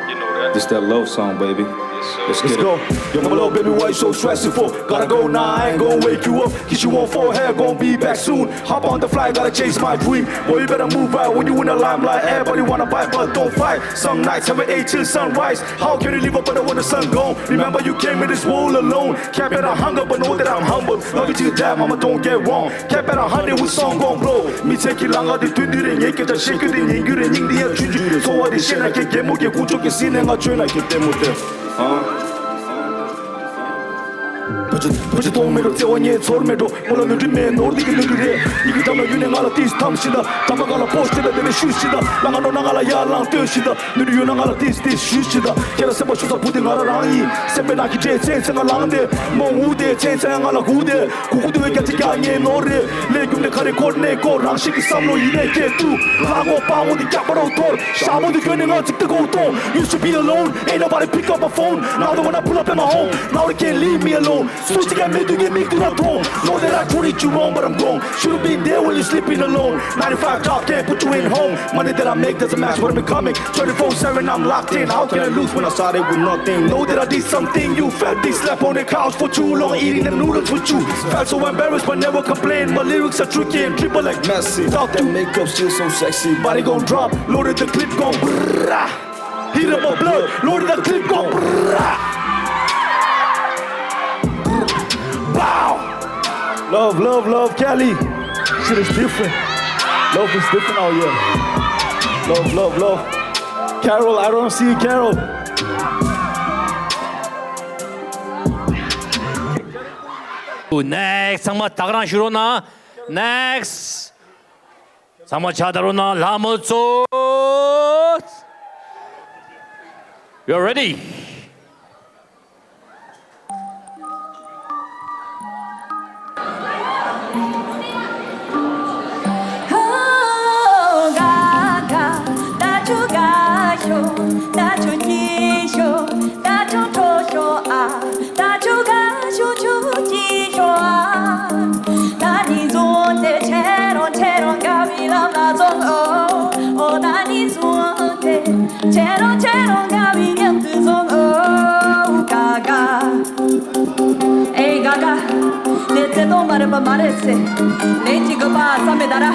You know that. This that love song, baby. Yes, sir. Let's get it. Let's go. Yo, my little baby, why you so stressful? Gotta go now, I ain't gonna wake you up. Kiss you on forehead, gonna be back soon. Hop on the flight, gotta chase my dream. Boy, you better move right when you in the limelight. Everybody wanna fight, but don't fight. Some nights have an eight till sunrise. How can you live up when the sun gone? Remember you came in this world alone. Can't bear the hunger, but know that I'm humble. Love you till death, mama, don't get wrong. Can't bear a hundred with song gon' blow. མི་ཚེ་གི་ལམ་ཁ་དེ་དུས་དུས་རེ་ངས་སྐད་ཆ་བཤད་རྒྱུ་དེ་ཉན་རྒྱུ་རེད། སྙིང་འདི་ཡང་ཆུང་ཆུང་འཚོ་བ་དེ་ཤེས་ན་ཁྱེད་རྒན་མོ་གི་ཀུན་སྤྱོད་ཀྱི་སྲིད་ནས་ང་བཅོས་ན་ཁྱེད་ལྟད་མོ་སྟེར། བུ་ཆུ་བུ་ཆུ་མཐོང་མེད་འགྲོ་བརྩེ་བ་ཉེས་ཚོར་མེད་འགྲོ། སྔོན་ལ་ནོར་འཁྲུལ་མེད་ནོར་འདི་གི་ནོར་འཁྲུལ་རེད། ཡི་གེ་འགྲམ་ལ་ཡུལ་ནས་ང་ལ་ཏིས་ཐམ་ཤི་ད། འགྲམ་པ་ང་ལ་པོ་ཤི་ད་དེ་ནས་ཤུ་ཤི་ད། ལ་ང་ནོར་ན་ང་ལ་ཡར་ལངས་ལྟོས་ཤི་ད། ནོར་འཁྲུལ་ཡོད་ན་ང་ལ་ཏིས་ཏིས་ཤུ་ཤི་ད། ཁྱེད་ལ་སེམས་པ་ཤུ་ས་བུ་དེ་ང་རང་རང་ཡིན། སེམས་པའི་ནང་གི་འདྲེ་ཚེ་ཚེ་ང་ལངས་ཏེ། མོ་ངུ་དེ་ཚེ་ཚེ་ང་ལ་སྒུག་དེ། གུ་གུ་དུ་བའི་རྒྱ་ཆེ་རྒྱ་ཉེ་ནོར་རེད། ལས་རྒྱུ་འབྲས་ག་རེ་འཁོར་ནས་འཁོར་རང་ཤི་གི་བསམ་བློ་ཡིན་ནས་སྐྱེ་ཐུབ། ལ་ངོ་པ་ངོ་འདི་རྒྱག་པ་རོགས་ཐོར། ཞག་པོ་འདི་ཁྱོད་ནི་ང་ཚིག་ཏུ་གོ་ཐོང་། Used to be alone, ain't nobody pick up my phone. Now they wanna pull up at my home. Now they can't leave me alone. སུ་གཅིག་ཀྱང་མེད་དུས་ངའི་མིག་ཏུ་ལ་མཐོང་། Know that I truly do wrong, but I'm grown. Should've been there when you sleeping alone. Nine to five job can't put you in home. Money that I make doesn't match what I'm becoming. Twenty-four seven, I'm locked in. How can I lose when I started with nothing? Know that I did something. You felt this slap on the couch for too long, eating them noodles with you. Felt so embarrassed, but never complain. My lyrics are tricky and triple like messy. Thought that makeup still so sexy. Body gon' drop, loaded the clip gon' brrrr. Hit up my blood, loaded the clip gon' brrrr. Bow. Love, love, love, Cali. Shit is different. Love is different out here. Love, love, love. Carol, I don't see you, Carol. Next, ཚང་མ་ཐག་རང་ཞུ་རོགས་གནང་། Next. ཚང་མ་ཕྱག་བརྡབ་རོགས་གནང་། ལྷ་མོ་ཚོ། You're ready. ཨེ་ག་ག། དེ་ཚེ་སྟོང་མ་རེད་པ་མ་རེད་ཚེ། ལན་གཅིག་དགོས་པ་བསམ་མེད་ད་ར།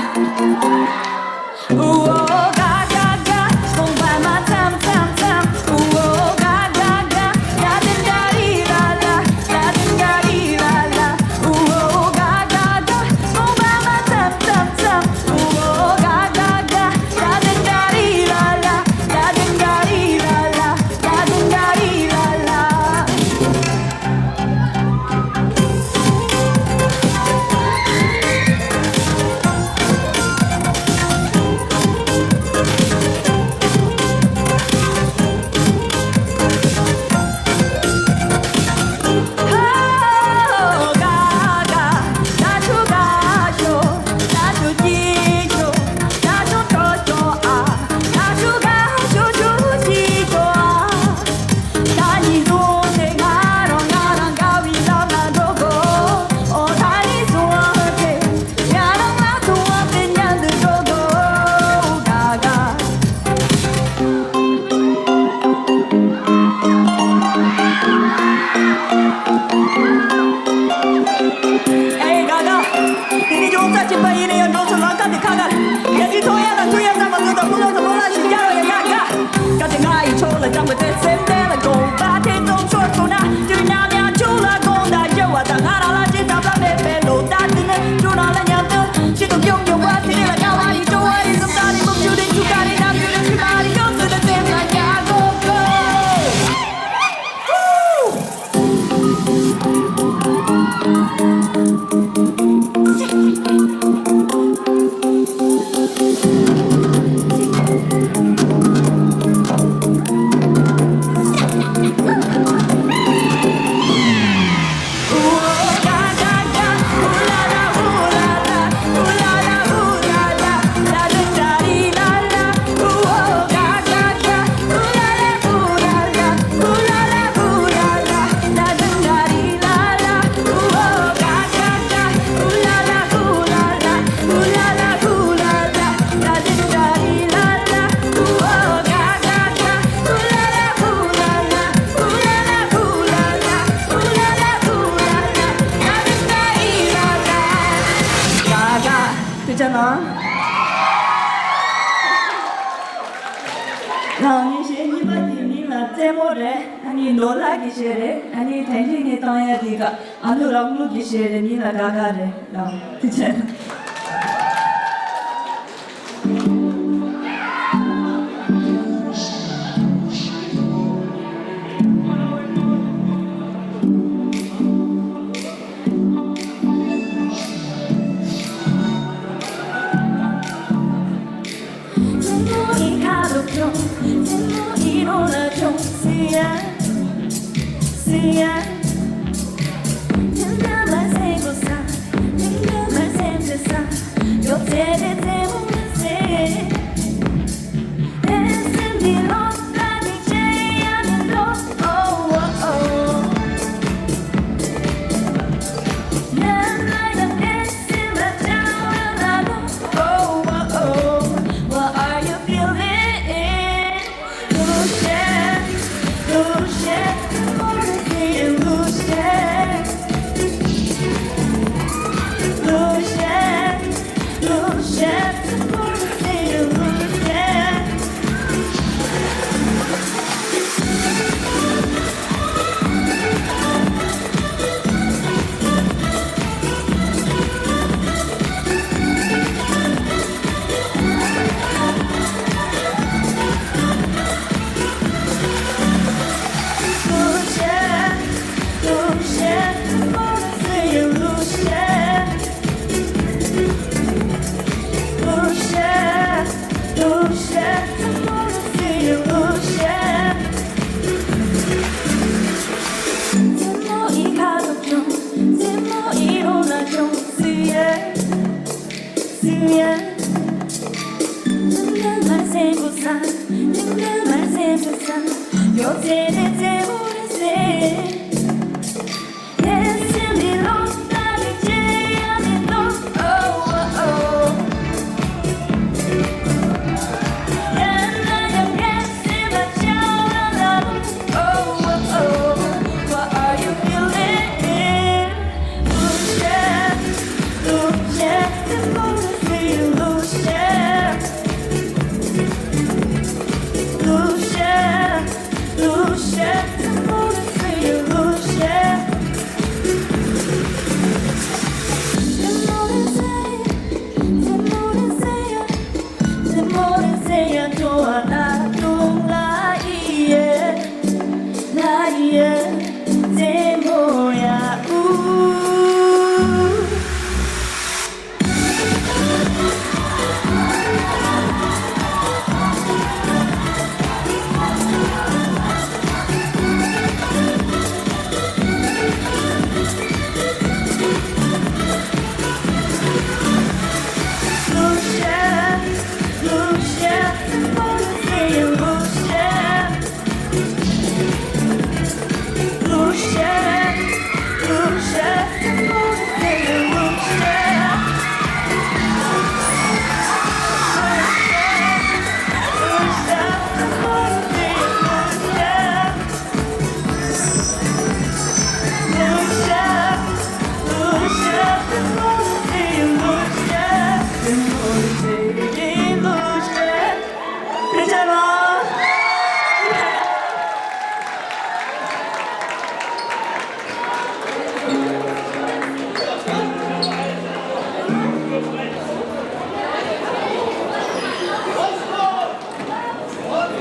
རྩེད་མོ་རེད། ཨ་ནི་ནོར་ལྷ་གི་གཞས་རེད། ཨ་ནི་དྲན་རིག་ནས་བཏང་ཡ་དེ་ག་ཨ་ལུ་རང་ལུགས་ཀྱི་གཞས་རེད། མི་ལ་དགའ་དགའ་རེད་ལ། དེ་བྱས་ན།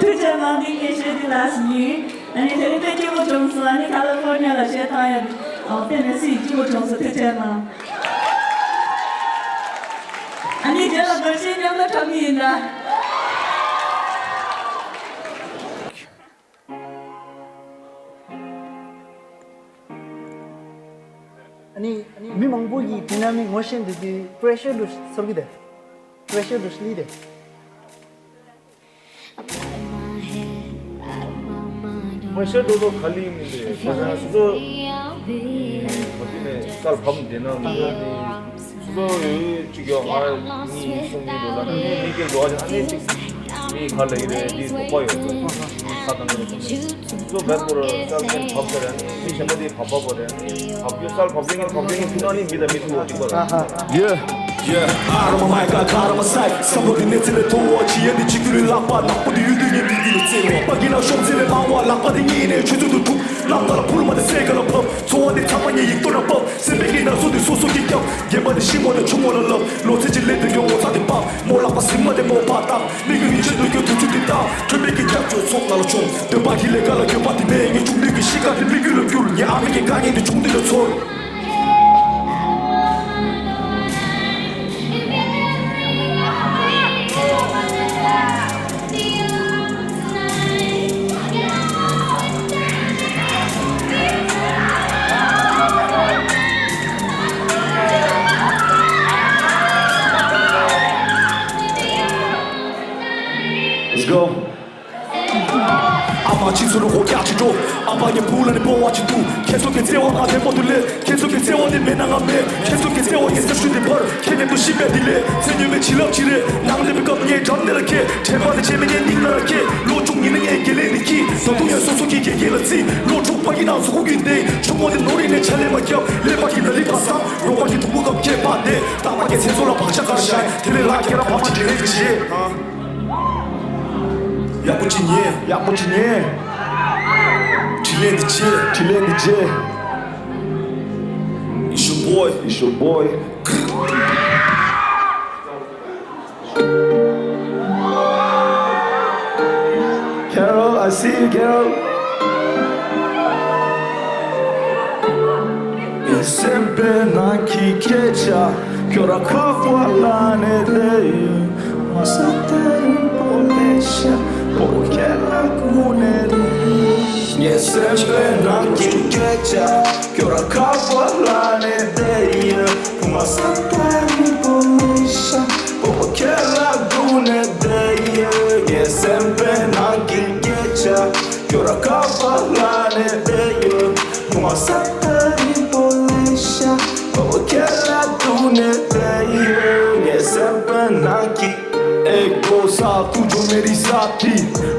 ཐུགས་རྗེ་གནང་། འདི་སྐད་ཆ་འདི་ལ་ཡིན། ཨ་ནི་དེ་རིང་དཔེ་སྐྱིད་པོ་བྱུང་སོང་། ཨ་ནི་ཁ་ལ་ཕོར་ཉ་ལ་གཞས་བཏང་ཡ། ཨ་དཔེ་མི་སྲིད་སྐྱིད་པོ་བྱུང་སོང་། ཐུགས་རྗེ་གནང་། ཨ་ནི་རྗེས་ལ་སྒོར་གཞས་མཉམ་དུ་འཁྲབ་ཀྱི་ཡིན་ད། ཨ་ནི་མི་མང་པོ་གིས་དེ་ན་མི་ངོ་ཤེས་འདི་དུས་པྲེ་ཤར་དུ་ཚོར་གི་དེ། པྲེ་ཤར་དུ་སླེབས་དེ། ངོ་ཤེས་དོ་དོ་ག་ལི་མི་འདུག་ཁོ་ཚང་སོ་སོ་ག་དུས་ནས་གསར་བབས་འདི་ན་མི་འདུག་ནི། སོ་སོ་ཡོད་གཅིག་ཡོད། ང་གཉིས་གསུང་གི་འདུག་ལ། ནི་མི་སྐད་འགྲོ་བ་ཅན་ཨ་ནི་གཅིག་མི་ག་ལ་ཡི་རེད། འདི་དོགས་པ་ཡོད་ཁ་བཏང་གི་རེད། སོ་སོ་བེད་སྐོར་སལ་ཕན་བབས་ཟེར་རེད། ནི་མི་གཞན་པ་དེ་བབས་བབས་པ་རེད། ནི་བབས་རྒྱུ་སལ་བབས་རྒྱུ་ང་བབས་རྒྱུ་ང་ཁྱོད་རང་ནི་མི་དང་མི་ཐུག་པ་གཅིག་པ་རེད། ཡེ། Yeah, out of my mind, got caught on my side. བསམ་བློ་འདི་གནས་ཚད་ལས་མཐོ་བ་ཅི་ཡན་འདི་གཅིག་གྱུར་ལས་ལག་པ་ནག་པོ་འདི་ཡུལ་དུས་ཉིན་འདི་འདི་ལ་བཙལ་བ། པ་གི་ལ་ཤོག་ཚད་ལས་མང་བ་ལག་པ་འདི་གཉིས་ནས་ཆུ་ཚོད་དུ་འཁྲུག་ལམ་ཁ་ལ་འཕུར་མ་འདི་སེ་ག་ལ་བབས། འཚོ་བ་འདི་ཚང་མ་ངས་ཡིག་ཐོག་ན་བབས། སེམས་པའི་གི་ན་ཟུག་འདི་སོ་སོ་གིས་བརྒྱབ། རྒན་པ་འདི་ཤི་མོ་ལ་ཆུ་མོ་ལ་ལབ། ལོ་ཚད་ཀྱི་ལས་འདི་གྱོང་ངོ་ཚ་འདི་འབབ། མོ་ལག་པ་ཟིན་མ་འདི་མོ་བ་བཏང་། མི་གི་ཡིད་ཆེས་འདོད་རྒྱུ་དུས་ཚོད་འདི་བཏང་། ཁྲོན་པའི་གི་རྒྱབ་སྐྱོར་ཚོགས་ནང་ལ་བྱུང་། འདོད་པ་ཁྱི་ལས་ཀ་ལ་འགྱོད་པ་འདི་མེད། ངས་བྱུང་འདི་གི་གཤིས་ཀ་འདི་མི་རྒྱུད་ལ་འགྱུར། ངས་ཨ་མི་གི་དཀའ་ངལ་འདི་བྱུང་འདི་ལ་ཚོར། Let's go. ཨ་མ་ཁྱི་ཚོ་རུ་ཧོ་རྒྱག་ཅིག་འགྲོ། ཨ་ཕ་ངའི་བུ་ལ་ནི་སྤོ་བ་ཅིག་འདུག་ཁྱེད་ཚོ་གི་བརྩེ་བ་ང་དེ་མོ་དུ་ལེ། ཁྱེད་ཚོ་གི་བརྩེ་བ་ནི་མེད་ན་ང་མེད། ཁྱེད་ཚོ་གི་བརྩེ་བ་ངའི་སེམས་ཤུགས་དེ་འཕར། ཁྱེད་མཉམ་དུ་ཤི་བས་དེ་ལས། ཚེ་ཉུལ་མེད་བྱིན་རླབས་ཅི་རེད། ནང་སླེབས་པའི་སྐབས་ངའི་འགྲམ་དེ་ལ་ཁྱེད། དྲན་པ་ནི་ཆད་མེད་ངའི་སྙིང་ན་ལ་ཁྱེད། ལོ་བཅུ་གཉིས་ནི་ངའི་དགེ་ལས་ནི་ཁྱི། ད་དུང་ཡང་སོ་སོ་གི་དགེ་རྒན་ལ་བརྩི། ལོ་དྲུག་པ་གི་ནང་གཟུགས་པོ་གི་འདེད། ཆུ་མོ་ནི་ནོར་ཡིན་ནས་ཆ་ལས་མ་ཁྱབ། ཀླད་པ་གི་ལ་ལི་པ་སང་། རོགས་པ་གི་དུམ་བུ་སྐབས་ཁྱེད་པ་དེ། རྟག་པ་གི་ཚེ་སྲོག་ལ་བག་ཆགས་གར་ཤར། དེ་ལས་ལག་ཁྱེད་རང་ཕ་མ་དྲིན་ལན་གྱི་བྱེད། ཡག་པོ་ཅིག་ཉན། ཡག་པོ་ཅིག་ཉན། དྲིན་ལན་འདི་བྱེད། དྲིན་ལན་འདི་བྱེད། It's your boy. It's your boy. Carol, I see you, Carol. ངའི་སེམས་པའི་ནང་གི་སྐད་ཆ། ཁྱོད་རང་ཁ་བ་ལ་ནས་བསྡད་ཡོད། ངོ་ཚ་ལྟར་རིང་པོ་ལས་ཤག་པོ་ཁྱེད་ལ་སྒུག་ནས་རེད། ངའི་སེམས་པའི་ནང་གི་སྐད་ཆ། ཁྱོད་རང་ཁ་བ་ལ་ནས་བསྡད་ཡོད། ངོ་ཚ་ལྟར་རིང་པོ་ལས་ཤག་པོ་ཁྱེད་ལ་སྒུག་ནས་བསྡད་ཡོད། ངའི་སེམས་པའི་ནང་གི་སྐད་ཆ། ཁྱོད་རང་ཁ་བ་ལ་ནས་བསྡད་ཡོད། ངོ་ཚ་ལྟར་རིང་པོ་ལས་ཤག་པོ་ཁྱེད་ལ་སྒུག་ནས་བསྡད་ཡོད། ངའི་སེམས་པའི་ནང་གི एक दो साल तू जो मेरी साथ थी।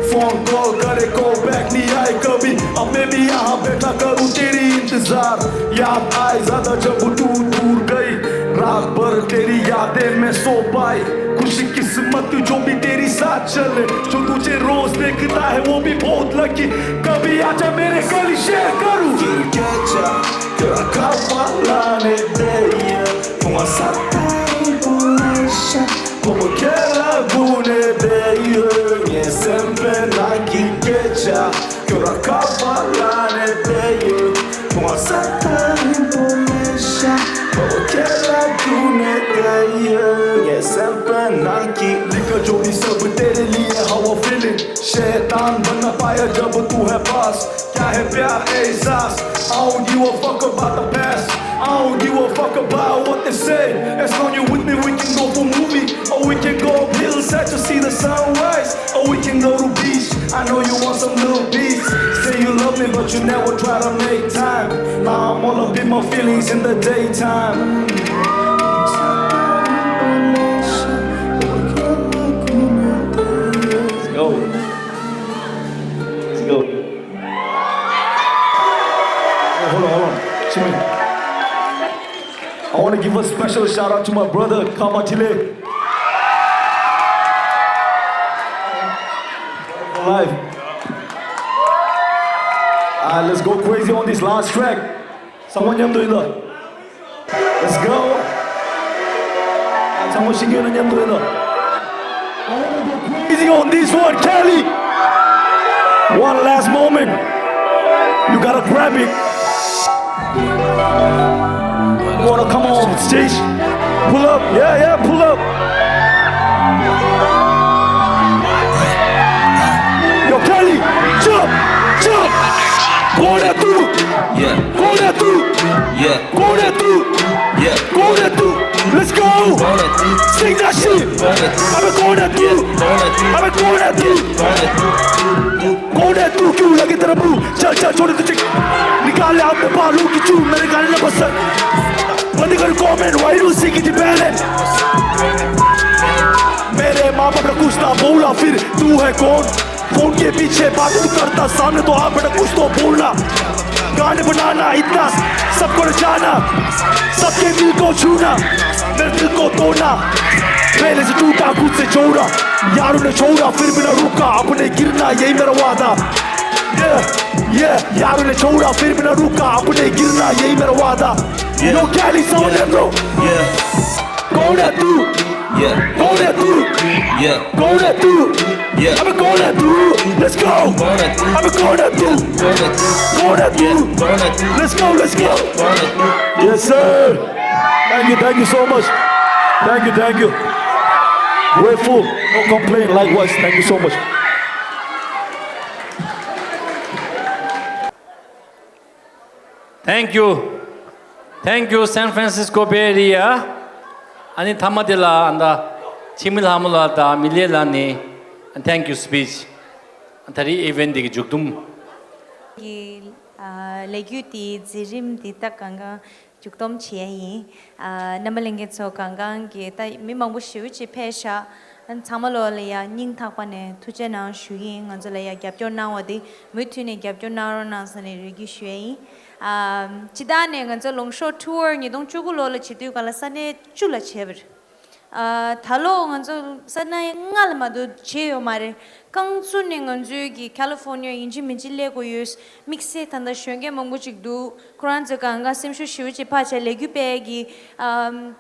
Phone call करे, call back नहीं आए कभी। अब मैं भी यहाँ बैठा करूँ तेरी इंतजार। याद आए ज्यादा जब तू दूर गई। रात भर तेरी यादें में सो पाए। खुशकिस्मत तू जो भी तेरी साथ चले। जो तुझे रोज देखता है वो भी बहुत लकी। कभी आजा मेरे गली शेयर करूँ। Catch up. ཁྱོད་རང་ཁ་བ་ལ་ནས་བསྡད་ཡོད། ངོ་ཚ་ལྟར་རིང་པོ་ལས་ཤག་པོ་ཁྱེད་ལ་སྒུག་ནས་བསྡད་ཡོད། ངའི་སེམས་པའི་ནང་གི་སྐད་ཆ། ཁྱོད་རང་ཁ་བ་ལ་ནས་བསྡད་ཡོད། ངོ་ཚ་ལྟར་རིང་པོ་ལས་ཤག་པོ་ཁྱེད་ལ་སྒུག་ནས་བསྡད་ཡོད། ངའི་སེམས་པའི་ནང་གི། लिखा जो भी सब तेरे लिए, how I feeling। शैतान बनना पाया जब तू है पास। क्या है प्यार एहसास। I don't give a fuck about the past। I don't give a fuck about what they say। As long you with me, we can go for movie, or we can go up hillside to see the sunrise, or we can go to beach। I know you want some little peace। Say you love me, but you never try to make time। Now I'm all up in my feelings in the daytime। Yo. Let's go. Hold on, hold on. Jimmy. I want to give a special shout out to my brother, Kama Chile. Live. Alright, let's go crazy on this last track. Someone ཉམས་འདོད་ཡིན་ལ། Let's go. ཚང་མ་ཤེས་ཀྱི་ཡོད་ན་ཉམས་འདོད་ཡིན་ལ། Easy on this one, Kelly. One last moment. You gotta grab it. Wanna come on stage? Pull up, yeah, yeah, pull up. Yo, Kelly, jump, jump. Go there, dude. Yeah. Go there, dude. Yeah. Go there, dude. Yeah. Go there, dude. Let's go. Go there, dude. Sing that shit. Go there, dude. I'm a go there, dude. Yeah. Go there, dude. I'm a go there, dude. Go there, dude. Go there, dude. क्यों लगे तेरा ब्रू? चल, चल, छोड़ दे तुझे। निकाल ले अपने बालों की चूल, मेरे गाने ना पसंद। बंद कर comment, why you sing it bad? मेरे माँ बाप ने कुछ ना बोला, फिर तू है कौन? फोन के पीछे बात तू करता, सामने तो आ बेटा, कुछ तो बोलना। गाने बनाना इतना सबको नचाना, सबके दिल को छूना, मेरे दिल को तोड़ना। पहले से टूटा खुद से जोड़ा, यारों ने छोड़ा फिर भी ना रुका, अपने गिरना यही मेरा वादा। Yeah, yeah, यारों ने छोड़ा फिर भी ना रुका, अपने गिरना यही मेरा वादा। Yo, Cali, sound them, bro. कौन है तू? कौन है तू? कौन है तू? अबे कौन है तू? Let's go. अबे कौन है तू? कौन है तू? Let's go, let's go. Yes, sir. Thank you, thank you so much. Thank you, thank you. Grateful. No complaint. Likewise. Thank you so much. Thank you. Thank you, San Francisco Bay Area. ཨ་ནི་མཐའ་མ་དེ་ལ་ཨ་ད་འཆི་མེད་ལྷ་མོ་ལགས་དང་མི་ལས་ལགས་ནས་thank you speech. ད་རེས་event འདི་གི་མཇུག་སྡོམ། གི་ཨ་ལས་འགུལ་དེའི་མཛད་རིམ་འདི་ད་གང་གང་མཇུག་སྡོམ་བྱས་ཡིན། ཨ་རྣམ་པ་ལྷན་རྒྱས་ཚོ་གང་གང་གི་ད་མི་མང་པོ་ཞེ་པོ་ཅིག་ཕེབས་ཤག་ཨ་ཚང་མ་ལོ་ལ་ཡ་སྙིང་ཐག་པ་ནས་ཐུགས་རྗེ་གནང་ཞུ་གི་ཡིན། ང་ཚོ་ལ་ཡ་རྒྱབ་སྐྱོར་གནང་བ་དེ་མུ་མཐུད་ནས་རྒྱབ་སྐྱོར་གནང་རོགས་གནང་ཟེར་ནས་རེ་སྐུལ་ཞུ་ཡ་ཡིན། ཨ་སྤྱི་བཏང་ནས་ང་ཚོ་ལོངས་ཤོག་tour ཉིས་སྟོང་བཅུ་དགུ་ལོ་ལ་བྱེད་དུས་ག་ལ་ས་གནས་བཅུ་ལ་བྱས་པ་རེད། ཨ་ད་ལོ་ང་ཚོ་ས་གནས་ལྔ་ལ་མ་གཏོགས་བྱས་ཡོད་མ་རེད། རྐང་བཙུགས་ནས་ང་ཚོའི་གི་California ཡིན་གཅིག་མིན་གཅིག་སླེབས་དགོས་ཡོད། དམིགས་བསལ་ད་ལྟ་གཞོན་སྐྱེས་མང་པོ་ཅིག་འདུག་ཁོ་རང་ཚོས་གང་ག་སེམས་ཤུགས་ཞེ་པོ་ཅིག་འཕར་བྱས་ལས་འགུལ་སྤེལ་གི་ཨམ།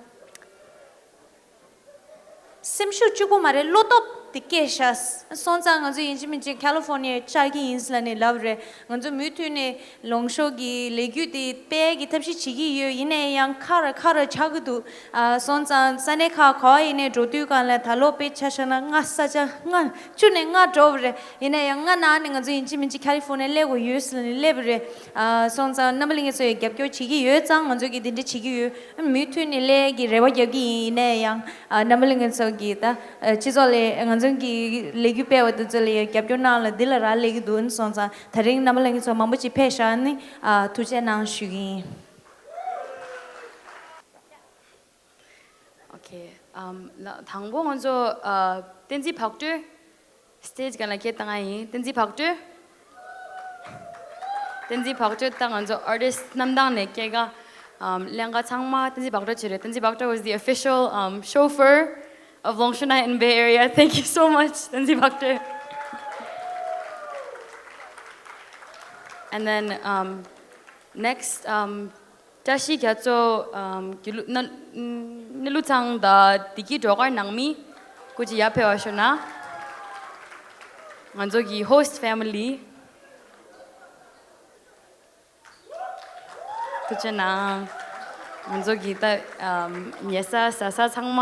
སེམས་ཤུགས་གཅིག་པོ་མ་རེད། བློ་སྟོབས་དེ་སྐྱེས་ཤག་སོང་ཙང་ང་ཚོ་ཡིན་གཅིག་མིན་གཅིག་California བཅར་གྱི་ཡིན་ཟེར་ནས་ལབ་རེད། ང་ཚོ་མུ་མཐུད་ནས་ལོངས་ཤོག་གི་ལས་འགུལ་དེ་སྤེལ་གྱི་ཐབས་ཤེས་བྱེད་ཀྱི་ཡོད། ཡིན་ནའི་ཡང་ཁ་ར་ཁ་ར་ཆགས་ཀྱི་འདུག་ཨ་སོང་ཙང་ས་གནས་ཁག་ག་པར་ཡིན་ནའི་འགྲོ་དུས་གང་ལ་ད་ལོ་དཔེ་ཆ་བཞག་ན་ལྔ་ས་ཆ་ལྔ་བཅུ་ནས་ལྔ་འགྲོ་བ་རེད། ཡིན་ནའི་ཡང་ལྔ་ནང་ནས་ང་ཚོ་ཡིན་གཅིག་མིན་གཅིག་California སླེབས་དགོས་ཡོད་ཟེར་ནས་སླེབས་པ་རེད། ཨ་སོང་ཙང་རྣམ་པ་ལྷན་རྒྱས་ཚོས་རྒྱབ་སྐྱོར་བྱེད་ཀྱི་ཡོད་ཙང་ང་ཚོ་གིས་དེ་འདྲ་བྱེད་ཀྱི་ཡོད། མུ་མཐུད་ནས་སླེབས་ཀྱི་རེ་བ་རྒྱབ་ཀྱི་ཡིན། ཡིན་ནའི་ཡང་ཨ་རྣམ་པ་ལྷན་རྒྱས་ཚོ་གིས་ད་ཨ་སྤྱི་ཚོགས་ལས་ང་ཚོ་གི་ལས་འགུལ་སྤེལ་བ་དེ་ཚོ་ལ་ཡང་རྒྱབ་སྐྱོར་གནང་ལ་འདི་ལ་རག་ལས་ཀྱི་འདུག་སོང་ཙང་ད་རིང་རྣམ་པ་ལྷན་རྒྱས་ཚོ་མང་པོ་ཅིག་ཕེབས་ཤག་ནི་ཨ་ཐུགས་རྗེ་གནང་ཞུ་གི་ཡིན། Okay. ཨམ་ལ་དང་པོ་ང་ཚོ་ཨ་བསྟན་འཛིན་བག་གྲོ་stage སྒང་ལ་སྐད་བཏང་ཡ་ཡིན། བསྟན་འཛིན་བག་གྲོ། བསྟན་འཛིན་བག་གྲོ་ད་ང་ཚོ་artist རྣམ་གྲངས་ནས་སྐྱེལ་ག་ཨམ་ལེན་ག་ཚང་མ་བསྟན་འཛིན་བག་གྲོ་བྱས་རེད། བསྟན་འཛིན་བག་གྲོ was the official um, chauffeur of Longshon Night in Bay Area. Thank you so much, བསྟན་འཛིན་བག་གྲོ། And then um, next um, བཀྲ་ཤིས་རྒྱ་མཚོ། ཨམ་དགེ་ལུགས་གནས་གནས་ལུགས་ཚང་དང་བདེ་སྐྱིད་སྒྲོལ་དཀར་ནང་མི་སྐུ་མཁྱེན་ཡར་ཕེབས་པར་ཤོག་ན། ང་ཚོ་གི་host family། ཐུགས་རྗེ་གནང་། ང་ཚོ་གི་ད་ཨམ་ཉལ་ས་ཟ་ས་ཚང་མ་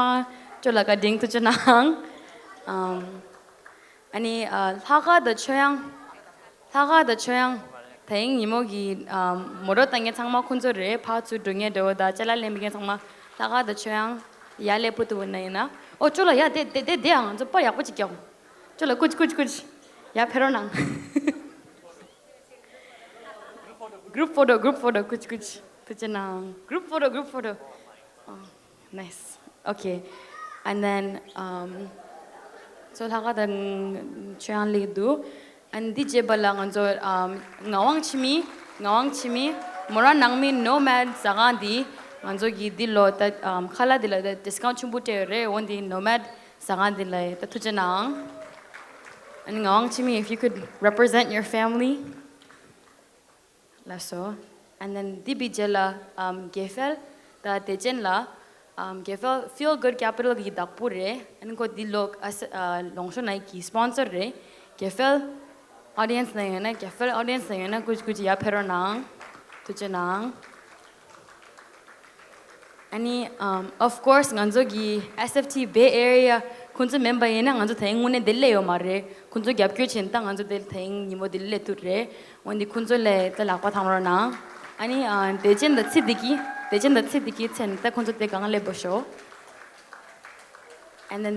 ཅོ་ལགས་བཀའ་དྲིན། ཐུགས་རྗེ་གནང་། ཨམ། ཨ་ནི་ཨ་ལྷག་དཀར་དང་ཆོས་དབྱངས། ལྷག་དཀར་དང་ཆོས་དབྱངས། དེ་རིང་ཉིན་མོ་གི་ཨ་མོ་ཊ་བཏང་མཁན་ཚང་མ་ཁོང་ཚོ་རེད། ཕར་ཚུར་འགྲོ་མཁན་འདྲ་བོ་དང་ཅ་ལག་ལེན་པའི་མཁན་ཚང་མ། ལྷག་དཀར་དང་ཆོས་དབྱངས་ཡར་སླེབས་ཕོད་ཐུབ་ན་ཡིན་ན། ཨོ་ཅོ་ལགས་ཡར་དེ་དེ་དེ་དེ་ཡང་ང་ཚོ་པར་ཡག་པོ་ཅིག་རྒྱོབ། ཅོ་ལགས་ཀུ་ཅི་ཀུ་ཅི་ཀུ་ཅི། ཡར་ཕེབས་རོགས་གནང་། Group photo, group photo, ཀུ་ཅི་ཀུ་ཅི། ཐུགས་རྗེ་གནང་། Group photo, group photo. Oh, nice. Okay. And then, um, so ལྷག་དཀར་དང་ཆོས་དབྱངས་སླེབས་འདུག And འདི་རྗེས་པ་ལ་ང་ཚོ་um, ངག་དབང་འཆི་མེད། ངག་དབང་འཆི་མེད། མོ་རང་ནང་མི་Nomad ཟ་ཁང་འདི་ང་ཚོ་གི་འདི་ལོ་ད་um, ཁ་ལག་འདི་ལ་ད་discount ཆེན་པོ་སྤྲད་ཡོད་རེད། འོ་འདི་Nomad ཟ་ཁང་འདི་ལ་ད་ཐུགས་རྗེ་གནང་། And ངག་དབང་འཆི་མེད། If you could represent your family. ལགས་སོ། And then འདི་བི་ཇེ་ལ་ཨམ་དགེ་འཕེལ། ད་བདེ་ཆེན་ལ་ཨམ་དགེ་འཕེལ་Feel Good Capital གི་བདག་པོ་རེད། And ཁོ་འདི་ལོ་ཨ་ས་ཨ་ལོངས་ཤོག་ནའི་གི་sponsor རེད། དགེ་འཕེལ་audience ན་ཡོད་ན། དགེ་འཕེལ་audience ན་ཡོད་ན་ཀུ་ཅི་ཀུ་ཅི་ཡར་ཕེབས་རོགས་གནང་། ཐུགས་རྗེ་གནང་། ཨ་ནི་ཨམ་of course ང་ཚོ་གི་S F T Bay Area ཁོང་ཚོ་མིན་པ་ཡིན་ན་ང་ཚོ་དེ་རིང་དངོས་གནས་འདིར་སླེབས་ཡོད་མ་རེད། ཁོང་ཚོ་རྒྱབ་སྐྱོར་བྱས་ན་ད་ང་ཚོ་དེ་དེ་རིང་ཉིན་མོ་འདིར་སླེབས་ཐུབ་རེད། འོན་ཏེ་ཁོང་ཚོ་ལ་ད་ལག་པ་འཐམ་རོགས་གནང་། ཨ་ནི་ཨ་བདེ་ཆེན་དང་ཚེ་བདེ་སྐྱིད། བདེ་ཆེན་དང་ཚེ་བདེ་སྐྱིད་མཚན་ད་ཁོང་ཚོ་དེ་སྒང་སླེབས་པ་ཤོག And then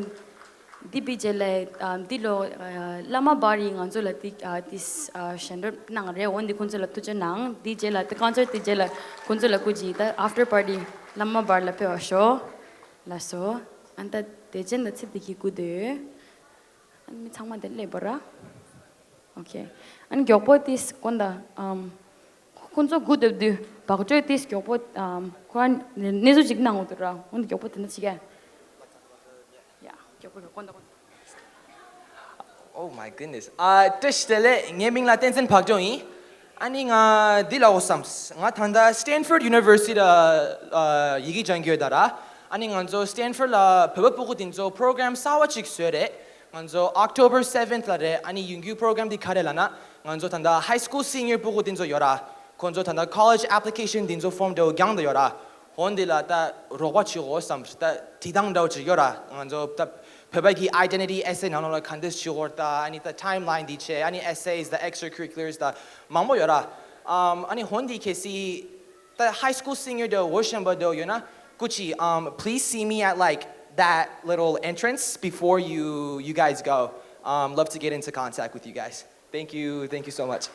འདི་བི་ཇེ་ལ་ཨ་འདི་ལོ་ཨ་བླ་མ་བར་ཡིས་ང་ཚོ་ལ་འདི་ཨ་འདི་ཨ་ཞལ་འདོན་གནང་རེད། འོན་ཏེ་ཁོང་ཚོ་ལ་ཐུགས་རྗེ་གནང་། འདི་རྗེས་ལ་ད་concert འདི་རྗེས་ལ་ཁོང་ཚོ་ལ་སྐུ་མཁྱེན་ད་after party བླ་མ་བར་ལ་ཕེབས་པར་ཤོག་ལགས་སོ། ཨ་ནི་ད་བདེ་ཆེན་དང་ཚེ་བདེ་སྐྱིད་སྐུ་མདུན། ཨ་ནི་མི་ཚང་མ་དེ་སླེབས་པ་ར། Okay. ཨ་ནི་མགྱོགས་པོ་དེ་དགོན་ད་ཨམ་ ཁོང་ཚོ་སྒུག་བསྡད་དུས་བག་གྲོས་ཏིས་མགྱོགས་པོ། ཨམ། ཁོ་རང་གནས་ཚུལ་ཅིག་གནང་འོང་དུས་ར། འོན་ཏེ་མགྱོགས་པོ་དེ་འདྲ་བྱེད་ཀྱི། ཡ། མགྱོགས་པོ་མགྱོགས་པོ་འདུག Oh my goodness. ཨ། བཀྲ་ཤིས་བདེ་ལེགས། ངའི་མིང་ལ་བསྟན་འཛིན་བག་གྲོ་ཡིན། ཨ་ནི་ང་འདི་ལ་འོ་བསམས། ང་ད་ལྟ་Stanford University ལ་ཡི་གེ་སྦྱང་གི་ཡོད་ད་ར། ཨ་ནི་ང་ཚོ་Stanford ལ་བོད་པ་སྤུ་གུ་དེ་ཚོ་program གསར་བ་ཅིག་བཟོས་རེད། ང་ཚོ་October seventh ལ་རེད། ཨ་ནི་ཡོང་རྒྱུའི་program འདི་ག་རེ་ལབ་ན། ང་ཚོ་ད་ལྟ་high school senior སྤུ་གུ་དེ་ཚོ་ཡོད་ར། ཁོང་ཚོ་ད་ལྟ་college application དེ་ཚོ་form འདྲ་བོ་རྒྱང་དུ་ཡོད་ར། འོན་ཏེ་ལ་ད་རོགས་པ་བྱེད་དགོས་བསམ། ད་བྲིས་སྟངས་འདྲ་བོ་ཅིག་ཡོད་ར། ང་ཚོ་ད་བོད་པ་གི་identity essay ནང་ལོགས་ལ་ག་འདྲས་བྱེད་དགོས། ད་ཨ་ནི་ད་timeline འདི་བྱས། ཨ་ནི་essays ད་extracurriculars ད་མང་པོ་ཡོད་ར། ཨམ། ཨ་ནི་འོན་ཏེ་གལ་སྲིད་ད་high school senior འདྲ་བོ་བཤད་པ་འདྲ་བོ་ཡོད་ན་སྐུ་མཁྱེན། Um, please see me at, like, that little entrance before you you guys go. Um, love to get into contact with you guys. Thank you. Thank you so much.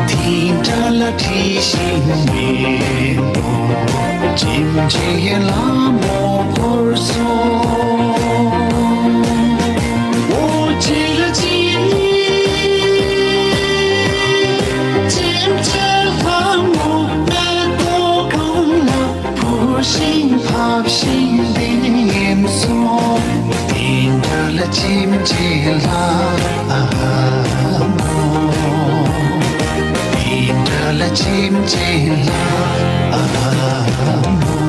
དེ་འདྲ་ལ་བྲིས་ཤིང་མེ་ཏོག་ཅིམ་ཅེ་ལ་མོ་འཁོར་སོང་། འོ་ཅི་ལ་ཅི་ཅིམ་ཅེ་ལ་མོ་མེ་ཏོག་གང་ལ་འཕུར་ཞིང་ཕབ་ཞིང་ལྡེམ་སོང་། དེ་འདྲ་ལ་ཅིམ་ཅེ་ལ་ཨ་མོ། དེ་འདྲ་ལ་ཅིམ་ཅེ་ལ་ཨ་མོ།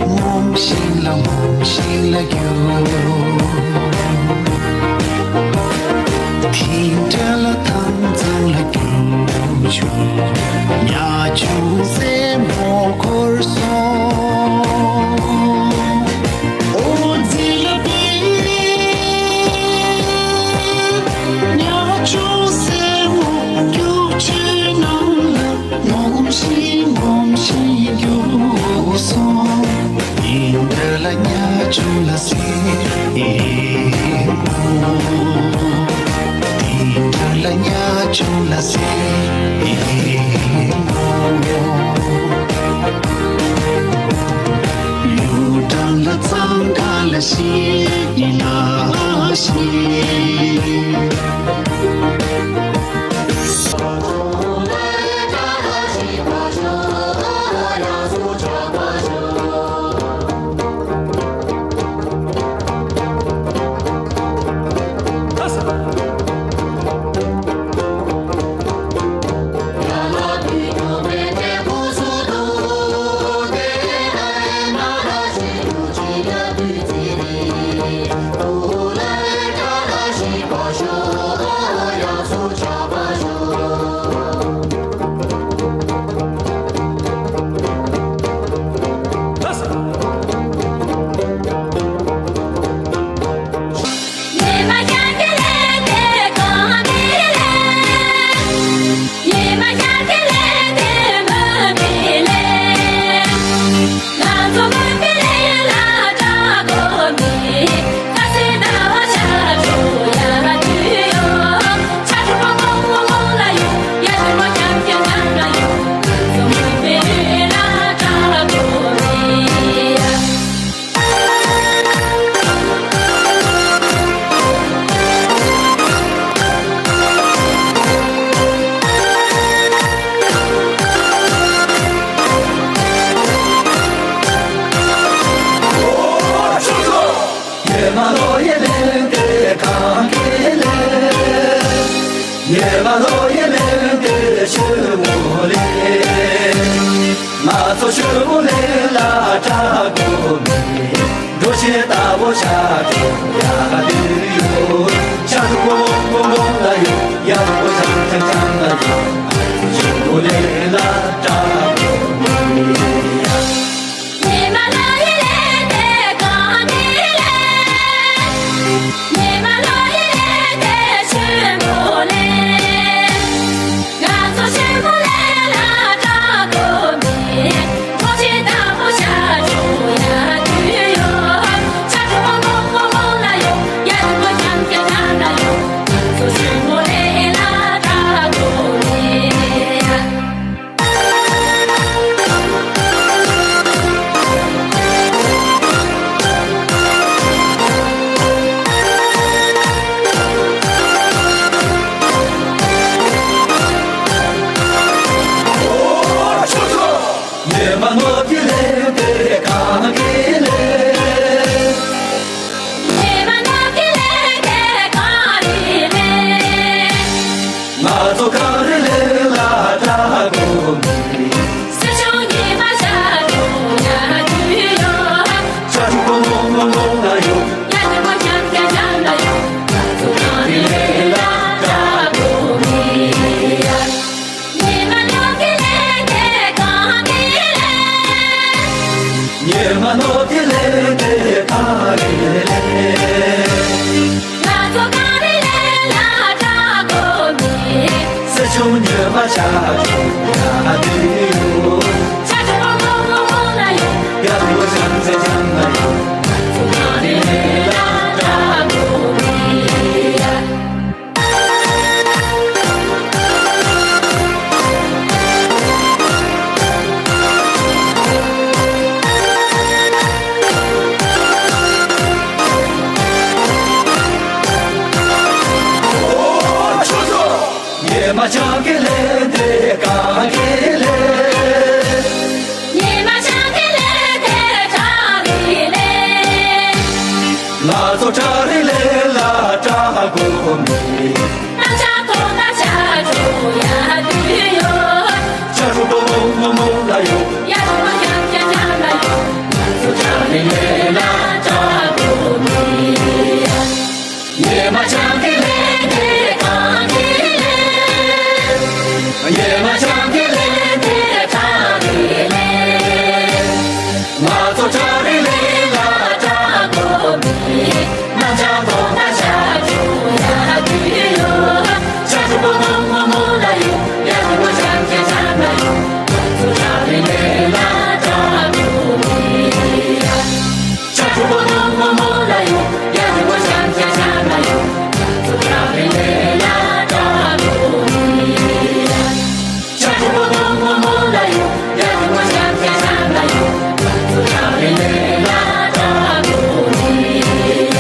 ངོམས་ཤིང་ལ་ངོམས་ཤིང་ལ་རྒྱུ། དེ་འདྲ་ལ་ཐང་ཚང་ལ་རྒྱུ་ཆུ། ཉ་ཆུང་སེ་མོ་འཁོར་སོང་། འོ་ཟི་ལ་པི་ཉ་ཆུང་སེ་མོ་རྒྱུག་ཆུའི་ནང་ལ། ངོམས་ཤིང་ངོམས་ཤིང་རྒྱུགས་སོང་། དེ་འདྲ་ལ་ཉ་ཆུང་ལ་སེ་མོ། དེ་འདྲ་ལ་ཉ་ཆུང་ལ་སེ་མོ། གཡུ་སྦྲང་ལ་གཙང་ཁ་ལ་ཤི་ལ་ཤི། ཡི་ལེན་ཏེ་ཆོས་མོ་ལེན། ང་ཚོ་ཆོས་མོ་ལེན་ལ་སྐྲག་དགོས་མེད། འགྲོ་བྱེད་རྟ་བོ་ཤ་ཁྲག་ཡ་དུ་ཡོད། ཤ་ཁྲག་མོ་མོ་མོ་ལ་ཡོད། ཡ་དུ་ཤ་ཁྲག་ཁྲག་ལ་ཡོད། ང་ཚོ་ཆོས་མོ་ལེན་ལ་སྐྲག་དགོས་མེད། ཉི་མ་ལ་ཡི་ལེན་ཏེ་གང་གི་ལེན། ཉི་མ་ལ་ཡི་ལེན་ཏེ་ཆོས་མོ་ལེན། ང་ཚོ་ཆོས་མོ་ལེན་ལ་སྐྲག་དགོས་མེད། ཁོ་ཆེ་དང་ཁོ་ཤ་ཆུ་ཡ་དུ་ཡོད། ཤ་ཆུ་མོ་མོ་མོ་ལ་ཡོད། ཡ་དུ་མོ་ཤམ་ཤ་ཤམ་ལ་ཡོད། ང་ཚོ་ཆོས་མོ་ལེན་ལ་སྐྲག་དགོས་མེད། ཉི་མ་ནོར་གྱི་ལེན་ཏེ་གང་གི་ལེན། ཉི་མ་ནོར་གྱི་ལེན་ཏེ་གང་གི་ལེན། ང་ཚོ་གངས་རི་ལེན་ལ་སྐྲག་དགོས་མེད། སེང་ཆུང་ཉི་མ་ཤ་ཁྲག་ཡ་དུ་ཡོད། ཤ་ཁྲག་མོ་མོ་མོ་ལ་ཡོད། ཡ་དུ་མོ་ཤམ་ཤ་ཤམ་ལ་ཡོད། ང་ཚོ་གངས་རི་ལེན་ལ་སྐྲག་དགོས་མེད། ཉི་མ་ནོར་གྱི་ལེན་ཏེ་གང་གི་ལེན། ཉི་མ་ནོར་གྱི་ལེན་ཏེ་གང་གི་ལེན། ང་ཚོ་གངས་རི་ལེན་ལ་སྐྲག་དགོས་མེད། སེང་ཆུང་ཉི་མ་ཤ་ཁྲག་ཡ་དུ་ཡོད། ཤ་ཁྲག་མོ་མོ་མོ་ལ་ཡོད། ཡ་དུ་ཤམ་ཤ་ཤམ་ལ་ཡོད། ང་ཚོ་གངས་རི་ལེན་ལ་སྐྲག་དགོས་མེད། ཉི་མ་ཆང་གི་ལེན་ཏེ་གངས་ཀྱི་ལེན། ཉི་མ་ཆང་གི་ལེན་ཏེ་བྲག་རི་ལེན། ང་ཚོ་བྲག་རི་ལེན་ལ་སྐྲག་དགོས་མེད། རྣམ་ཤ་ཐོག་ན་ཤ་ཆུ་ཡ་དུ་ཡོད། ཤ་ཆུ་པོ་མོ་མོ་མོ་ལ་ཡོད། ཡ་ཆུ་པོ་ཡ་ཡ་ཡ་ལ་ཡོད། ང་ཚོ་བྲག་རི་ལེན་ལ་སྐྲག་དགོས་མེད། ཉི་མ་ཆང་གི་ལེན་ཏེ་གངས་ཀྱི་ལེན། ཉི་མ་ཆང་གི་ལེན་ཏེ་བྲག་རི་ལེན། ང་ཚོ་བྲག་རི་ལེན་ལ་སྐྲག་དགོས་མེད། རྣམ་ཤ་ཐོག་ན་ཤ་ཆུ་ཡ་དུ་ཡོད། ཤ་ཆུ་པོ་མོ་མོ་མོ་ལ་ཡོད། ཡ་ཆུ་པོ་ཤམ་ཤ་ཤམ་ལ་ཡོད། ང་ཚོ་བྲག་རི་ལེན་ལ་སྐྲག་དགོས་མེད། ཤ་ཆུ་པོ་མོ་མོ་མོ་ལ་ཡོད། ཡ་ཆུ་པོ་ཤམ་ཤ་ཤམ་ལ་ཡོད། ང་ཚོ་བྲག་རི་ལེན་ལ་སྐྲག་དགོས་མེད། ཤ་ཆུ་པོ་མོ་མོ་མོ་ལ་ཡོད། ཡ་ཆུ་པོ་ཤམ་ཤ་ཤམ་ལ་ཡོད། ང་ཚོ་བྲག་རི་ལེན་ལ་སྐྲག་དགོས་མེད།